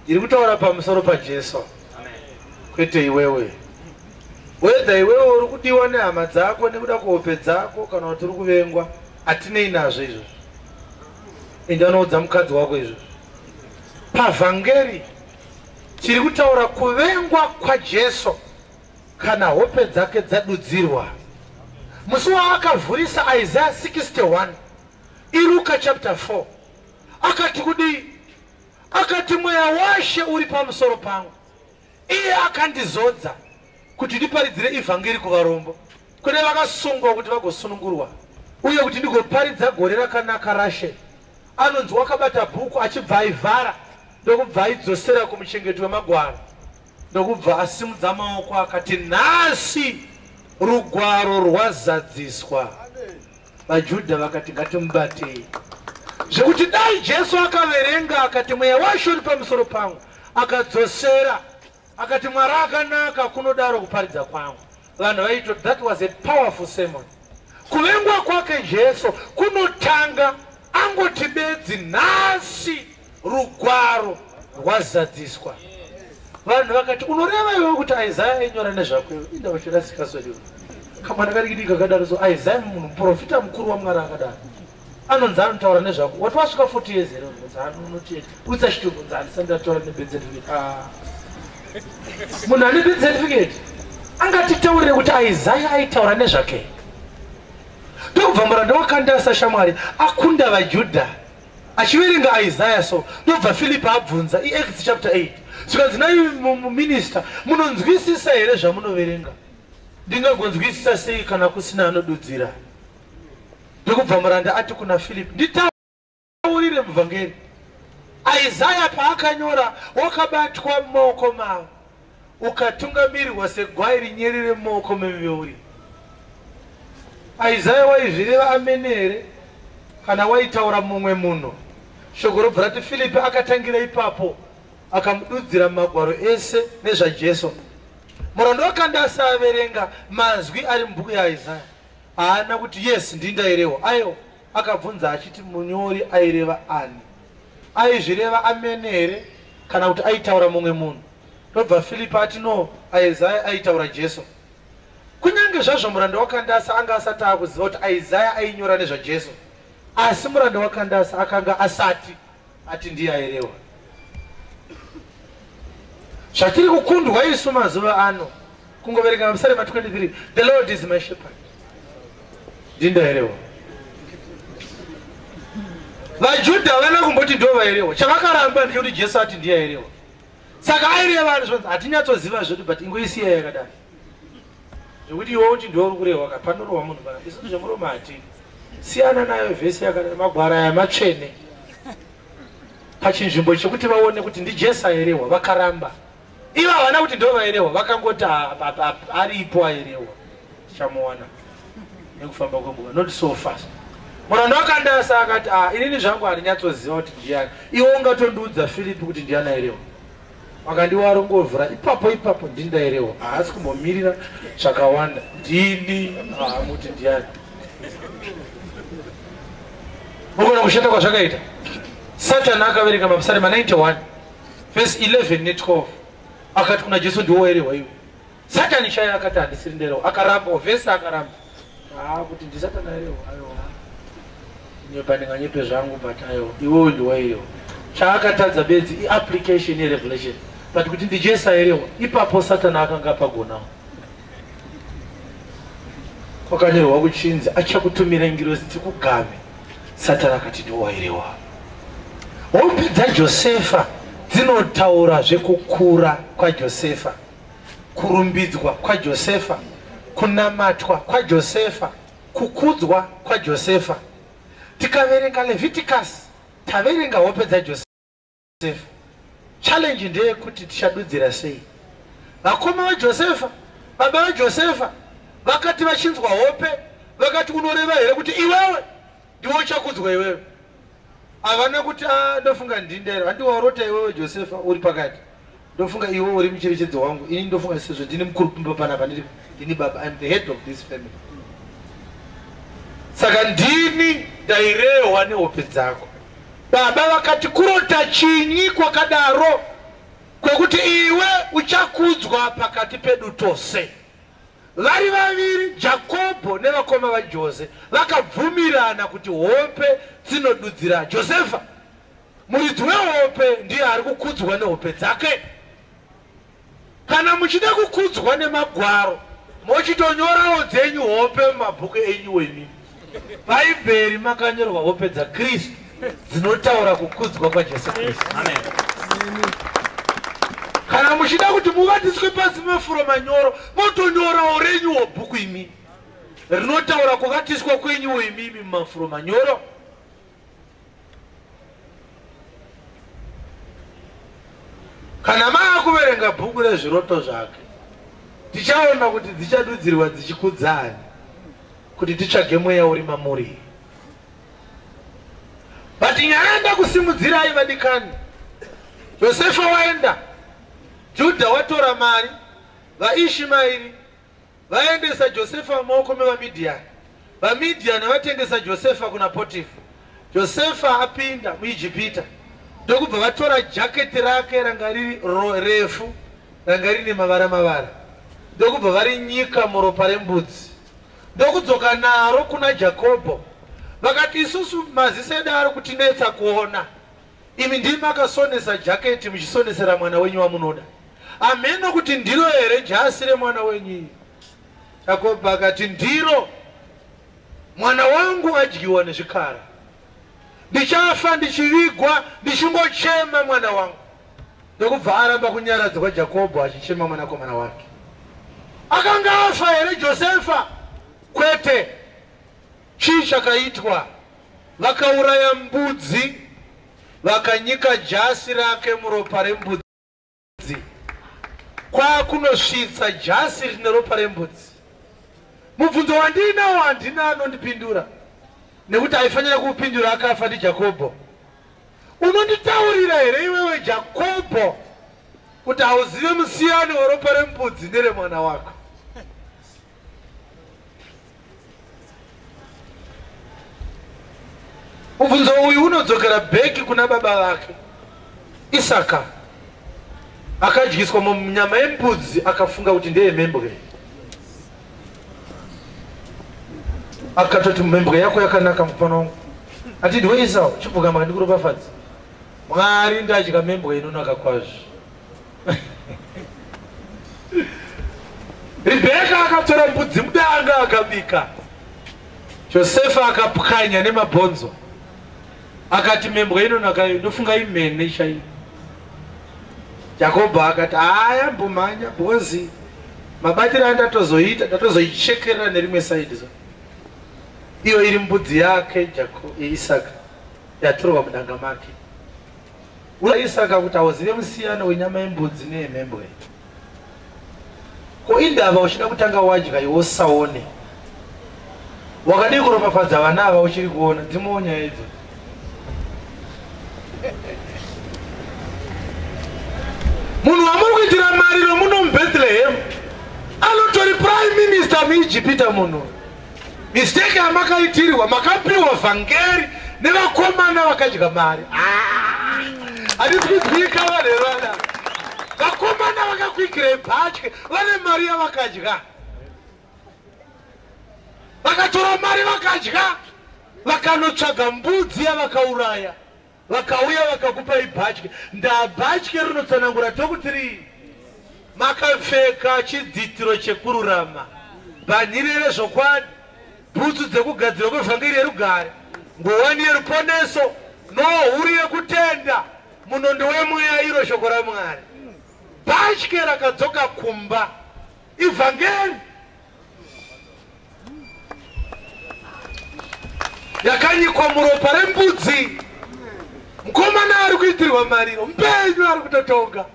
Iri kutaura pamusoro paJesu, kwete iwewe. Whether iwewe uri kudiwa nehama dzako nekuda kuhope dzako kana kuti uri kuvengwa, hatinei nazvo izvozvo. Ende anoudza mukadzi wako izvozvo. Pavhangeri tiri kutaura kuvengwa kwaJesu kana hope dzake dzadudzirwa. Musi waakavhurisa Isaiah 61 iRuka chapter 4 akati kudii? Akati mweya washe uri pamusoro pangu, iye akandizodza kuti ndiparidzire ivhangeri kuvarombo, kune vakasungwa kuti vagosunungurwa, uye kuti ndigoparidza gore rakanaka rashe. Anonzi wakabata bhuku achibva aivhara, ndokubva aidzosera kumuchengeti wemagwaro, ndokubva asimudza maoko akati nhasi rugwaro rwazadziswa. VaJudha vakati ngatimubatei. Zvekuti dai Jesu akaverenga akati mweya washe uri pamusoro pangu, akadzosera akati Mwari akanaka, kunodaro kuparidza kwangu. Vanhu vaitoti that was a powerful sermon. Kuvengwa kwake Jesu kunotanga angoti bedzi nhasi rugwaro rwazadziswa. Vanhu vakati unoreva iwe kuti Isaiah ainyora nezvako iwe? Inda vachirasika soriwe. Kamwana kadiki kakadaro so Isaiah munhu muprofita mukuru waMwari akadaro. Anonzi anotaura nezvako. Wati wasvika 40 years here unonzi anoti utsa chituko unzi handisati ndataura nebirth certificate. Munhu ane birth certificate angatitaurire kuti Isaiah aitaura nezvake. Ndokubva muranda wakandasa shamwari akunda vaJudha achiverenga Isaiah so. Ndobva Philip abvunza iActs chapter 8. Zvikanzi nai muminista, munonzwisisa here zvamunoverenga? Ndingagonzwisisa sei kana kusina anodudzira? Ndokubva muranda ati kuna Philip, nditaurire muvhangeri. Isaiah paakanyora wakabatwa mumaoko mavo, ukatungamirirwa segwai rinyerere mumaoko memuveuri. Isaiah waizvireva amene here kana waitaura mumwe munhu? Shoko robva rati Philip akatangira ipapo akamududzira magwaro ese nezvaJesu. Muranda wakandasa averenga mazwi ari mubhuku yaIsaiah, haana kuti yes ndindairewa. Aiwa, akabvunza achiti munyori aireva ani? Aizvireva amene here kana kuti aitaura mumwe munhu? Ndobva Philip ati no, Isaiah aitaura Jesu. Kunyange zvazvo muranda wakandasa anga asati akuziva kuti Isaiah ainyora nezvaJesu, asi muranda wakandasa akanga asati ati ndiye airewa. Zvatiri kukundwa isu mazuva ano kungoverenga Mapisarema 23, the Lord is my shepherd, ndindairewa. VaJudha havana kumboti ndo vairewa. Chavakaramba ndechekuti Jesu ati ndiye airewa. Saka aireva ani? Zvanzi hatinyatsoziva zvedu, but ingoisiya yakadaro. Zvekuti iwe uti ndiwe uri kurehwa ka, panorohwa munhu pana isusu zvemuromo hatidi. Siyana nayo vhesi yakadaro, magwara aya matsvene. Pachinzvimbo chekuti vaone kuti ndiJesu airehwa, vakaramba. Ivo havana kuti ndo vairehwa, vakangoti aripo airehwa, tichamuwana nekufamba kwenguva, not so fast. Muranda wakandasa akati, ah, inini zvangu handinyatsoziva kuti ndiani. Iwe ungatondiudza Filipi kuti ndiani airehwa? Akandiwarongovhura ipapo ipapo, ndini ndairehwa. Haasi kumbomirira zvakawanda, ndini. Hamuti ndiani? Murikuona kushata kwazvakaita. Satani akaverenga Mapisarema 91 vhesi 11 ne12, akati kuna Jesu, ndiwo wairehwa iwe. Satani chaiye akati, handisiri ndairehwa. Akaramba vhesi, akaramba kuti ndisatani airehwa. Aiwa, nyepa ndinganyepe zvangu, but aiwa, iwewe ndiwairehwa. Chaakatadza bedzi iapplication yerevelation, but kuti ndiJesu airehwa, ipapo Satani akanga apagonawo. Kwakanyorwa kuchinzi achakutumira ngirozi dzikugame. Satani akati ndiwairehwa. Hope dzaJosefa dzinotaura zvekukura kwaJosefa, kurumbidzwa kwaJosefa, kunamatwa kwaJosefa, kukudzwa kwaJosefa. Tikaverenga Leviticus, taverenga hope dzaJosefa. Challenge ndeyekuti tichadudzira sei? Vakoma vaJosefa, baba vaJosefa vakati vachinzwa hope, vakati, unoreva here kuti iwewe ndiwe uchakudzwa iwewe? Havana kuti, a, ndofunga ndindero, handiwarota iwewe Josefa uri pakati, ndofunga iwe uri mucherechedzo wangu, ini ndofunga sezvo ndini mukuru pamba panapa, ndini baba, I'm the head of this family, saka ndini ndairehwa nehope dzako. Baba vakati, kurota chinyi kwakadaro kwekuti iwe uchakudzwa pakati pedu tose? Vari vaviri, Jakobho nevakoma vaJose, vakabvumirana kuti hope dzinodudzira Josefa. Muridzi wehope ndiye ari kukudzwa nehope dzake. Kana muchida kukudzwa nemagwaro, mochitonyorawo dzenyu hope mumabhuku enyu imi. Bhaibheri makanyorwa hope dzaKristu dzinotaura kukudzwa kwaJesu Kristu. Kana muchida kuti muvatiswe pasi mafuro manyoro, motonyorawo renyuwo bhuku imi rinotaura kuvatiswa kwenyuwo imimi mumafuro manyoro. Kana maakuverenga bhuku rezviroto zvake, tichaona kuti dzichadudzirwa dzichikudzani, kuti titsvage mweya uri mamuri. But nyaya ndakusimudzirai, vadikani, Josefa waenda, Judha watora mari, vaIshimaeri vaendesa Josefa mumaoko mevaMidhiani, vaMidhiani vatengesa Josefa kuna Potifa, Josefa apinda muIjipita, ndokubva vatora jaketi rake ranga riri refu, ranga rine mavara mavara, ndokubva varinyika muropa rembudzi, ndokudzoka naro kuna Jakobho. Vakati, isusu maziso edu ari kutinetsa kuona, imi ndimi makasonesa jaketi muchisonesera mwana wenyu wamunoda, hameno kuti ndiro here jasi remwana wenyu iyi? Jakobho akati, ndiro. Mwana wangu adyiwa nezvikara, ndichafa ndichivigwa ndichingochema mwana wangu. Ndokubva aramba kunyaradzwa Jakobho achichema mwanakomana wake. Akanga afa here Josefa? Kwete. Chii chakaitwa? Vakauraya mbudzi, vakanyika jasi rake muropa rembudzi, kwakunosvitsa jasi rine ropa rembudzi. Mubvunzo wandinawo, handina anondipindura, nekuti aifanira kuupindura akafa ndiJakobho. Unonditaurira here iwewe Jakobho kuti hauzive musiyano weropa rembudzi neremwana wako? Mubvunzo uyu unodzokera back kuna baba vake Isaka, akadyiswa munyama yembudzi akafunga kuti ndeyemhembwe, akatoti, mhembwe yako yakanaka, mufana wangu. Ati, ndiwe Isau, chipfugama ndikuropafadza. Mwari, ndadya mhembwe inonaka kwazvo. Ribheka akatora mbudzi mudanga akabika, Josefa akapwanya nemabhonzo, akati, mhembwe inonaka, ndofunga imhene chaiyo. Jakobho akati, haya, mbumhanya bhozi, mabatiro andatozoita, ndatozoichekerera nerimwe side so. Iyo iri mbudzi yake Isaka yatorwa mudanga make. Isaka kuti hauzive musiyano wenyama yembudzi neyemhembwe. Ko indava uchida kutanga wadya iwe usaone? Wakadii kuropafadza vana ava uchiri kuona? Dzimwewo nyaya idzo. Munhu wamuri kuitira mariro muno muBethlehem anotori prime minister muIjipita munhu. Mistake yamakaitirwa, makapiwa vhangeri nevakomana vakadya mari. Handisi kudzika vanhu vana. Vakomana vakakuikirai bhatye vane mari yavakadya. Vakatora mari vakadya, vakanotsvaga mbudzi yavakauraya. Vakauya vakakupai bhatye. Ndabhatye rinotsanangura tokuti rii. Makapfeka chidzitiro chekururama, bhanhire rezvokwadi, bhutsu dzekugadzirwa kwevhangeri yerugare, ngowani yeruponeso, nohuri yekutenda, munondo wemweya iro shoko raMwari. Bhatye rakadzoka kumba, ivhangeri yakanyikwa muropa rembudzi. Mukomana ari kuitirwa mariro, mupenyu ari kutotonga.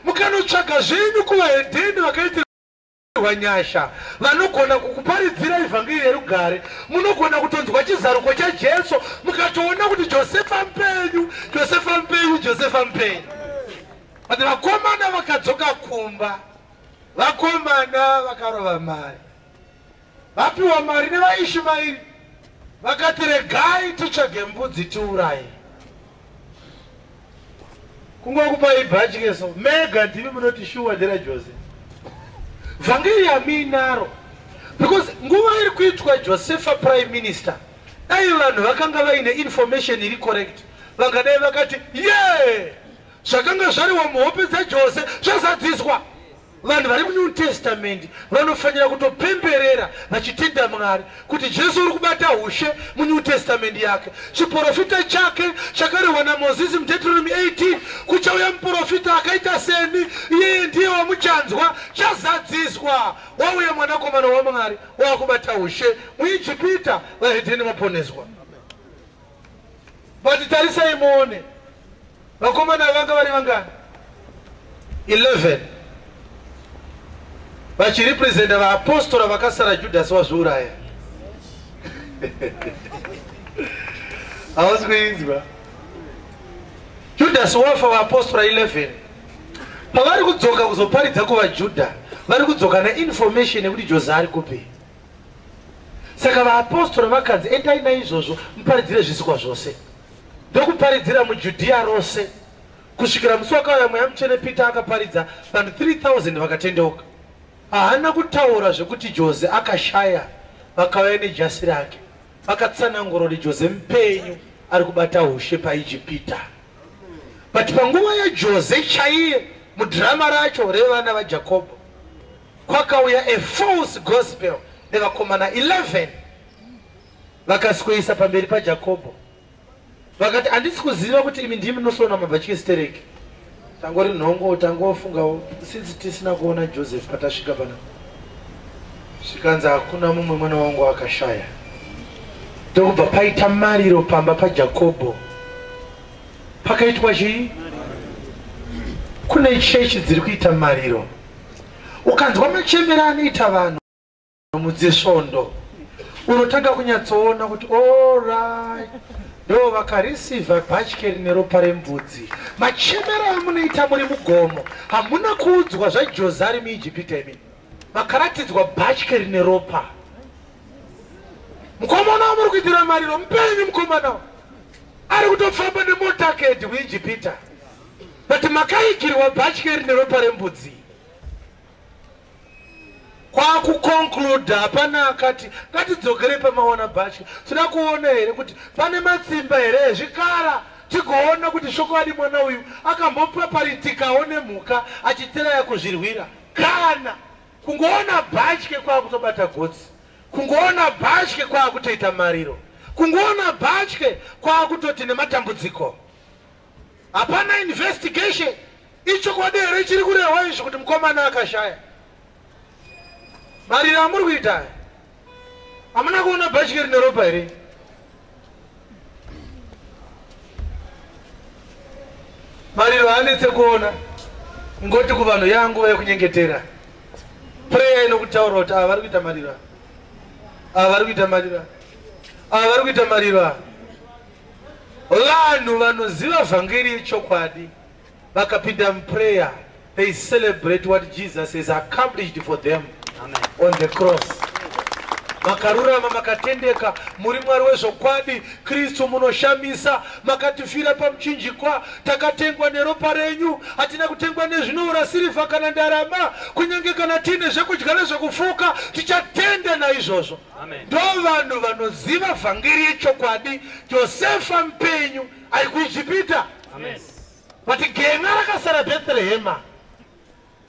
Mukanotsvaga zvenyu kuvahedheni vakaitirwa nyasha, vanogona kukuparidzira ivhangeri yerugare. Munogona kutonzwa chizaruko chaJesu, mukatoona kuti Josefa mupenyu, Josefa mupenyu, Josefa mupenyu. But vakomana vakadzoka kumba, vakomana vakarova mari, vapiwa mari nevaIshumaeri, vakati regai titsvage mbudzi tiuraye. Kungokupai bhatye so mega ndimi munoti shuwa ndera Jose. Vhangeri yamuinaro, because nguva iri kuitwa Josefa prime minister, dai vanhu vakanga vaine information iri correct, vangadai vakati ye zvakanga zvariwa muhope dzaJose zvazadziswa. Vanhu vari muNew Testament vanofanira kutopemberera vachitenda Mwari kuti Jesu uri kubata hushe muNew Testament yake. Chiprofita chake chakarehwa naMozisi muDeuteronomy 18, kuchauya muprofita akaita seni, iye ndiye wamuchanzwa, chazadziswa. Wauya mwanakomana waMwari wakubata hushe muIjipita, vahedheni vaponeswa. But tarisai muone, vakomana vanga vari vangani? 11 vachirepresenta vaapostora vakasara. Judhasi wazviuraya. Hausi kuinzwa? Judhasi wafa, vaapostora 11 pavari kudzoka kuzoparidza kuvaJudha, vari kudzoka neinformation yekuti Jose ari kupi. Saka vaapostora vakanzi endai naizvozvo muparidzire zvisikwa zvose, ndokuparidzira muJudhiya rose kusvikira musi wakauya Mweya Mutsvene. Peter akaparidza, vanhu 3000 vakatendeuka. Haana kutaura zvekuti Jose akashaya. Vakauya nejasi rake, vakatsanangura kuti Jose mupenyu, ari kubata ushe paIjipita. But panguva yaJose chaiye mudhirama racho revana vaJakobho, kwakauya a false gospel nevakomana 11, vakasweyisa pamberi paJakobho, vakati handisi kuziva kuti imi ndimi munosona mabhatyi stereki, tangori nhongo, tangofunga since tisina kuona Joseph patasvika pana. Zvikanzi hakuna mumwe mwana wangu akashaya. Ndokubva paita mariro pamba paJakobho. Pakaitwa chii? Kune chechi dziri kuita mariro. Ukanzwa machemero anoita vanhu mudzisvondo, unotanga kunyatsoona kuti alright, ndo vakarisivha bhatye rine ropa rembudzi. Machemero amunoita muri mugomo, hamuna kuudzwa zvaJose ari muIjipita. Imi makaratidzwa bhatye rine ropa. Mukomana wamuri kuitira mariro mupenyu, mukomana ari kutofamba nemotakedi kuIjipita, but makaigirwa bhatye rine ropa rembudzi. Kwakuconcluda, hapana akati ngatidzokere pamaona bhatye, toda kuona here kuti pane matsimba here ezvikara, tigoona kuti shokwadi mwana uyu akambopaparidzikawo nemhuka achiteraya kuzvirwira. Kana kungoona bhatye kwakutobata gotsi, kungoona bhatye kwakutoita mariro, kungoona bhatye kwakutoti nematambudziko. Hapana investigation. Ichokwadi here chiri kurehwa izvi kuti mukomana akashaya? Mariro amuri kuita aya, hamuna kuona bhatye rine ropa here? Mariro haanetse kuona. Ngoti kuvanhu yanguva yekunyengetera. Prayer inokutaura kuti ava vari kuita mariro, ava vari kuita mariro, ava vari kuita mariro. Vanhu vanoziva vhangeri yechokwadi vakapinda muprayer, they celebrate what Jesus has accomplished for them Amen. on the cross. Makarurama, makatendeka, muri Mwari wezvokwadi. Kristu, munoshamisa, makatifira pamuchinjikwa. Takatengwa neropa renyu, hatina kutengwa nezvinoura, sirivha kana ndarama. Kunyange kana tiine zvekudya nezvekufuka, tichatenda naizvozvo. Amen. Ndo vanhu vanoziva vhangeri yechokwadi. Josefa mupenyu ari kuIjipita. Amen. But gen'a rakasara Bhethlehema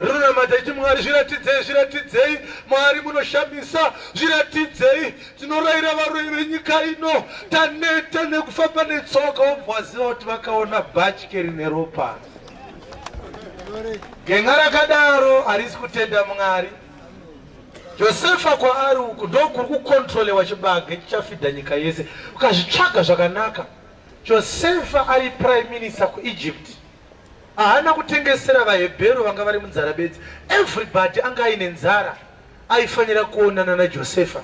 rinonamata ichi: "Mwari, zviratidzei, zviratidzei. Mwari munoshamisa, zviratidzei. Tinorayira varoi venyika ino, taneta nekufamba netsoka." Wobva waziva kuti vakaona bhatye rine ropa. Gen'a rakadaro harisi kutenda Mwari. Josefa kwaari uku ndokuri kukontrolewa chibage chichafidha nyika yese. Ukazvitsvaga zvakanaka, Josefa ari prime minister kuEgypt haana kutengesera vaHebheru vanga vari munzara bedzi. Everybody anga aine nzara aifanira kuonana naJosefa.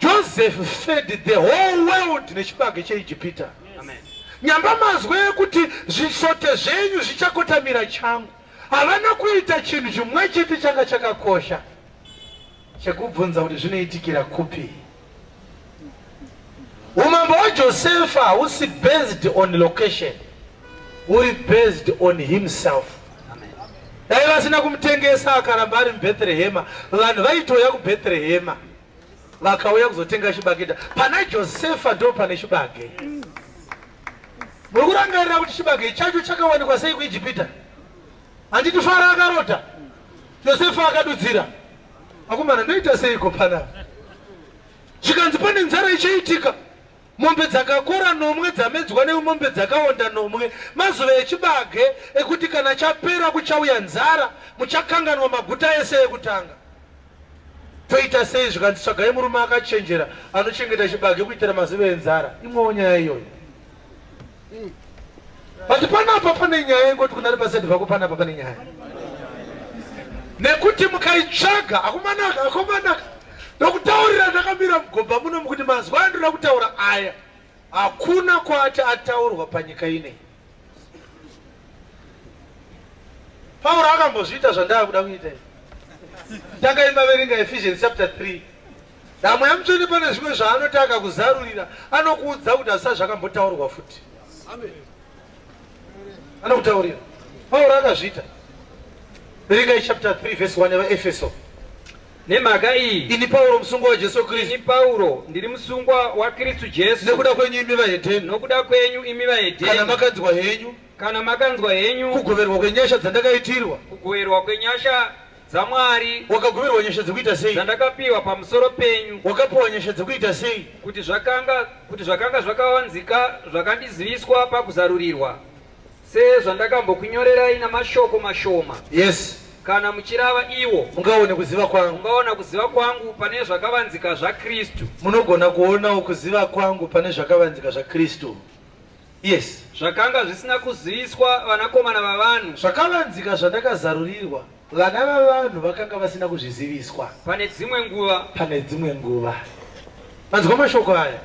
Joseph fed the whole world nechibage cheIjipita. Amen. Nyamba mazwi ekuti zvisote zvenyu zvichakotamira changu, havana kuita chinhu chimwe chete changa chakakosha chekubvunza kuti zvinoitikira kupi. Umambo hwaJosefa hausi based on location, uri based on himself. Amen. Dai vasina kumutengesa, akaramba ari muBhetherehema, vanhu vaitouya kuBhetherehema, vakauya kuzotenga chibage. Pana Josefa ndo pane chibage. Muri kurangarira kuti chibage chacho chakawanikwa sei kuIjipita? Handiti Fara akarota, Josefa akadudzira? Akomana, ndoita seiko panapa? Zvikanzi pane nzara ichaitika, mombe dzakakora nomwe dzamedzwa nemombe dzakaonda nomwe. Mazuva echibage ekuti kana chapera kuchauya nzara, muchakanganwa maguta ese ekutanga. Toita sei? Zvikanzi tsvagai murume akachenjera anochengeta chibage kuitira mazuva enzara. Imwewo nyaya iyoyo. But panapa pane nyaya. Ingoti kunari paside pako, panapa pane nyaya, nekuti mukaitsvaga, akumanaka, akumanaka. Nokutaurira ndakamira mugomba muno mukuti mazwa andinoda kutaura aya hakuna kwati ataurwa panyika inei. Pauro akambozviita zvandava kuda kuita izvi. Takaimbaverenga Ephesians chapter 3. Damwe Mutsvene pane zvimwe zvaanoti akakuzarurira, anokuudza kuti hazvisati zvakambotaurwa futi, anokutaurira. Pauro akazviita. Verengai chapter 3 verse 1 yevaEfeso. Nemhaka iyi, ini Pauro, musungwa waJesu ini Kristu, Pauro, ndiri musungwa waKristu Jesu nekuda kwenyu imi vahedheni, nokuda kwenyu imi kana vahedheni, makanzwa henyu kana makanzwa henyu kugoverwa kwenyasha dzandakaitirwa. Kugoverwa kwenyasha dzaMwari Wakagoverwa nyasha dzekuita sei? dzandakapiwa pamusoro penyu, Wakapiwa nyasha dzekuita sei? Kuti zvakanga zvakavanzika zvakandiziviswa pakuzarurirwa, sezvandakambokunyorerai namashoko mashoma, kana muchirava iwo, mungaone kuziva kwangu. Mungaona kuziva kwangu pane zvakavanzika zvaKristu. Munogona kuonawo kuziva kwangu pane zvakavanzika zvaKristu, yes. Zvakanga zvisina kuziviswa vanakomana vavanhu, Zvakavanzika zvandakazarurirwa, vana vavanhu vakanga vasina kuzviziviswa pane dzimwe nguva. Pane dzimwe nguva. Manzwa mashoko aya?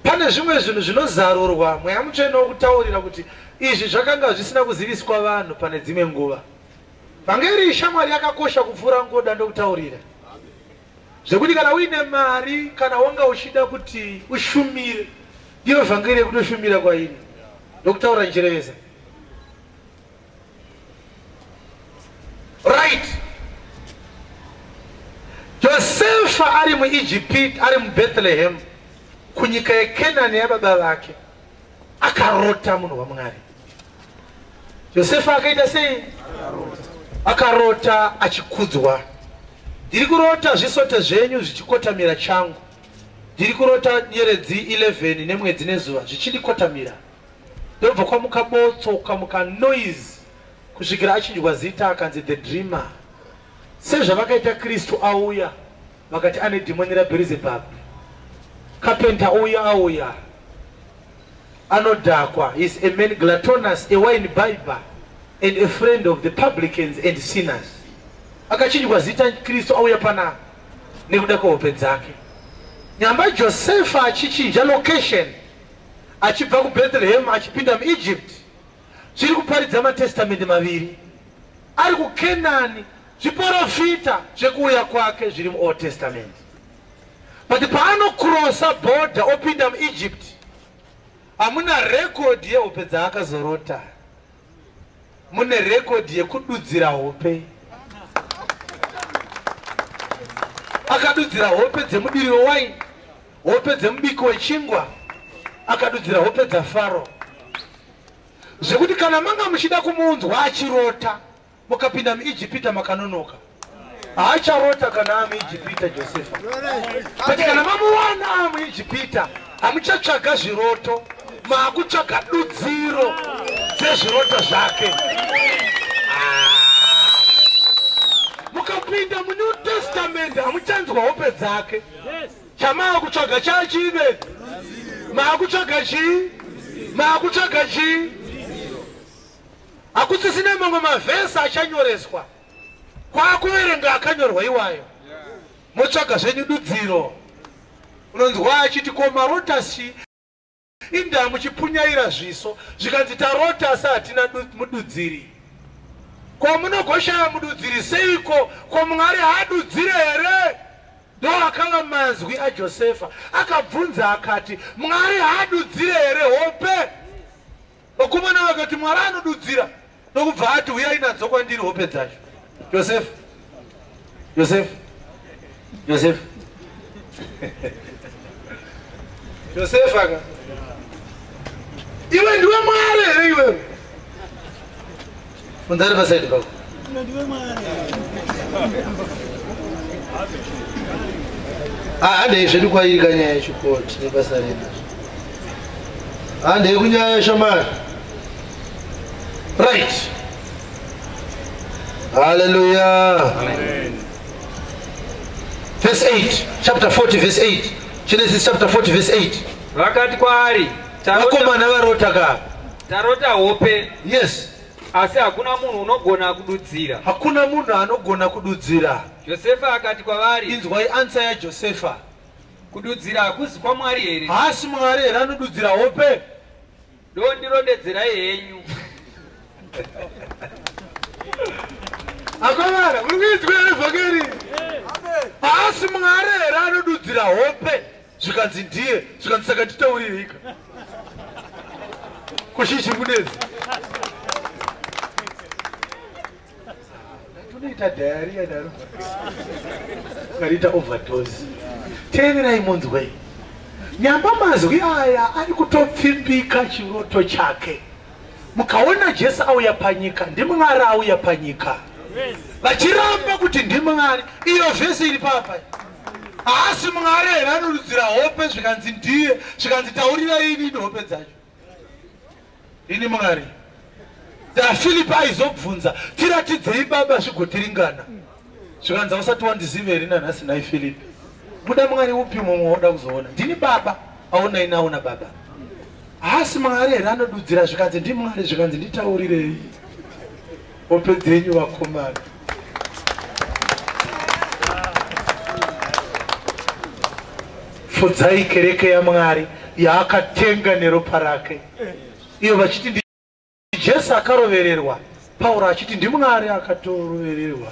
Pane zvimwe zvinhu zvinozarurwa, Mweya Mutsvene wokutaurira kuti izvi zvakanga zvisina kuziviswa vanhu pane dzimwe nguva. Vhangeri ishamwari yakakosha kupfuura ngoda. Ndokutaurira zvekuti kana uine mari, kana wanga uchida kuti ushumire, ndiyo vhangeri yekutoshumira kwairi. Ndokutaura njerevesa. Right, Josefa ari muIjipiti, ari muBethlehem kunyika yeKenani yababa vake, akarota. Munhu waMwari Josefa akaita sei? Akarota achikudzwa. "Ndiri kurota zvisote zvenyu zvichikotamira changu. Ndiri kurota nyeredzi 11 nemwedzi nezuva zvichindikotamira." Ndobva kwamuka botso, kamuka noise, kusvikira achinjwa zita, akanzi the dreamer. Sezvavakaita Kristu auya, vakati ane dhimoni raBherizebhabhi. Kapenta uya auya. Anodhakwa, is a man gluttonous, a wine bibber, and a friend of the publicans and sinners. Akachinjwa zita Kristu auya panapa nekuda kwehope dzake. Nyamba Josefa achichinja location achibva kuBethlehem achipinda muEgypt, zviri kuparidza matestamende maviri. Ari kuKenani, zviporofita zvekuuya kwake zviri muOld Testament. But paanokrosa bhodha opinda muEgypt, hamuna rekodhi yehope dzaakazorota. Mune rekodhi yekududzira hope. Akadudzira hope dzemudiri wewaini, hope dzemubiki wechingwa, akadudzira hope dzaFaro. Zvekuti kana manga muchida kumuunzwa achirota, mukapinda muIjipita makanonoka. Haacharota kana amuIjipita Josefa. But kana mamuwana amuIjipita, hamuchatsvaga zviroto, maakutsvaga dudziro dzezviroto zvake. Mukapinda muNew Testament hamuchanzwa hope dzake. Chamaakutsvaga chachive? Maakutsvaga chii? Maakutsvaga chii? Hakusisina mamwe mavhesi achanyoreswa. Kwakuverenga akanyorwa iwayo. Motsvaga zvenyu dudziro. Unonzwa achiti ko marotasi inda muchipunyaira zviso, zvikanzi tarota asi hatina mududziri. Ko munogoshaya mududziri seiko? Ko Mwari haadudzire here? Ndo akava mazwi aJosefa. Akabvunza akati Mwari haadudzire here hope? Vakomana vakati Mwari anodudzira. Ndokubva ati uyai nadzo kwandiri hope dzacho. Josefa, Josefa, Josefa, Josefa ka iwe ndiwe Mwari here iwewe? Munzari pasaidi pako. Handei zvedu kwairi kanyaya yechikoti nebasa redu. Handei kunyaya yeshamari. Right. Hallelujah. Amen. Verse 8, chapter 40 verse 8. Genesis chapter 40 verse 8. Vakati kwaari, vakomana varota ka. Tarota hope. Yes. Asi hakuna munhu unogona kududzira. Hakuna munhu anogona kududzira. Josefa akati kwavari, inzwai answer yaJosefa. Kududzira hakuzi kwaMwari here? Haasi Mwari here anodudzira hope? Dondirondedzerai henyu. Akomana, muri kuinzwa here vhangeri? Haasi Mwari here anodudzira hope? Zvikanzi ndiye, zvikanzi saka titauririka. Kushishi kunezi. Tunoita diarrhea naro. Kariita overdose. Teererai munzwe. Nyamba mazwi aya ari kutopfimbika chiroto chake. Mukaona Jesu auya panyika, ndiMwari auya panyika. Vachiramba kuti ndiMwari. Iyo vhesi iri papa. Haasi Mwari here anodudzira hope? Zvikanzi ndiye, zvikanzi taurirai inini hope dzacho. Ini Mwari. DaFilipi aizobvunza, tiratidzei baba zvigotiringana. Zvikanzi ausati wandiziva here nanhasi nhai Filipi? Buda Mwari upi mumwe wauda kuzoona? Ndini baba, aona ini aona baba. Haasi Mwari here anodudzira? Zvikanzi ndiMwari, zvikanzi nditaurirei hope dzenyu vakomana. Fudzai kereke yaMwari yaakatenga neropa rake. Iyo vachiti ndi Jesu akarovererwa, Pauro achiti ndiMwari akatorovererwa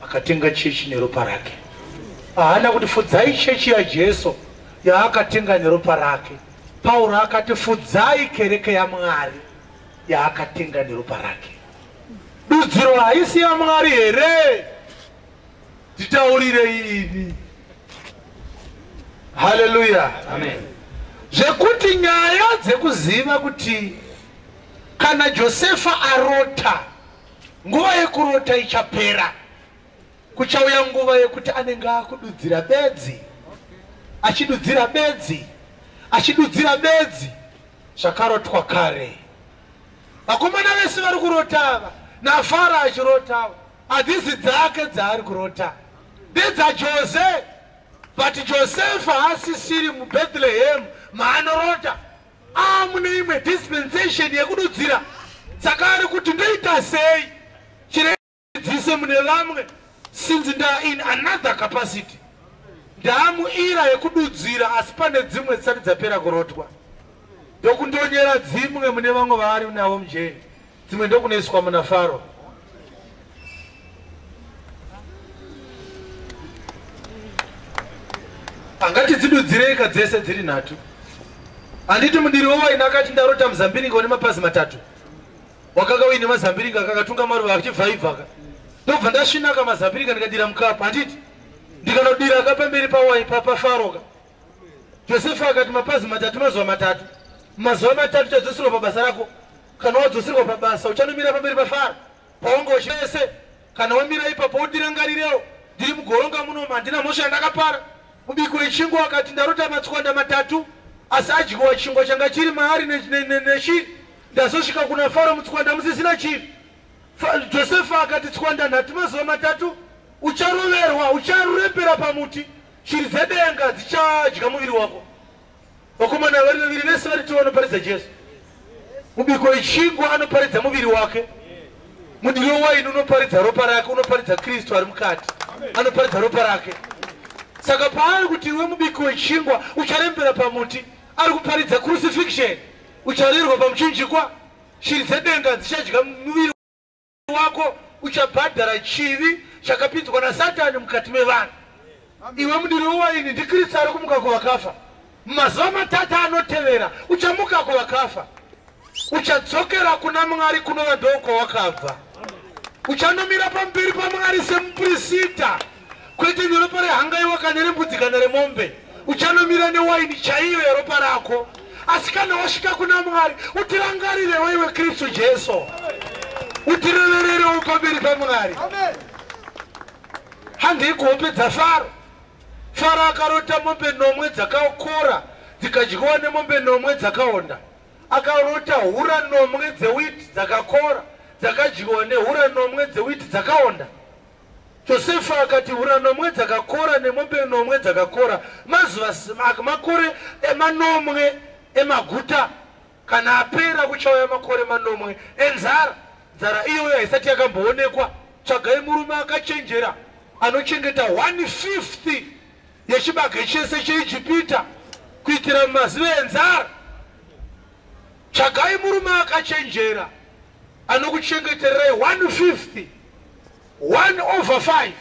akatenga chechi neropa rake. Haana kuti fudzai chechi yaJesu yaakatenga neropa rake. Pauro akati fudzai kereke yaMwari yaakatenga neropa rake. Dudziro haisi yaMwari here? Titaurirei ini. Hallelujah. Amen. Zvekuti nyaya dzekuziva kuti kana Josefa arota, nguva yekurota ichapera. Kuchauya nguva yekuti anenge akududzira bedzi, achidudzira bedzi, achidudzira bedzi zvakarotwa kare. Vakomana vese vari kurota ava, naFaro achirotawo, hadzisi dzake dzaari kurota, ndedzaJose. But Josefa haasisiri muBethlehem maanorota. Amune imwe dispensation yekududzira. Saka ari kuti ndoita sei chiredzise mune vamwe, since nda in another capacity. Ndamuira yekududzira, asi pane dzimwe dzisati dzapera kurotwa, ndokundonyera dzimwe mune vamwe vaari navo mujeri, dzimwe ndokunoiswa muna Faro. Angatidzidudzirei dzese dziri nhatu? Handiti mudiri wewaini akati, "Ndarota muzambiringa une mapazi matatu, wakanga uine mazambiringa akakatunga maruva achibvaibvaka, ndobva ndasvinaka mazambiringa ndikadira mukapu, handiti ndikanodira akapamberi paFaroka." Josefa akati, "Mapazi matatu mazuva matatu. Mazuva matatu uchadzoserwa pabasa rako. Kana wadzoserwa pabasa, uchanomira pamberi paFaro paunga uchese. Kana wamira ipapo, udirangarirewo. Ndiri mugoronga muno, handina mhosva yandakapara." Mubiko wechingwa akati, "Ndarota matswanda matatu, asi adyiwa chingwa changa chiri maari neshiri. Ndazosvika kuna Faro, mutswanda musisina chiri." Josefa akati, "Tswanda nhatu mazuva matatu. Ucharoverwa, ucharembera pamuti, shiri dzedenga dzichadya muviri wako." Vakomana vari vaviri vese vari to vanoparidza Jesu. Mubiko wechingwa anoparidza muviri wake, mudiri wewaini unoparidza ropa rake, unoparidza Kristu ari mukati, anoparidza ropa rake. Saka paari kuti, "Iwe mubiki wechingwa ucharembera pamuti," ari kuparidza crucifixion. Ucharerwa pamuchinjikwa, shiri dzedenga dzichadya muviri wako, uchabhadhara chivi chakapinzwa naSatani mukati mevanhu. Iwe mudiri wewaini, ndiKristu ari kumuka kuvakafa. Mumazuva matatu anotevera uchamuka kuvakafa, uchadzokera kuna Mwari kunova ndo kwawakabva. Uchanomira pamberi paMwari semupurisita, kwete neropa rehangaiwa kana rembudzi kana remombe. Uchanomira newaini chaiyo yeropa rako. Asi kana wasvika kuna Mwari, utirangarirewo iwe Kristu Jesu, utirevererewo pamberi paMwari. Handei kuhope dzaFaro. Faro akarota mombe nomwe dzakakora dzikadyiwa nemombe nomwe dzakaonda. Akarota hura nomwe dzewiti dzakakora dzakadyiwa nehura nomwe dzewiti dzakaonda. Josefa akati, "Hura nomwe dzakakora nemombe nomwe dzakakora mazuva makore emanomwe emaguta. Kana apera, kuchauya makore manomwe enzara. Nzara iyoyo haisati yakamboonekwa. Tsvagai murume akachenjera anochengeta 1/5 yechibage chese cheIjipita kuitira mumazuva enzara. Tsvagai murume akachenjera anokuchengetererai 1/5, 1 over 5,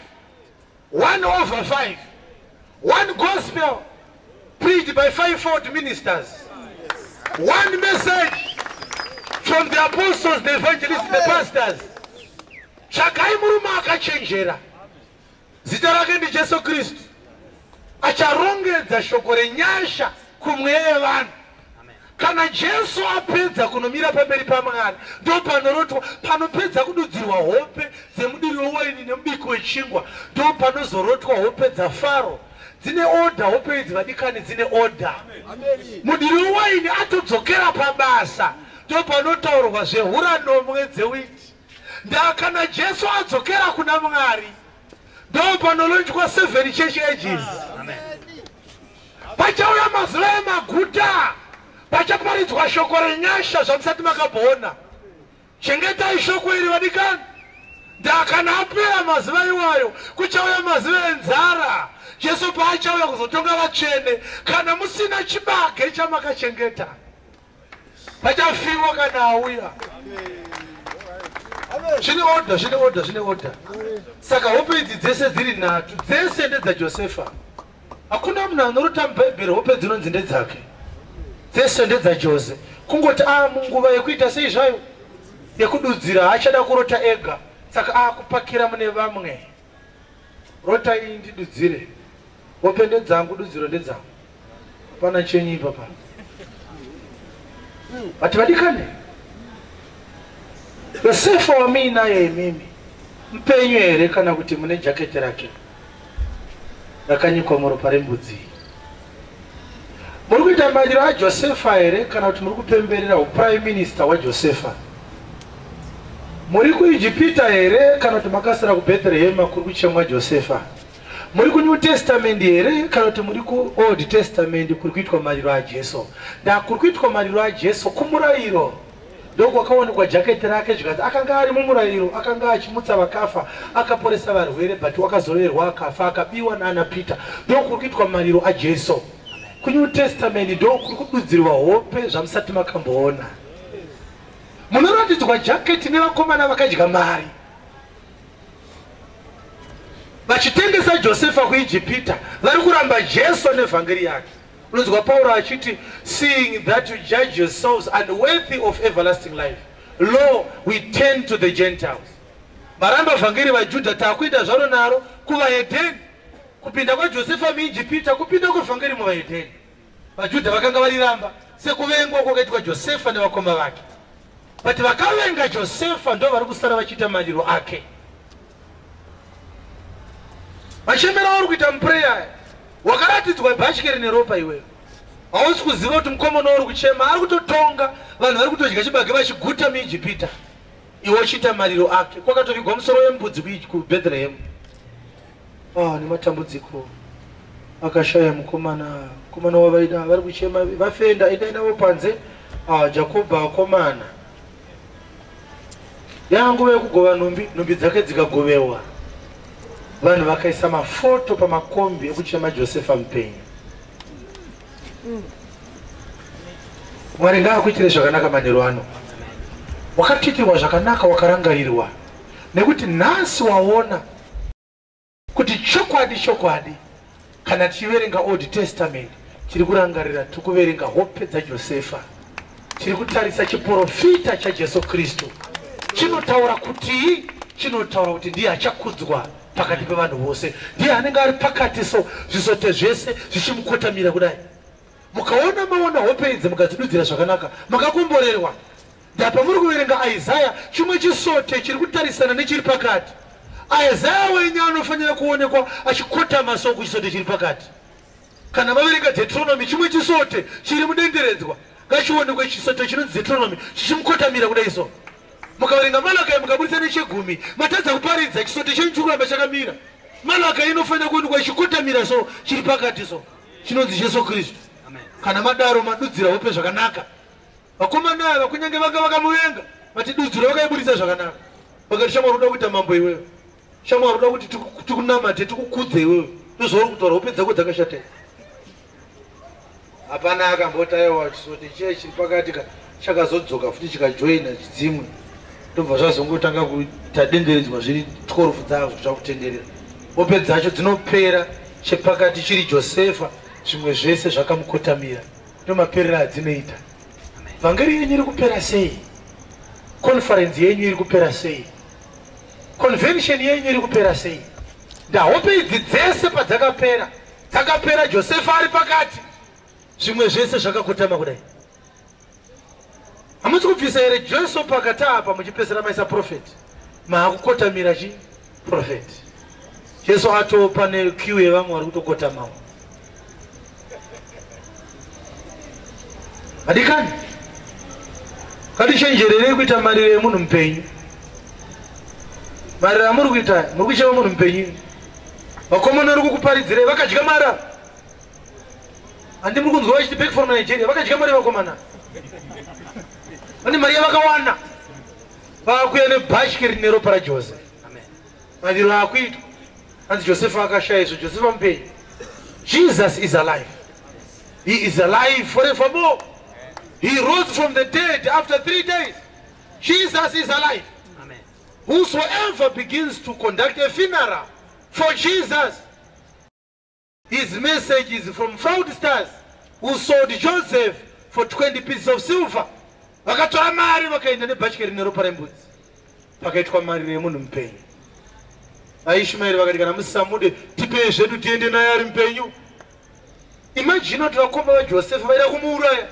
1 over 5, one gospel preached by fivefold ministers, one message from the apostles, the evangelists, the pastors. Tsvagai murume akachenjera, zita rake ndiJesu Kristu, acharongedza shoko renyasha kumweya yevanhu. Kana Jesu apedza kunomira pamberi paMwari, ndo panorotwa, panopedza kududzirwa hope dzemudiri wewaini nemubiki wechingwa, ndo panozorotwa hope dzaFaro. Dzine order hope idzi, vadikani, dzine order. Mudiri wewaini atodzokera pabasa, ndo panotaurwa zvehura nomwe dzewiti. Ndakana Jesu adzokera kuna Mwari, ndo panolonjwa seven church ages. Pachauya mazuva emaguta, pachaparidzwa shoko renyasha zvamusati makamboona. Chengetai shoko iri, vadikani. Ndakana apera mazuva iwayo, kuchauya mazuva enzara, Jesu paachauya kuzotonga vatsvene. Kana musina chibage chamakachengeta, pachafiwa kana auya. Zvine order, zvine order, zvine order. Saka hope idzi dzese dziri nhatu, dzese ndedzaJosefa. Hakuna munhu anorota muBhaibheri hope dzinonzi ndedzake. Dzese ndedzaJose. Kungoti a munguva yekuita sei zvayo, yekududzira, haachada kurota ega, saka akupakira mune vamwe. "Rota iyi, ndidudzire. Hope ndedzangu, dudziro ndedzangu, hapana chenyu ipapa." Vati, vadikane, Yosefa wamuinaye imimi mupenyu here, kana kuti mune jaketi rake rakanyikwa muropa rembudzi? Muri kuita madiro aJosefa here, kana kuti muri kupemberera uprime minister waJosefa? Muri kuIjipita here, kana kuti makasira kuBhetherehema kuri kuchemwa Josefa? Muri kuNew Testament here kana kuti muri kuOld Testament kuri kuitwa mariro aJesu? Ndakuri kuitwa mariro aJesu kumurayiro. Ndokwakaonekwa jaketi rake zvikanzi akanga ari mumurayiro, akanga achimutsa vakafa, akaporesa varwere, but wakazorerwa akafa, akabiwa naana Peter. Ndokuri kuitwa mariro aJesu. KuNew Testament ndokuri kududzirwa hope zvamusati makamboona. Munoratidzwa jaketi nevakomana vakadya mari vachitengesa Josefa kuIjipita, vari kuramba Jesu nevhangeri yake. Unonzwa Pauro achiti, "Seeing that you judge yourselves unworthy of everlasting life, lo, we turn to the Gentiles." Maramba vhangeri vaJudha, taakuita zvaro naro kuvahedheni. Kupinda kwaJosefa muIjipita kupinda kwevhangeri muvahedheni. VaJudha vakanga variramba sekuvengwa kwakaitwa Josefa nevakoma vake, but vakavenga Josefa ndo vari kusara vachiita mariro ake. Vachemera vari kuita muprayer, wakaratidzwa bhatye rine ropa. Iweyo hausi kuziva kuti mukomana uri kuchema ari kutotonga vanhu vari kutodya chibage vachiguta muIjipita, iwe uchiita mariro ake. Kwakatovigwa musoro wembudzi kuBhethlehemu. Ah, nematambudziko, akashaya mukomana, mukomana wavaida. Vari kuchema vafenda, endai navo panze. Ah, Jakobho akomana, yanguva yekugova nhumbi, nhumbi dzake dzikagovewa. Vanhu vakaisa mafoto pamakombi ekuchema Josefa mupenyu. Mwari ngaakuitire zvakanaka manheru ano. Wakatiitirwa zvakanaka, wakarangarirwa, nekuti nhasi waona kuti chokwadi chokwadi, kana tichiverenga Old Testament, tiri kurangarira, tiri kuverenga hope dzaJosefa, tiri kutarisa chiprofita chaJesu Kristu. Chinotaura kuti, chinotaura kuti ndiye achakudzwa pakati pevanhu vose, ndiye anenge ari pakati, so zvisote zvese zvichimukotamira kudai. Mukaona maona hope idzi, mukadzidudzira zvakanaka, makakomborerwa. Ndapa muri kuverenga Isaya, chimwe chisote chiri kutarisana nechiri pakati. Isaya wenyu anofanira kuonekwa achikotama so kuchisote chiri pakati. Kana maverenga Deuteronomy, chimwe chisote chiri mudenderedzwa ngachionekwe, chisote chinonzi Deuteronomy chichimukotamira kudai so. Mukaverenga Malakai, mukabudisa nechegumi, matadza kuparidza, chisote chenyu chiri kuramba chakamira. Malakai inofanira kuonekwa ichikotamira so chiri pakati, so chinonzi Jesu Kristu. Kana madaro, madudzira hope zvakanaka. Vakomana ava, kunyange vanga vakamuvenga, vatidudzira, vakaibudisa zvakanaka, vakati, "Shamwari, uda kuita mambo iwewe. Shamwari, uda kuti tikunamate, tikukudze iwewe. Ndozvauri kutaura, hope dzako dzakashata." Hapana akamboti aiwa, chisote chiye chiri pakati ka chakazodzoka futi chikajoina chidzimwe, ndobva zvazongotanga kuita denderedzwa zviri 12 dzazvo zvakutenderera. Hope dzacho dzinopera chepakati chiri Josefa, zvimwe zvese zvakamukotamira. Ndo maperero adzinoita. Vhangeri yenyu iri kupera sei? Conference yenyu iri kupera sei? Convention yenyu iri kupera sei? Ndahope idzi dzese padzakapera, dzakapera Josefa ari pakati, zvimwe zvese zvakakotama kudai. Hamusi kubvisa here Jesu pakati apa, muchipesera maisa prophet? Maakukotamira chi prophet. Jesu atopa nequeue yevamwe vari kutokotamawo. Vadikani, ngatichenjererei kuita mariro emunhu mupenyu. Mariro amuri kuita, muri kuchema munhu mupenyu. Vakomana vari kukuparidzirei vakadya mara. Handi muri kunzwa vachiti back from Nigeria? Vakadya mari vakomana, vane mari yavakawana, vakuya nebhatye rine ropa raJoseph. Mariro akuitwa, hanzi Josefa akashaya izvo. Josefa mupenyu. Jesus is alive. He is alive forevermore. He rose from the dead after 3 days. Jesus is alive. Amen. Whosoever begins to conduct a funeral for Jesus, his message is from fraudsters who sold Joseph for 20 pieces of silver. Vakatora mari, vakaenda nebhatye rine ropa rembudzi, pakaitwa mariro emunhu mupenyu. VaIshmaeri vakati, "Kana musisamude, tipei zvedu tiende naye ari mupenyu." Imagine kuti vakoma vaJosefa vaida kumuuraya,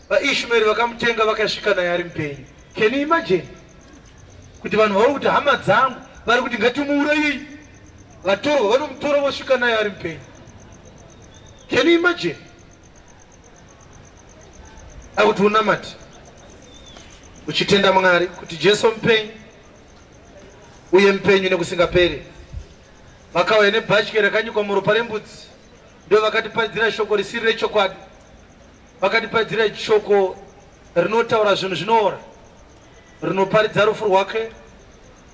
vaIshmaeri vakamutenga, vakasvika naye ari mupenyu. Can you imagine kuti vanhu vari kuti, "Hama dzangu vari kuti ngatimuurayei," vatorwa vanomutora, vosvika naye ari mupenyu? Can you imagine? Akuti unamati uchitenda Mwari kuti Jesu mupenyu, uye mupenyu nekusingaperi. Vakauya nebhatye rakanyikwa muropa rembudzi, ndo vakatiparidzira shoko risiri rechokwadi. Vakatiparidzira shoko rinotaura zvinhu zvinoora, rinoparidza rufu rwake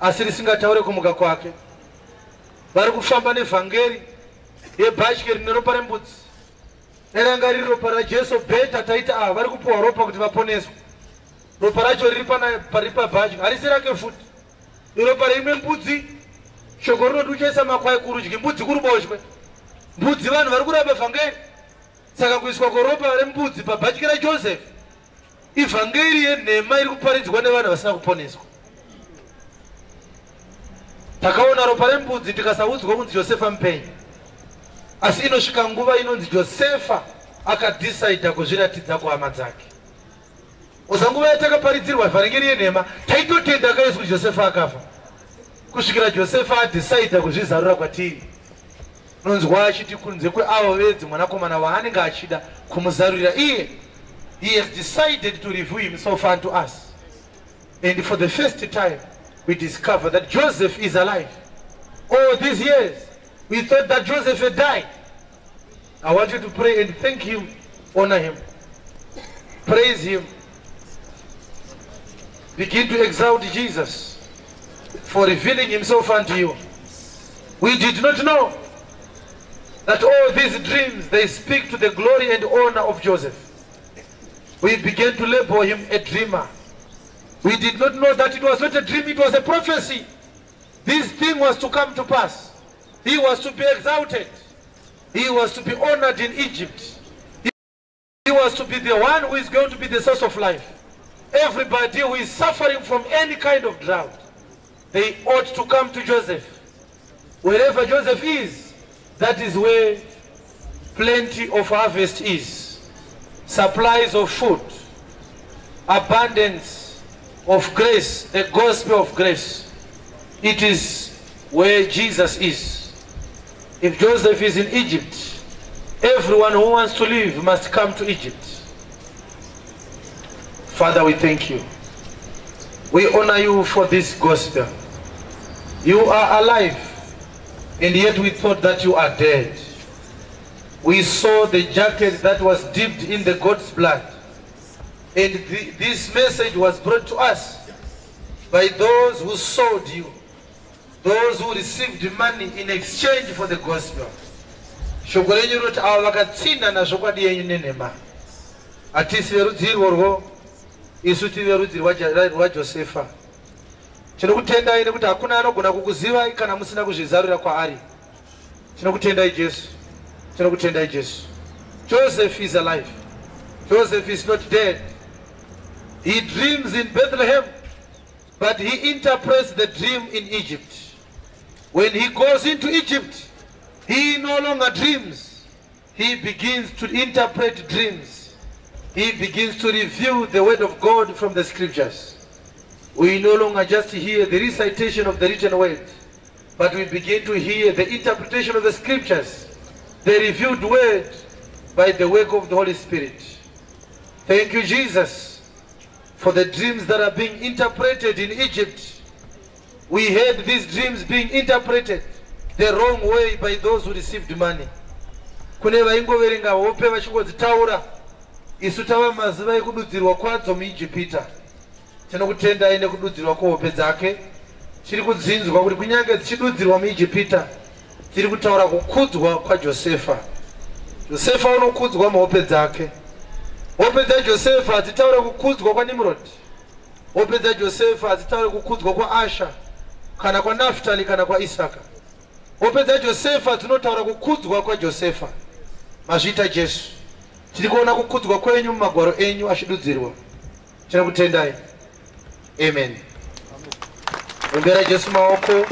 asi risingataure kumuka kwake. Vari kufamba nevhangeri yebhatye rine ropa rembudzi. Eranga riri ropa raJesu bheta taita ava vari kupiwa ropa kuti vaponeswe. Ropa racho riri pabhatye, harisi rake futi, iropa reimwe mbudzi. Shoko rinoti uchaisa makwai kurudyi, mbudzi kuruboshwe. Mbudzi vanhu vari kuramba vhangeri. Saka kuiswa kweropa rembudzi pabhatye raJoseph ivhangeri yenhema iri kuparidzwa nevanhu vasina kuponeswa. Takaona ropa rembudzi tikasaudzwa kunzi Josefa mupenyu, asi inosvika nguva inonzi Josefa akadhisaidha kuzviratidza kuhama dzake. Uza nguva yatakaparidzirwa vhangeri yenhema taitotenda kaisi kuti Josefa akafa, kusvikira Josefa adhisaidha kuzvizarura kwatiri. Unonzwa achiti kunze kweavo bedzi mwanakomana waanenge achida kumuzarurira iye. He has decided to reveal himself unto us, and for the first time we discover that Joseph is alive. All these years we thought that Joseph had died. I want you to pray and thank him, honor him, praise him, begin to exalt Jesus for revealing himself unto you. We did not know that all these dreams, they speak to the glory and honor of Joseph. We began to label him a dreamer. We did not know that it was not a dream, it was a prophecy. This thing was to come to pass. He was to be exalted. He was to be honored in Egypt. He was to be the one who is going to be the source of life. Everybody who is suffering from any kind of drought, they ought to come to Joseph. Wherever Joseph is, that is where plenty of harvest is. Supplies of food, abundance of grace, the gospel of grace. It is where Jesus is. If Joseph is in Egypt, everyone who wants to live must come to Egypt. Father, we thank you. We honor you for this gospel. You are alive, and yet we thought that you are dead. We saw the jacket that was dipped in the God's blood. And this message was brought to us by those who sold you, those who received money in exchange for the gospel. Shoko renyu rinoti avo vakatsinana zvokwadi yenyu nenhema. Hatisi verudzi irworwo, isu tiri verudzi rwaJosefa. Tinokutendai nekuti hakuna anogona kukuzivai kana musina kuzvizarura kwaari. Tinokutendai Jesu. Tinokutendai Jesu. Joseph is alive. Joseph is not dead. He dreams in Bethlehem, but he interprets the dream in Egypt. When he goes into Egypt, he no longer dreams. He begins to interpret dreams. He begins to review the word of God from the scriptures. We no longer just hear the recitation of the written word, but we begin to hear the interpretation of the scriptures, the revealed word by the work of the Holy Spirit. Thank you, Jesus, for the dreams that are being interpreted in Egypt. We heard these dreams being interpreted the wrong way by those who received money. Kune vaingoverenga hope vachingodzitaura, isu tava mazuva ekududzirwa kwadzo muIjipita. Tinokutendai nekududzirwa kwehope dzake. Tiri kudzinzwa kuti kunyange dzichidudzirwa muIjipita, tiri kutaura kukudzwa kwaJosefa. Josefa unokudzwa muhope dzake. Hope dzaJosefa hadzitaure kukudzwa kwaNimrod. Hope dzaJosefa hadzitaure kukudzwa kwaAsha kana kwaNaftali kana kwaIsaka. Hope dzaJosefa dzinotaura kukudzwa kwaJosefa. Mazviita Jesu. Tiri kuona kukudzwa kwenyu mumagwaro enyu achidudzirwa. Tinokutendai. Amen. Ombera Jesu maoko.